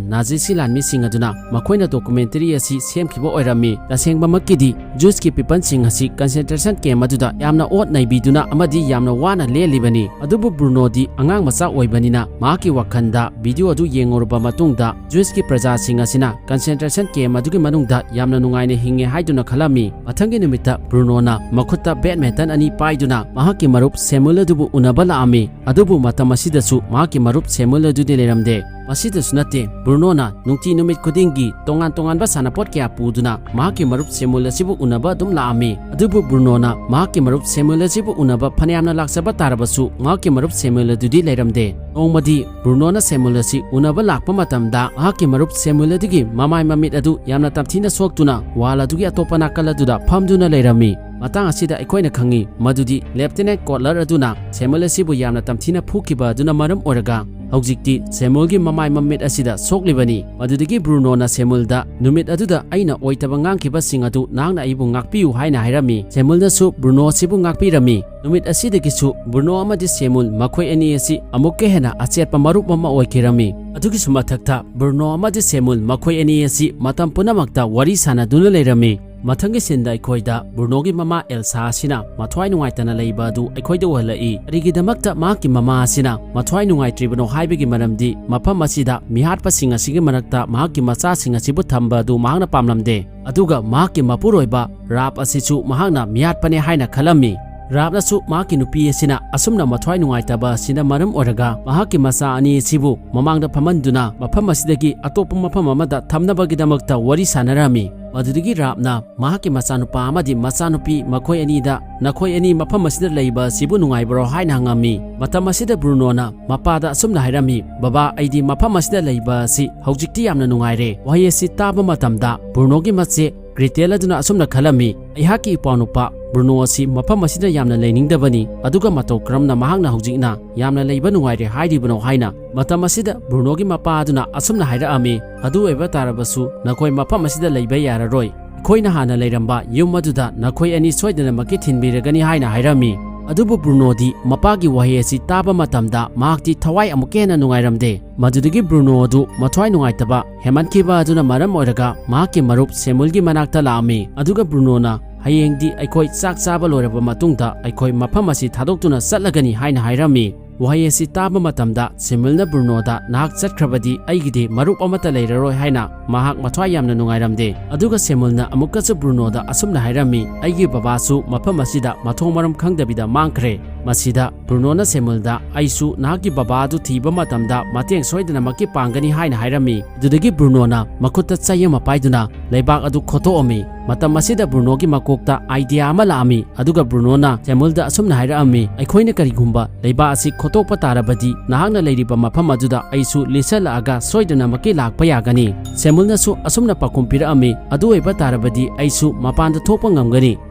ꯅꯥꯖꯤꯁꯤ ꯂꯥꯟꯃꯤꯁꯤꯡ ꯑꯗꯨꯅ ꯃꯈꯣꯏꯅ documentary ꯑꯁꯤ ꯁꯦꯝꯈꯤꯕ ꯑꯣꯏꯔꯝꯃꯤ꯫ ꯇꯁꯦꯡꯕꯃꯛꯀꯤꯗꯤ ꯖ꯭ꯌꯨꯁꯀꯤ peopleꯁꯤꯡ ꯑꯁꯤ concentration camp ꯑꯗꯨꯗ ꯌꯥꯝꯅ ꯑꯣꯠ ꯅꯩꯕꯤꯗꯨꯅ ꯑꯃꯗꯤ ꯌꯥꯝꯅ ꯋꯥꯅ ꯂꯦꯜꯂꯤꯕꯅꯤ꯫ ꯑꯗꯨꯕꯨ ꯕ꯭ꯔꯨꯅꯣꯗꯤ ꯑꯉꯥꯡ ꯃꯆꯥ ꯑꯣꯏꯕꯅꯤꯅ ꯃꯍꯥꯛꯀꯤ ꯋꯥꯈꯜꯗ video ꯑꯗꯨ ꯌꯦꯡꯉꯨꯔꯕ ꯃꯇꯨꯡꯗ ꯖ꯭ꯌꯨꯁꯀꯤ ꯄ꯭ꯔꯖꯥꯁꯤꯡ ꯑꯁꯤꯅ concentration camp ꯑꯗꯨꯒꯤ ꯃꯅꯨꯡꯗ ꯌꯥꯝꯅ ꯅꯨꯡꯉꯥꯏꯅ ꯍꯤꯡꯉꯦ ꯍꯥꯏꯗꯨꯅ ꯈꯜꯂꯝꯃꯤ꯫ ꯃꯊꯪꯒꯤ ꯅꯨꯃꯤꯠꯇ ꯕ꯭ꯔꯨꯅꯣꯅ ꯃꯈꯨꯠꯇ badminton ꯑꯅꯤ ꯄꯥꯏꯗꯨꯅ ꯃꯍꯥꯛꯀꯤ ꯃꯔꯨꯞ ꯁꯦꯃꯨꯑꯦꯜ ꯑꯗꯨꯕꯨ ꯎꯅꯕ ꯂꯥꯛꯑꯝꯃꯤ꯫ ꯑꯗꯨꯕꯨ ꯃꯇꯝ ꯑꯁꯤꯗꯁꯨ ꯃꯍꯥꯛꯀꯤ ꯃꯔꯨꯞ ꯁꯦꯃꯨꯑꯦꯜ ꯑꯗꯨꯗꯤ ꯂꯩꯔꯝꯗꯦ꯫ ꯃꯁꯤꯗꯁꯨ ꯅꯠꯇꯦ, ꯕ꯭ꯔꯨꯅꯣꯅ ꯅꯨꯡꯇꯤ ꯅꯨꯃꯤꯠ ꯈꯨꯗꯤꯡꯒꯤ ꯇꯣꯉꯥꯟ ꯇꯣꯉꯥꯟꯕ ꯁꯥꯟꯅꯄꯣꯠ ꯀꯌꯥ ꯄꯨꯗꯨꯅ ꯃꯍꯥꯛꯀꯤ ꯃꯔꯨꯞ ꯁꯦꯃꯨꯑꯦꯜ ꯑꯁꯤꯕꯨ ꯎꯅꯕ ꯑꯗꯨꯝ ꯂꯥꯛꯑꯝꯃꯤ꯫ ꯑꯗꯨꯕꯨ ꯕ꯭ꯔꯨꯅꯣꯅ ꯃꯍꯥꯛꯀꯤ ꯃꯔꯨꯞ ꯁꯦꯃꯨꯑꯦꯜ ꯑꯁꯤꯕꯨ ꯎꯅꯕ ꯐꯅꯌꯥꯝꯅ ꯂꯥꯛꯆꯕ ꯇꯥꯔꯕꯁꯨ ꯃꯍꯥꯛꯀꯤ ꯃꯔꯨꯞ ꯁꯦꯃꯨꯑꯦꯜ ꯑꯗꯨꯗꯤ ꯂꯩꯔꯝꯗꯦ꯫ ꯅꯣꯡꯃꯗꯤ ꯕ꯭ꯔꯨꯅꯣꯅ ꯁꯦꯃꯨꯑꯦꯜ ꯑꯁꯤ ꯎꯅꯕ ꯂꯥꯛꯄ ꯃꯇꯝꯗ ꯃꯍꯥꯛꯀꯤ ꯃꯔꯨꯞ ꯁꯦꯃꯨꯑꯦꯜ ꯑꯗꯨꯒꯤ ꯃꯃꯥꯏ ꯃꯃꯤꯠ ꯑꯗꯨ ꯌꯥꯝꯅ ꯇꯝꯊꯤꯅ ꯁꯣꯛꯇꯨꯅ wall ꯑꯗꯨꯒꯤ ꯑꯇꯣꯞꯄ ꯅꯥꯀꯜ ꯑꯗꯨꯗ ꯐꯝꯗꯨꯅ ꯂꯩꯔꯝꯃꯤ꯫ ꯃꯇꯥꯡ ꯑꯁꯤꯗ ꯑꯩꯈꯣꯏꯅ ꯈꯪꯉꯤ ꯃꯗꯨꯗꯤ Lieutenant ꯀꯣꯠꯂꯔ ꯑꯗꯨꯅ ꯁꯦꯃꯨꯑꯦꯜ ꯑꯁꯤꯕꯨ ꯌꯥꯝꯅ ꯇꯝꯊꯤꯅ ꯐꯨꯈꯤꯕ ꯑꯗꯨꯅ ꯃꯔꯝ ꯑꯣꯏꯔꯒ ꯍꯧꯖꯤꯛꯇꯤ ꯁꯦꯃꯨꯑꯦꯜꯒꯤ ꯃꯃꯥꯏ ꯃꯃꯤꯠ ꯑꯁꯤꯗ ꯁꯣꯛꯂꯤꯕꯅꯤ꯫ ꯃꯗꯨꯗꯒꯤ ꯕ꯭ꯔꯨꯅꯣꯅ ꯁꯦꯃꯨꯑꯦꯜꯗ, "ꯅꯨꯃꯤꯠ ꯑꯗꯨꯗ ꯑꯩꯅ ꯑꯣꯏꯇꯕ ꯉꯥꯡꯈꯤꯕꯁꯤꯡ ꯑꯗꯨ ꯅꯍꯥꯛꯅ ꯑꯩꯕꯨ ꯉꯥꯛꯄꯤꯌꯨ" ꯍꯥꯏꯅ ꯍꯥꯏꯔꯝꯃꯤ꯫ ꯁꯦꯃꯨꯑꯦꯜꯅꯁꯨ ꯕ꯭ꯔꯨꯅꯣ ꯑꯁꯤꯕꯨ ꯉꯥꯛꯄꯤꯔꯝꯃꯤ꯫ ꯅꯨꯃꯤꯠ ꯑꯁꯤꯗꯒꯤꯁꯨ ꯕ꯭ꯔꯨꯅꯣ ꯑꯃꯗꯤ ꯁꯦꯃꯨꯑꯦꯜ ꯃꯈꯣꯏ ꯑꯅꯤ ꯑꯁꯤ ꯑꯃꯨꯛꯀ ꯍꯦꯟꯅ ꯑꯆꯦꯠꯄ ꯃꯔꯨꯞ ꯑꯃ ꯑꯣꯏꯈꯤꯔꯝꯃꯤ꯫ ꯑꯗꯨꯒꯤꯁꯨ ꯃꯊꯛꯇ ꯕ꯭ꯔꯨꯅꯣ ꯑꯃꯗꯤ ꯁꯦꯃꯨꯑꯦꯜ ꯃꯈꯣꯏ ꯑꯅꯤ ꯑꯁꯤ ꯃꯇꯝ ꯄꯨꯝꯅꯃꯛꯇ ꯋꯥꯔꯤ ꯁꯥꯟꯅꯗꯨꯅ ꯂꯩꯔꯝꯃꯤ꯫ ꯃꯊꯪꯒꯤ ꯁꯤꯟꯗ ꯑꯩꯈꯣꯏꯗ ꯕ꯭ꯔꯨꯅꯣꯒꯤ ꯃꯃꯥ ꯑꯦꯜꯁꯥ ꯑꯁꯤꯅ ꯃꯊ꯭ꯋꯥꯏ ꯅꯨꯡꯉꯥꯏꯇꯅ ꯂꯩꯕ ꯑꯗꯨ ꯑꯩꯈꯣꯏꯗ ꯎꯍꯜꯂꯛꯏ꯫ ꯀꯔꯤꯒꯤꯗꯃꯛꯇ ꯃꯍꯥꯛꯀꯤ ꯃꯃꯥ ꯑꯁꯤꯅ ꯃꯊ꯭ꯋꯥꯏ ꯅꯨꯡꯉꯥꯏꯇ꯭ꯔꯤꯕꯅꯣ ꯍꯥꯏꯕꯒꯤ ꯃꯔꯝꯗꯤ ꯃꯐꯝ ꯑꯁꯤꯗ ꯃꯤꯍꯥꯠꯄꯁꯤꯡ ꯑꯁꯤꯒꯤ ꯃꯔꯛꯇ ꯃꯍꯥꯛꯀꯤ ꯃꯆꯥꯁꯤꯡ ꯑꯁꯤꯕꯨ ꯊꯝꯕ ꯑꯗꯨ ꯃꯍꯥꯛꯅ ꯄꯥꯝꯂꯝꯗꯦ꯫ ꯑꯗꯨꯒ ꯃꯍꯥꯛꯀꯤ ꯃꯄꯨꯔꯣꯏꯕ ꯔꯥꯞ ꯑꯁꯤꯁꯨ ꯃꯍꯥꯛꯅ ꯃꯤꯍꯥꯠꯄꯅꯦ ꯍꯥꯏꯅ ꯈꯜꯂꯝꯃꯤ꯫ ꯔꯥꯞꯅꯁꯨ ꯃꯍꯥꯛꯀꯤ ꯅꯨꯄꯤ ꯑꯁꯤꯅ ꯑꯁꯨꯝꯅ ꯃꯊ꯭ꯋꯥꯏ ꯅꯨꯡꯉꯥꯏꯇꯕ ꯑꯁꯤꯅ ꯃꯔꯝ ꯑꯣꯏꯔꯒ ꯃꯍꯥꯛꯀꯤ ꯃꯆꯥ ꯑꯅꯤ ꯑꯁꯤꯕꯨ ꯃꯃꯥꯡꯗ ꯐꯝꯍꯟꯗꯨꯅ ꯃꯐꯝ ꯑꯁꯤꯗꯒꯤ ꯑꯇꯣꯞꯄ ꯃꯐꯝ ꯑꯃꯗ ꯊꯝꯅꯕꯒꯤꯗꯃꯛꯇ ꯋꯥꯔꯤ ꯁꯥꯟꯅꯔꯝꯃꯤ꯫ ꯃꯗꯨꯗꯒꯤ ꯔꯥꯞꯅ ꯃꯍꯥꯛꯀꯤ ꯃꯆꯥꯅꯨꯄꯥ ꯑꯃꯗꯤ ꯃꯆꯥꯅꯨꯄꯤ ꯃꯈꯣꯏ ꯑꯅꯤꯗ, "ꯅꯈꯣꯏ ꯑꯅꯤ ꯃꯐꯝ ꯑꯁꯤꯗ ꯂꯩꯕ ꯑꯁꯤꯕꯨ ꯅꯨꯡꯉꯥꯏꯕ꯭ꯔꯣ?" ꯍꯥꯏꯅ ꯍꯪꯉꯝꯃꯤ꯫ ꯃꯇꯝ ꯑꯁꯤꯗ ꯕ꯭ꯔꯨꯅꯣꯅ ꯃꯄꯥꯗ ꯑꯁꯨꯝꯅ ꯍꯥꯏꯔꯝꯃꯤ, "ꯕꯕꯥ, ꯑꯩꯗꯤ ꯃꯐꯝ ꯑꯁꯤꯗ ꯂꯩꯕ ꯑꯁꯤ ꯍꯧꯖꯤꯛꯇꯤ ꯌꯥꯝꯅ ꯅꯨꯡꯉꯥꯏꯔꯦ"꯫ ꯋꯥꯍꯩ ꯑꯁꯤ ꯇꯥꯕ ꯃꯇꯝꯗ ꯕ꯭ꯔꯨꯅꯣꯒꯤ ꯃꯆꯦ ꯒ꯭ꯔꯤꯇꯦꯜ ꯑꯗꯨꯅ ꯑꯁꯨꯝꯅ ꯈꯜꯂꯝꯃꯤ, "ꯑꯩꯍꯥꯛꯀꯤ ꯏꯄ꯭ꯋꯥꯅꯨꯄꯥ ꯕ꯭ꯔꯨꯅꯣ ꯑꯁꯤ ꯃꯐꯝ ꯑꯁꯤꯗ ꯌꯥꯝꯅ ꯂꯩꯅꯤꯡꯗꯕꯅꯤ, ꯑꯗꯨꯒ ꯃꯇꯧ ꯀꯔꯝꯅ ꯃꯍꯥꯛꯅ ꯍꯧꯖꯤꯛꯅ ꯌꯥꯝꯅ ꯂꯩꯕ ꯅꯨꯡꯉꯥꯏꯔꯦ ꯍꯥꯏꯔꯤꯕꯅꯣ?" ꯍꯥꯏꯅ꯫ ꯃꯇꯝ ꯑꯁꯤꯗ ꯕ꯭ꯔꯨꯅꯣꯒꯤ ꯃꯄꯥ ꯑꯗꯨꯅ ꯑꯁꯨꯝꯅ ꯍꯥꯏꯔꯛꯑꯝꯃꯤ, "ꯑꯗꯨ ꯑꯣꯏꯕ ꯇꯥꯔꯕꯁꯨ ꯅꯈꯣꯏ ꯃꯐꯝ ꯑꯁꯤꯗ ꯂꯩꯕ ꯌꯥꯔꯔꯣꯏ꯫ ꯑꯩꯈꯣꯏꯅ ꯍꯥꯟꯅ ꯂꯩꯔꯝꯕ ꯌꯨꯝ ꯑꯗꯨꯗ ꯅꯈꯣꯏ ꯑꯅꯤ ꯁꯣꯏꯗꯅꯃꯛꯀꯤ ꯊꯤꯟꯕꯤꯔꯒꯅꯤ" ꯍꯥꯏꯅ ꯍꯥꯏꯔꯝꯃꯤ꯫ ꯑꯗꯨꯕꯨ ꯕ꯭ꯔꯨꯅꯣꯗꯤ ꯃꯄꯥꯒꯤ ꯋꯥꯍꯩ ꯑꯁꯤ ꯇꯥꯕ ꯃꯇꯝꯗ ꯃꯍꯥꯛꯇꯤ ꯊꯋꯥꯏ ꯑꯃꯨꯛꯀ ꯍꯦꯟꯅ ꯅꯨꯡꯉꯥꯏꯔꯝꯗꯦ꯫ ꯃꯗꯨꯗꯒꯤ ꯕ꯭ꯔꯨꯅꯣ ꯑꯗꯨ ꯃꯊ꯭ꯋꯥꯏ ꯅꯨꯡꯉꯥꯏꯇꯕ ꯍꯦꯟꯃꯟꯈꯤꯕ ꯑꯗꯨꯅ ꯃꯔꯝ ꯑꯣꯏꯔꯒ ꯃꯍꯥꯛꯀꯤ ꯃꯔꯨꯞ ꯁꯦꯃꯨꯑꯦꯜꯒꯤ ꯃꯅꯥꯛꯇ ꯂꯥꯛꯑꯝꯃꯤ꯫ ꯑꯗꯨꯒ ꯕ꯭ꯔꯨꯅꯣꯅ, "ꯍꯌꯦꯡꯗꯤ ꯑꯩꯈꯣꯏ ꯆꯥꯛ ꯆꯥꯕ ꯂꯣꯏꯔꯕ ꯃꯇꯨꯡꯗ ꯑꯩꯈꯣꯏ ꯃꯐꯝ ꯑꯁꯤ ꯊꯥꯗꯣꯛꯇꯨꯅ ꯆꯠꯂꯒꯅꯤ" ꯍꯥꯏꯅ ꯍꯥꯏꯔꯝꯃꯤ꯫ ꯋꯥꯍꯩ ꯑꯁꯤ ꯇꯥꯕ ꯃꯇꯝꯗ ꯁꯦꯃꯨꯑꯦꯜꯅ ꯕ꯭ꯔꯨꯅꯣꯗ, "ꯅꯍꯥꯛ ꯆꯠꯈ꯭ꯔꯕꯗꯤ ꯑꯩꯒꯤꯗꯤ ꯃꯔꯨꯞ ꯑꯃꯠꯇ ꯂꯩꯔꯔꯣꯏ" ꯍꯥꯏꯅ ꯃꯍꯥꯛ ꯃꯊ꯭ꯋꯥꯏ ꯌꯥꯝꯅ ꯅꯨꯡꯉꯥꯏꯔꯝꯗꯦ꯫ ꯑꯗꯨꯒ ꯁꯦꯃꯨꯑꯦꯜꯅ ꯑꯃꯨꯛꯀꯁꯨ ꯕ꯭ꯔꯨꯅꯣꯗ ꯑꯁꯨꯝꯅ ꯍꯥꯏꯔꯝꯃꯤ, "ꯑꯩꯒꯤ ꯕꯕꯥꯁꯨ ꯃꯐꯝ ꯑꯁꯤꯗ ꯃꯊꯣꯡ ꯃꯔꯝ ꯈꯪꯗꯕꯤꯗ ꯃꯥꯡꯈ꯭ꯔꯦ"꯫ ꯃꯁꯤꯗ ꯕ꯭ꯔꯨꯅꯣꯅ ꯁꯦꯃꯨꯑꯦꯜꯗ, "ꯑꯩꯁꯨ ꯅꯍꯥꯛꯀꯤ ꯕꯕꯥ ꯑꯗꯨ ꯊꯤꯕ ꯃꯇꯝꯗ ꯃꯇꯦꯡ ꯁꯣꯏꯗꯅꯃꯛꯀꯤ ꯄꯥꯡꯒꯅꯤ" ꯍꯥꯏꯅ ꯍꯥꯏꯔꯝꯃꯤ꯫ ꯑꯗꯨꯗꯒꯤ ꯕ꯭ꯔꯨꯅꯣꯅ ꯃꯈꯨꯠꯇ ꯆꯩ ꯑꯃ ꯄꯥꯏꯗꯨꯅ ꯂꯩꯕꯥꯛ ꯑꯗꯨ ꯈꯣꯠꯇꯣꯛꯑꯝꯃꯤ꯫ ꯃꯇꯝ ꯑꯁꯤꯗ ꯕ꯭ꯔꯨꯅꯣꯒꯤ ꯃꯀꯣꯛꯇ ꯑꯥꯏꯗꯤꯌꯥ ꯑꯃ ꯂꯥꯛꯑꯝꯃꯤ, ꯑꯗꯨꯒ ꯕ꯭ꯔꯨꯅꯣꯅ ꯁꯦꯃꯨꯑꯦꯜꯗ ꯑꯁꯨꯝꯅ ꯍꯥꯏꯔꯛꯑꯝꯃꯤ, "ꯑꯩꯈꯣꯏꯅ ꯀꯔꯤꯒꯨꯝꯕ ꯂꯩꯕꯥꯛ ꯑꯁꯤ ꯈꯣꯠꯇꯣꯛꯄ ꯇꯥꯔꯕꯗꯤ, ꯅꯍꯥꯛꯅ ꯂꯩꯔꯤꯕ ꯃꯐꯝ ꯑꯗꯨꯗ ꯑꯩꯁꯨ ꯂꯤꯠꯁꯜꯂꯛꯑꯒ ꯁꯣꯏꯗꯅꯃꯛꯀꯤ ꯂꯥꯛꯄ ꯌꯥꯒꯅꯤ"꯫ ꯁꯦꯃꯨꯑꯦꯜꯅꯁꯨ ꯑꯁꯨꯝꯅ ꯄꯥꯎꯈꯨꯝ ꯄꯤꯔꯛꯑꯝꯃꯤ, "ꯑꯗꯨ ꯑꯣꯏꯕ ꯇꯥꯔꯕꯗꯤ ꯑꯩꯁꯨ ꯃꯄꯥꯟꯗ ꯊꯣꯛꯄ ꯉꯝꯒꯅꯤ"꯫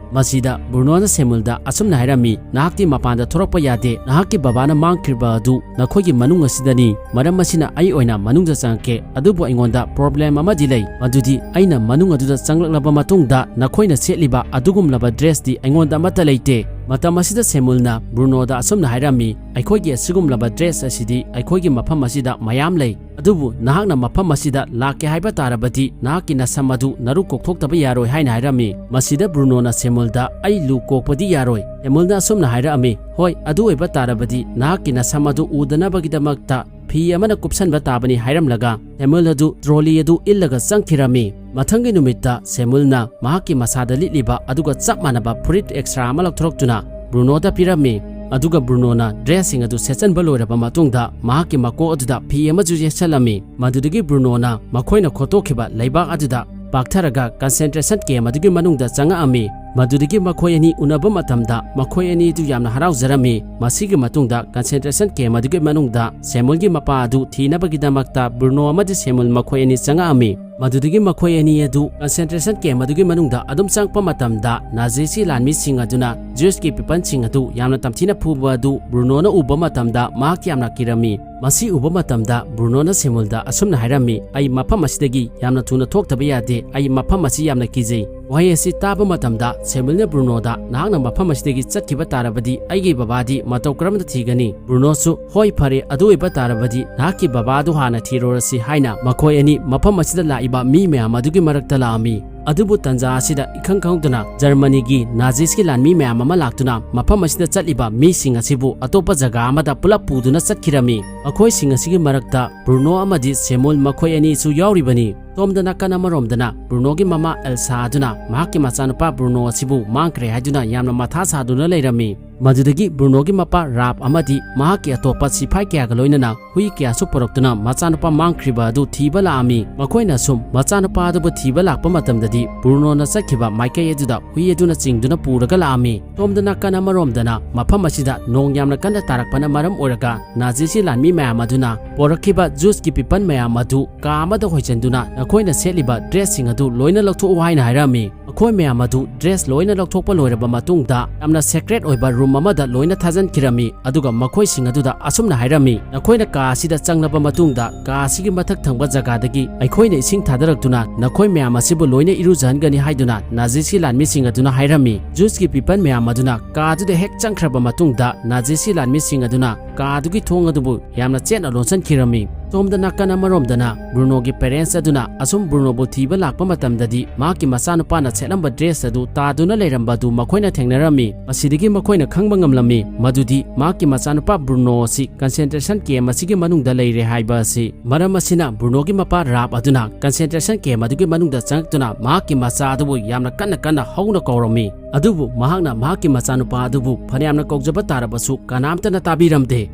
ꯃꯁꯤꯗ ꯕ꯭ꯔꯨꯅꯣꯅ ꯁꯦꯃꯨꯜꯗ ꯑꯁꯨꯝꯅ ꯍꯥꯏꯔꯝꯃꯤ, "ꯅꯍꯥꯛꯇꯤ ꯃꯄꯥꯟꯗ ꯊꯣꯔꯛꯄ ꯌꯥꯗꯦ꯫ ꯅꯍꯥꯛꯀꯤ ꯕꯕꯥꯅ ꯃꯥꯡꯈ꯭ꯔꯤꯕ ꯑꯗꯨ ꯅꯈꯣꯏꯒꯤ ꯃꯅꯨꯡ ꯑꯁꯤꯗꯅꯤ꯫ ꯃꯔꯝ ꯑꯁꯤꯅ ꯑꯩ ꯑꯣꯏꯅ ꯃꯅꯨꯡꯗ ꯆꯪꯉꯛꯀꯦ, ꯑꯗꯨꯕꯨ ꯑꯩꯉꯣꯟꯗ ꯄ꯭ꯔꯣꯕ꯭ꯂꯦꯝ ꯑꯃꯗꯤ ꯂꯩ꯫ ꯃꯗꯨꯗꯤ ꯑꯩꯅ ꯃꯅꯨꯡ ꯑꯗꯨꯗ ꯆꯪꯂꯛꯂꯕ ꯃꯇꯨꯡꯗ ꯅꯈꯣꯏꯅ ꯁꯦꯠꯂꯤꯕ ꯑꯗꯨꯒꯨꯝꯂꯕ ꯗ꯭ꯔꯦꯁꯇꯤ ꯑꯩꯉꯣꯟꯗ ꯑꯃꯠꯇ ꯂꯩꯇꯦ꯫" ꯃꯇꯝ ꯑꯁꯤꯗ ꯁꯦꯃꯨꯜꯅ ꯕ꯭ꯔꯨꯅꯣꯗ ꯑꯁꯨꯝꯅ ꯍꯥꯏꯔꯝꯃꯤ, "ꯑꯩꯈꯣꯏꯒꯤ ꯑꯁꯤꯒꯨꯝꯂꯕ ꯗ꯭ꯔꯦꯁ ꯑꯁꯤꯗꯤ ꯑꯩꯈꯣꯏꯒꯤ ꯃꯐꯝ ꯑꯁꯤꯗ ꯃꯌꯥꯝ ꯂꯩ꯫ ꯑꯗꯨꯕꯨ ꯅꯍꯥꯛꯅ ꯃꯐꯝ ꯑꯁꯤꯗ ꯂꯥꯛꯀꯦ ꯍꯥꯏꯕ ꯇꯥꯔꯕꯗꯤ ꯅꯍꯥꯛꯀꯤ ꯅꯁꯝ ꯑꯗꯨ ꯅꯔꯨ ꯀꯣꯛꯊꯣꯛꯇꯕ ꯌꯥꯔꯣꯏ" ꯍꯥꯏꯅ ꯍꯥꯏꯔꯝꯃꯤ꯫ ꯃꯁꯤꯗ ꯕ꯭ꯔꯨꯅꯣꯅ ꯁꯦꯃꯨꯜꯗ, "ꯑꯩ ꯂꯨ ꯀꯣꯛꯄꯗꯤ ꯌꯥꯔꯣꯏ꯫" ꯁꯦꯃꯨꯜꯅ ꯑꯁꯨꯝꯅ ꯍꯥꯏꯔꯛꯑꯝꯃꯤ, "ꯍꯣꯏ, ꯑꯗꯨ ꯑꯣꯏꯕ ꯇꯥꯔꯕꯗꯤ ꯅꯍꯥꯛꯀꯤ ꯅꯁꯝ ꯑꯗꯨ ꯎꯗꯅꯕꯒꯤꯗꯃꯛꯇ ꯐꯤ ꯑꯃꯅ ꯀꯨꯞꯁꯟꯕ ꯇꯥꯕꯅꯤ" ꯍꯥꯏꯔꯝꯂꯒ ꯁꯦꯃꯨꯜ ꯑꯗꯨ ꯇ꯭ꯔꯣꯂꯤ ꯑꯗꯨ ꯏꯜꯂꯒ ꯆꯪꯈꯤꯔꯝꯃꯤ꯫ ꯃꯊꯪꯒꯤ ꯅꯨꯃꯤꯠꯇ ꯁꯦꯃꯨꯜꯅ ꯃꯍꯥꯛꯀꯤ ꯃꯁꯥꯗ ꯂꯤꯠꯂꯤꯕ ꯑꯗꯨꯒ ꯆꯞ ꯃꯥꯟꯅꯕ ꯐꯨꯔꯤꯠ ꯑꯦꯛꯁꯇ꯭ꯔꯥ ꯑꯃ ꯂꯧꯊꯣꯔꯛꯇꯨꯅ ꯕ꯭ꯔꯨꯅꯣꯗ ꯄꯤꯔꯝꯃꯤ꯫ ꯑꯗꯨꯒ ꯕ꯭ꯔꯨꯅꯣꯅ ꯗ꯭ꯔꯦꯁꯁꯤꯡ ꯑꯗꯨ ꯁꯦꯠꯆꯟꯕ ꯂꯣꯏꯔꯕ ꯃꯇꯨꯡꯗ ꯃꯍꯥꯛꯀꯤ ꯃꯀꯣꯛ ꯑꯗꯨꯗ ꯐꯤ ꯑꯃꯁꯨ ꯌꯦꯠꯁꯜꯂꯝꯃꯤ꯫ ꯃꯗꯨꯗꯒꯤ ꯕ꯭ꯔꯨꯅꯣꯅ ꯃꯈꯣꯏꯅ ꯈꯣꯠꯇꯣꯛꯈꯤꯕ ꯂꯩꯕꯥꯛ ꯑꯗꯨꯗ ꯄꯥꯛꯊꯔꯒ ꯀꯟꯁꯦꯟꯇ꯭ꯔꯦꯁꯟ ꯀꯦꯝ ꯑꯗꯨꯒꯤ ꯃꯅꯨꯡꯗ ꯆꯪꯉꯛꯑꯝꯃꯤ꯫ ꯃꯗꯨꯗꯒꯤ ꯃꯈꯣꯏ ꯑꯅꯤ ꯎꯅꯕ ꯃꯇꯝꯗ ꯃꯈꯣꯏ ꯑꯅꯤꯗꯨ ꯌꯥꯝꯅ ꯍꯔꯥꯎꯖꯔꯝꯃꯤ꯫ ꯃꯁꯤꯒꯤ ꯃꯇꯨꯡꯗ ꯀꯟꯁꯦꯟꯇ꯭ꯔꯦꯁꯟ ꯀꯦꯝ ꯑꯗꯨꯒꯤ ꯃꯅꯨꯡꯗ ꯁꯦꯃꯨꯜꯒꯤ ꯃꯄꯥ ꯑꯗꯨ ꯊꯤꯅꯕꯒꯤꯗꯃꯛꯇ ꯕ꯭ꯔꯨꯅꯣ ꯑꯃꯗꯤ ꯁꯦꯃꯨꯜ ꯃꯈꯣꯏ ꯑꯅꯤ ꯆꯪꯉꯛꯑꯝꯃꯤ꯫ ꯃꯗꯨꯗꯒꯤ ꯃꯈꯣꯏ ꯑꯅꯤ ꯑꯗꯨ ꯀꯟꯁꯦꯟꯇ꯭ꯔꯦꯁꯟ ꯀꯦꯝ ꯑꯗꯨꯒꯤ ꯃꯅꯨꯡꯗ ꯑꯗꯨꯝ ꯆꯪꯉꯛꯄ ꯃꯇꯝꯗ ꯅꯥꯖꯤꯁꯤ ꯂꯥꯟꯃꯤꯁꯤꯡ ꯑꯗꯨꯅ ꯖ꯭ꯌꯨꯁꯀꯤ ꯄꯤꯄꯜꯁꯤꯡ ꯑꯗꯨ ꯌꯥꯝꯅ ꯇꯝꯊꯤꯅ ꯐꯨꯕ ꯑꯗꯨ ꯕ꯭ꯔꯨꯅꯣꯅ ꯎꯕ ꯃꯇꯝꯗ ꯃꯍꯥꯛ ꯌꯥꯝꯅ ꯀꯤꯔꯝꯃꯤ꯫ ꯃꯁꯤ ꯎꯕ ꯃꯇꯝꯗ ꯕ꯭ꯔꯨꯅꯣꯅ ꯁꯦꯃꯨꯜꯗ ꯑꯁꯨꯝꯅ ꯍꯥꯏꯔꯝꯃꯤ, "ꯑꯩ ꯃꯐꯝ ꯑꯁꯤꯗꯒꯤ ꯌꯥꯝꯅ ꯊꯨꯅ ꯊꯣꯛꯇꯕ ꯌꯥꯗꯦ꯫ ꯑꯩ ꯃꯐꯝ ꯑꯁꯤ ꯌꯥꯝꯅ ꯀꯤꯖꯩ꯫" ꯋꯥꯍꯩ ꯑꯁꯤ ꯇꯥꯕ ꯃꯇꯝꯗ ꯁꯦꯃꯨꯜꯅ ꯕ꯭ꯔꯨꯅꯣꯗ, "ꯅꯍꯥꯛꯅ ꯃꯐꯝ ꯑꯁꯤꯗꯒꯤ ꯆꯠꯈꯤꯕ ꯇꯥꯔꯕꯗꯤ ꯑꯩꯒꯤ ꯕꯕꯥꯗꯤ ꯃꯇꯧ ꯀꯔꯝꯅ ꯊꯤꯒꯅꯤ?" ꯕ꯭ꯔꯨꯅꯣꯁꯨ, "ꯍꯣꯏ, ꯐꯔꯦ, ꯑꯗꯨ ꯑꯣꯏꯕ ꯇꯥꯔꯕꯗꯤ ꯅꯍꯥꯛꯀꯤ ꯕꯕꯥ ꯑꯗꯨ ꯍꯥꯟꯅ ꯊꯤꯔꯨꯔꯁꯤ" ꯍꯥꯏꯅ ꯃꯈꯣꯏ ꯑꯅꯤ ꯃꯐꯝ ꯑꯁꯤꯗ ꯂꯥꯛꯏꯕ ꯃꯤ ꯃꯌꯥꯝ ꯑꯗꯨꯒꯤ ꯃꯔꯛꯇ ꯂꯥꯛꯑꯝꯃꯤ꯫ ꯑꯗꯨꯕꯨ ꯇꯟꯖꯥ ꯑꯁꯤꯗ ꯏꯈꯪ ꯈꯪꯍꯧꯗꯅ ꯖꯔꯃꯅꯤꯒꯤ ꯅꯥꯖꯤꯁꯀꯤ ꯂꯥꯟꯃꯤ ꯃꯌꯥꯝ ꯑꯃ ꯂꯥꯛꯇꯨꯅ ꯃꯐꯝ ꯑꯁꯤꯗ ꯆꯠꯂꯤꯕ ꯃꯤꯁꯤꯡ ꯑꯁꯤꯕꯨ ꯑꯇꯣꯞꯄ ꯖꯒꯥ ꯑꯃꯗ ꯄꯨꯂꯞ ꯄꯨꯗꯨꯅ ꯆꯠꯈꯤꯔꯝꯃꯤ꯫ ꯃꯈꯣꯏꯁꯤꯡ ꯑꯁꯤꯒꯤ ꯃꯔꯛꯇ ꯕ꯭ꯔꯨꯅꯣ ꯑꯃꯗꯤ ꯁꯦꯃꯨꯜ ꯃꯈꯣꯏ ꯑꯅꯤꯁꯨ ꯌꯥꯎꯔꯤꯕꯅꯤ꯫ ꯁꯣꯝꯗ ꯅꯥꯀꯟ ꯑꯃꯔꯣꯝꯗꯅ ꯕ꯭ꯔꯨꯅꯣꯒꯤ ꯃꯃꯥ ꯑꯦꯜꯁꯥ ꯑꯗꯨꯅ ꯃꯍꯥꯛꯀꯤ ꯃꯆꯥꯅꯨꯄꯥ ꯕ꯭ꯔꯨꯅꯣ ꯑꯁꯤꯕꯨ ꯃꯥꯡꯈ꯭ꯔꯦ ꯍꯥꯏꯗꯨꯅ ꯌꯥꯝꯅ ꯃꯊꯥ ꯁꯥꯗꯨꯅ ꯂꯩꯔꯝꯃꯤ꯫ ꯃꯗꯨꯗꯒꯤ ꯕ꯭ꯔꯨꯅꯣꯒꯤ ꯃꯄꯥ ꯔꯥꯞ ꯑꯃꯗꯤ ꯃꯍꯥꯛꯀꯤ ꯑꯇꯣꯞꯄ ꯁꯤꯐꯥꯏ ꯀꯌꯥꯒ ꯂꯣꯏꯅꯅ ꯍꯨꯏ ꯀꯌꯥꯁꯨ ꯄꯨꯔꯛꯇꯨꯅ ꯃꯆꯥꯅꯨꯄꯥ ꯃꯥꯡꯈ꯭ꯔꯤꯕ ꯑꯗꯨ ꯊꯤꯕ ꯂꯥꯛꯑꯝꯃꯤ꯫ ꯃꯈꯣꯏꯅ ꯁꯨꯝ ꯃꯆꯥꯅꯨꯄꯥ ꯑꯗꯨꯕꯨ ꯊꯤꯕ ꯂꯥꯛꯄ ꯃꯇꯝꯗꯗꯤ ꯕ꯭ꯔꯨꯅꯣꯅ ꯆꯠꯈꯤꯕ ꯃꯥꯏꯀꯩ ꯑꯗꯨꯗ ꯍꯨꯏ ꯑꯗꯨꯅ ꯆꯤꯡꯗꯨꯅ ꯄꯨꯔꯒ ꯂꯥꯛꯑꯝꯃꯤ꯫ ꯁꯣꯝꯗ ꯅꯥꯀꯟ ꯑꯃꯔꯣꯝꯗꯅ ꯃꯐꯝ ꯑꯁꯤꯗ ꯅꯣꯡ ꯌꯥꯝꯅ ꯀꯟꯅ ꯇꯥꯔꯛꯄꯅ ꯃꯔꯝ ꯑꯣꯏꯔꯒ ꯅꯥꯖꯤꯁꯤ ꯂꯥꯟꯃꯤ ꯃꯌꯥꯝ ꯑꯗꯨꯅ ꯄꯣꯔꯛꯈꯤꯕ ꯖ꯭ꯌꯨꯁꯀꯤ ꯄꯤꯄꯜ ꯃꯌꯥꯝ ꯑꯗꯨ ꯀꯥ ꯑꯃꯗ ꯍꯣꯏꯖꯟꯗꯨꯅ ꯃꯈꯣꯏꯅ ꯁꯦꯠꯂꯤꯕ dressꯁꯤꯡ ꯑꯗꯨ ꯂꯣꯏꯅ ꯂꯧꯊꯣꯛꯎ ꯍꯥꯏꯅ ꯍꯥꯏꯔꯝꯃꯤ꯫ ꯃꯈꯣꯏ ꯃꯌꯥꯝ ꯑꯗꯨ dress ꯂꯣꯏꯅ ꯂꯧꯊꯣꯛꯄ ꯂꯣꯏꯔꯕ ꯃꯇꯨꯡꯗ ꯌꯥꯝꯅ secret ꯑꯣꯏꯕ room ꯑꯃꯗ ꯂꯣꯏꯅ ꯊꯥꯖꯤꯟꯈꯤꯔꯝꯃꯤ꯫ ꯑꯗꯨꯒ ꯃꯈꯣꯏꯁꯤꯡ ꯑꯗꯨꯗ ꯑꯁꯨꯝꯅ ꯍꯥꯏꯔꯝꯃꯤ, "ꯅꯈꯣꯏꯅ ꯀꯥ ꯑꯁꯤꯗ ꯆꯪꯂꯕ ꯃꯇꯨꯡꯗ ꯀꯥ ꯑꯁꯤꯒꯤ ꯃꯊꯛ ꯊꯪꯕ ꯖꯒꯥꯗꯒꯤ ꯑꯩꯈꯣꯏꯅ ꯏꯁꯤꯡ ꯊꯥꯗꯔꯛꯇꯨꯅ ꯅꯈꯣꯏ ꯃꯌꯥꯝ ꯑꯁꯤꯕꯨ ꯂꯣꯏꯅ ꯏꯔꯨꯖꯍꯟꯒꯅꯤ" ꯍꯥꯏꯗꯨꯅ ꯅꯥꯖꯤꯁꯀꯤ ꯂꯥꯟꯃꯤꯁꯤꯡ ꯑꯗꯨꯅ ꯍꯥꯏꯔꯝꯃꯤ꯫ Zewsꯀꯤ people ꯃꯌꯥꯝ ꯑꯗꯨꯅ ꯀꯥ ꯑꯗꯨꯗ ꯍꯦꯛ ꯆꯪꯈ꯭ꯔꯕ ꯃꯇꯨꯡꯗ ꯅꯥꯖꯤꯁꯀꯤ ꯂꯥꯟꯃꯤꯁꯤꯡ ꯑꯗꯨꯅ ꯀꯥ ꯑꯗꯨꯒꯤ ꯊꯣꯡ ꯑꯗꯨꯕꯨ ꯌꯥꯝꯅ ꯆꯦꯠꯅ ꯂꯣꯟꯁꯤꯟꯈꯤꯔꯝꯃꯤ꯫ ꯁꯣꯝꯗ ꯅꯥꯀꯟ ꯑꯃꯔꯣꯝꯗꯅ ꯕ꯭ꯔꯨꯅꯣꯒꯤ parents ꯑꯗꯨꯅ ꯑꯁꯨꯝ ꯕ꯭ꯔꯨꯅꯣꯕꯨ ꯊꯤꯕ ꯂꯥꯛꯄ ꯃꯇꯝꯗꯗꯤ ꯃꯍꯥꯛꯀꯤ ꯃꯆꯥꯅꯨꯄꯥꯅ ꯁꯦꯠꯂꯝꯕ dress ꯑꯗꯨ ꯇꯥꯗꯨꯅ ꯂꯩꯔꯝꯕ ꯑꯗꯨ ꯃꯈꯣꯏꯅ ꯊꯦꯡꯅꯔꯝꯃꯤ꯫ ꯃꯁꯤꯗꯒꯤ ꯃꯈꯣꯏꯅ ꯈꯪꯕ ꯉꯝꯂꯝꯃꯤ ꯃꯗꯨꯗꯤ ꯃꯍꯥꯛꯀꯤ ꯃꯆꯥꯅꯨꯄꯥ ꯕ꯭ꯔꯨꯅꯣ ꯑꯁꯤ concentration camp ꯑꯁꯤꯒꯤ ꯃꯅꯨꯡꯗ ꯂꯩꯔꯦ ꯍꯥꯏꯕ ꯑꯁꯤ꯫ ꯃꯔꯝ ꯑꯁꯤꯅ ꯕ꯭ꯔꯨꯅꯣꯒꯤ ꯃꯄꯥ ꯔꯥꯞ ꯑꯗꯨꯅ concentration camp ꯑꯗꯨꯒꯤ ꯃꯅꯨꯡꯗ ꯆꯪꯂꯛꯇꯨꯅ ꯃꯍꯥꯛꯀꯤ ꯃꯆꯥ ꯑꯗꯨꯕꯨ ꯌꯥꯝꯅ ꯀꯟꯅ ꯀꯟꯅ ꯍꯧꯅ ꯀꯧꯔꯝꯃꯤ꯫ ꯑꯗꯨꯕꯨ ꯃꯍꯥꯛꯅ ꯃꯍꯥꯛꯀꯤ ꯃꯆꯥꯅꯨꯄꯥ ꯑꯗꯨꯕꯨ ꯐꯅꯌꯥꯝꯅ ꯀꯧꯖꯕ ꯇꯥꯔꯕꯁꯨ ꯀꯅꯥꯝꯇꯅ ꯇꯥꯕꯤꯔꯝꯗꯦ꯫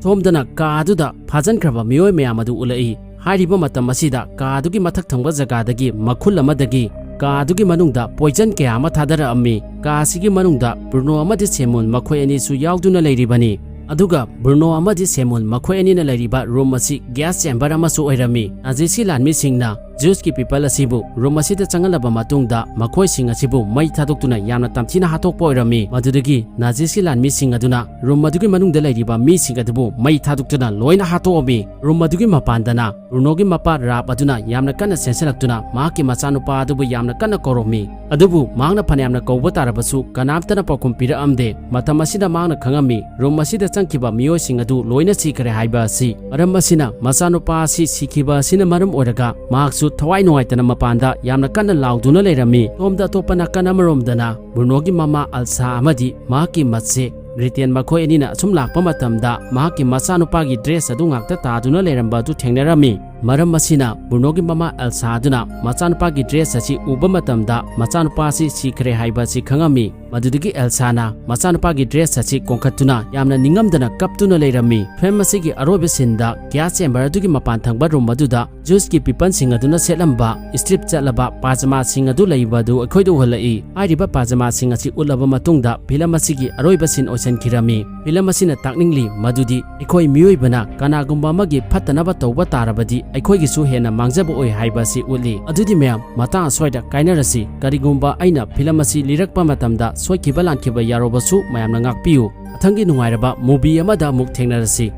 ꯁꯣꯝꯗꯅ ꯀꯥ ꯑꯗꯨꯗ ꯐꯥꯖꯤꯟꯈ꯭ꯔꯕ ꯃꯤꯑꯣꯏ ꯃꯌꯥꯝ ꯑꯗꯨ ꯎꯠꯂꯛꯏ꯫ ꯍꯥꯏꯔꯤꯕ ꯃꯇꯝ ꯑꯁꯤꯗ ꯀꯥ ꯑꯗꯨꯒꯤ ꯃꯊꯛ ꯊꯪꯕ ꯖꯒꯥꯗꯒꯤ ꯃꯈꯨꯜ ꯑꯃꯗꯒꯤ ꯀꯥ ꯑꯗꯨꯒꯤ ꯃꯅꯨꯡꯗ poison ꯀꯌꯥ ꯑꯃ ꯊꯥꯗꯔꯛꯑꯝꯃꯤ꯫ ꯀꯥ ꯑꯁꯤꯒꯤ ꯃꯅꯨꯡꯗ ꯕ꯭ꯔꯨꯅꯣ ꯑꯃꯗꯤ ꯁꯦꯃꯨꯟ ꯃꯈꯣꯏ ꯑꯅꯤꯁꯨ ꯌꯥꯎꯗꯨꯅ ꯂꯩꯔꯤꯕꯅꯤ꯫ ꯑꯗꯨꯒ ꯕ꯭ꯔꯨꯅꯣ ꯑꯃꯗꯤ ꯁꯦꯃꯨꯟ ꯃꯈꯣꯏ ꯑꯅꯤꯅ ꯂꯩꯔꯤꯕ room ꯑꯁꯤ gas chamber ꯑꯃꯁꯨ ꯑꯣꯏꯔꯝꯃꯤ꯫ ꯅꯥꯖꯤꯁꯤ ꯂꯥꯟꯃꯤꯁꯤꯡꯅ Zewsꯀꯤ people ꯑꯁꯤꯕꯨ room ꯑꯁꯤꯗ ꯆꯪꯍꯜꯂꯕ ꯃꯇꯨꯡꯗ ꯃꯈꯣꯏꯁꯤꯡ ꯑꯁꯤꯕꯨ ꯃꯩ ꯊꯥꯗꯣꯛꯇꯨꯅ ꯌꯥꯝꯅ ꯇꯝꯊꯤꯅ ꯍꯥꯠꯇꯣꯛꯄ ꯑꯣꯏꯔꯝꯃꯤ꯫ ꯃꯗꯨꯗꯒꯤ ꯅꯥꯖꯤꯁꯤ ꯂꯥꯟꯃꯤꯁꯤꯡ ꯑꯗꯨꯅ room ꯑꯗꯨꯒꯤ ꯃꯅꯨꯡꯗ ꯂꯩꯔꯤꯕ ꯃꯤꯁꯤꯡ ꯑꯗꯨꯕꯨ ꯃꯩ ꯊꯥꯗꯣꯛꯇꯨꯅ ꯂꯣꯏꯅ ꯍꯥꯠꯇꯣꯛꯑꯝꯃꯤ꯫ Room ꯑꯗꯨꯒꯤ ꯃꯄꯥꯟꯗꯅ ꯕ꯭ꯔꯨꯅꯣꯒꯤ ꯃꯄꯥ ꯔꯥꯞ ꯑꯗꯨꯅ ꯌꯥꯝꯅ ꯀꯟꯅ ꯆꯦꯟꯁꯤꯜꯂꯛꯇꯨꯅ ꯃꯍꯥꯛꯀꯤ ꯃꯆꯥꯅꯨꯄꯥ ꯑꯗꯨꯕꯨ ꯌꯥꯝꯅ ꯀꯟꯅ ꯀꯧꯔꯝꯃꯤ꯫ ꯑꯗꯨꯕꯨ ꯃꯍꯥꯛꯅ ꯐꯅꯌꯥꯝꯅ ꯀꯧꯕ ꯇꯥꯔꯕꯁꯨ ꯀꯅꯥꯝꯇꯅ ꯄꯥꯎꯈꯨꯝ ꯄꯤꯔꯛꯑꯝꯗꯦ꯫ ꯃꯇꯝ ꯑꯁꯤꯗ ꯃꯍꯥꯛꯅ ꯈꯪꯉꯝꯃꯤ, room ꯑꯁꯤꯗ ꯆꯪꯈꯤꯕ ꯃꯤꯑꯣꯏꯁꯤꯡ ꯑꯗꯨ ꯂꯣꯏꯅ ꯁꯤꯈ꯭ꯔꯦ ꯍꯥꯏꯕ ꯑꯁꯤ꯫ ꯃꯔꯝ ꯑꯁꯤꯅ ꯃꯆꯥꯅꯨꯄꯥ ꯑꯁꯤ ꯁꯤꯈꯤꯕ ꯑꯁꯤꯅ ꯃꯔꯝ ꯑꯣꯏꯔꯒ ꯃꯍꯥꯛꯁꯨ ꯊꯋꯥꯏ ꯅꯨꯡꯉꯥꯏꯇꯅ ꯃꯄꯥꯟꯗ ꯌꯥꯝꯅ ꯀꯟꯅ ꯂꯥꯎꯗꯨꯅ ꯂꯩꯔꯝꯃꯤ꯫ ꯁꯣꯝꯗ ꯑꯇꯣꯞꯄ ꯅꯥꯀꯟ ꯑꯃꯔꯣꯝꯗꯅ ꯕ꯭ꯔꯨꯅꯣꯒꯤ ꯃꯃꯥ ꯑꯜꯁꯥ ꯑꯃꯗꯤ ꯃꯍꯥꯛꯀꯤ ꯃꯆꯦ ꯒ꯭ꯔꯤꯇꯦꯟ ꯃꯈꯣꯏ ꯑꯅꯤꯅ ꯑꯁꯨꯝ ꯂꯥꯛꯄ ꯃꯇꯝꯗ ꯃꯍꯥꯛꯀꯤ ꯃꯆꯥꯅꯨꯄꯥꯒꯤ dress ꯑꯗꯨ ꯉꯥꯛꯇ ꯇꯥꯗꯨꯅ ꯂꯩꯔꯝꯕ ꯑꯗꯨ ꯊꯦꯡꯅꯔꯝꯃꯤ꯫ ꯃꯔꯝ ꯑꯁꯤꯅ ꯕ꯭ꯔꯨꯅꯣꯒꯤ ꯃꯃꯥ ꯑꯦꯜꯁꯥ ꯑꯗꯨꯅ ꯃꯆꯥꯅꯨꯄꯥꯒꯤ dress ꯑꯁꯤ ꯎꯕ ꯃꯇꯝꯗ ꯃꯆꯥꯅꯨꯄꯥ ꯑꯁꯤ ꯁꯤꯈ꯭ꯔꯦ ꯍꯥꯏꯕ ꯑꯁꯤ ꯈꯪꯉꯝꯃꯤ꯫ ꯃꯗꯨꯗꯒꯤ ꯑꯦꯜꯁꯥꯅ ꯃꯆꯥꯅꯨꯄꯥꯒꯤ dress ꯑꯁꯤ ꯀꯣꯟꯈꯠꯇꯨꯅ ꯌꯥꯝꯅ ꯅꯤꯡꯉꯝꯗꯅ ꯀꯞꯇꯨꯅ ꯂꯩꯔꯝꯃꯤ꯫ Film ꯑꯁꯤꯒꯤ ꯑꯔꯣꯏꯕ sceneꯗ gas chamber ꯑꯗꯨꯒꯤ ꯃꯄꯥꯟ ꯊꯪꯕ room ꯑꯗꯨꯗ Zewsꯀꯤ peopleꯁꯤꯡ ꯑꯗꯨꯅ ꯁꯦꯠꯂꯝꯕ strip ꯆꯠꯂꯕ ꯄꯥꯖꯃꯥꯁꯤꯡ ꯑꯗꯨ ꯂꯩꯕ ꯑꯗꯨ ꯑꯩꯈꯣꯏꯗ ꯎꯍꯜꯂꯛꯏ꯫ ꯍꯥꯏꯔꯤꯕ ꯄꯥꯖꯃꯥꯁꯤꯡ ꯑꯁꯤ ꯎꯠꯂꯕ ꯃꯇꯨꯡꯗ film ꯑꯁꯤꯒꯤ ꯑꯔꯣꯏꯕ scene ꯂꯣꯏꯁꯤꯟꯈꯤꯔꯝꯃꯤ꯫ ꯐꯤꯂꯝ ꯑꯁꯤꯅ ꯇꯥꯛꯅꯤꯡꯂꯤ ꯃꯗꯨꯗꯤ ꯑꯩꯈꯣꯏ ꯃꯤꯑꯣꯏꯕꯅ ꯀꯅꯥꯒꯨꯝꯕ ꯑꯃꯒꯤ ꯐꯠꯇꯅꯕ ꯇꯧꯕ ꯇꯥꯔꯕꯗꯤ ꯑꯩꯈꯣꯏꯒꯤꯁꯨ ꯍꯦꯟꯅ ꯃꯥꯡꯖꯕ ꯑꯣꯏ ꯍꯥꯏꯕ ꯑꯁꯤ ꯎꯠꯂꯤ꯫ ꯑꯗꯨꯗꯤ ꯃꯌꯥꯝ, ꯃꯇꯥꯡ ꯑꯁ꯭ꯋꯥꯏꯗ ꯀꯥꯏꯅꯔꯁꯤ꯫ ꯀꯔꯤꯒꯨꯝꯕ ꯑꯩꯅ ꯐꯤꯂꯝ ꯑꯁꯤ ꯂꯤꯔꯛꯄ ꯃꯇꯝꯗ ꯁꯣꯏꯈꯤꯕ ꯂꯥꯟꯈꯤꯕ ꯌꯥꯎꯔꯕꯁꯨ ꯃꯌꯥꯝꯅ ꯉꯥꯛꯄꯤꯌꯨ꯫ ꯃꯊꯪꯒꯤ ꯅꯨꯡꯉꯥꯏꯔꯕ movie ꯑꯃꯗ ꯑꯃꯨꯛ ꯊꯦꯡꯅꯔꯁꯤ꯫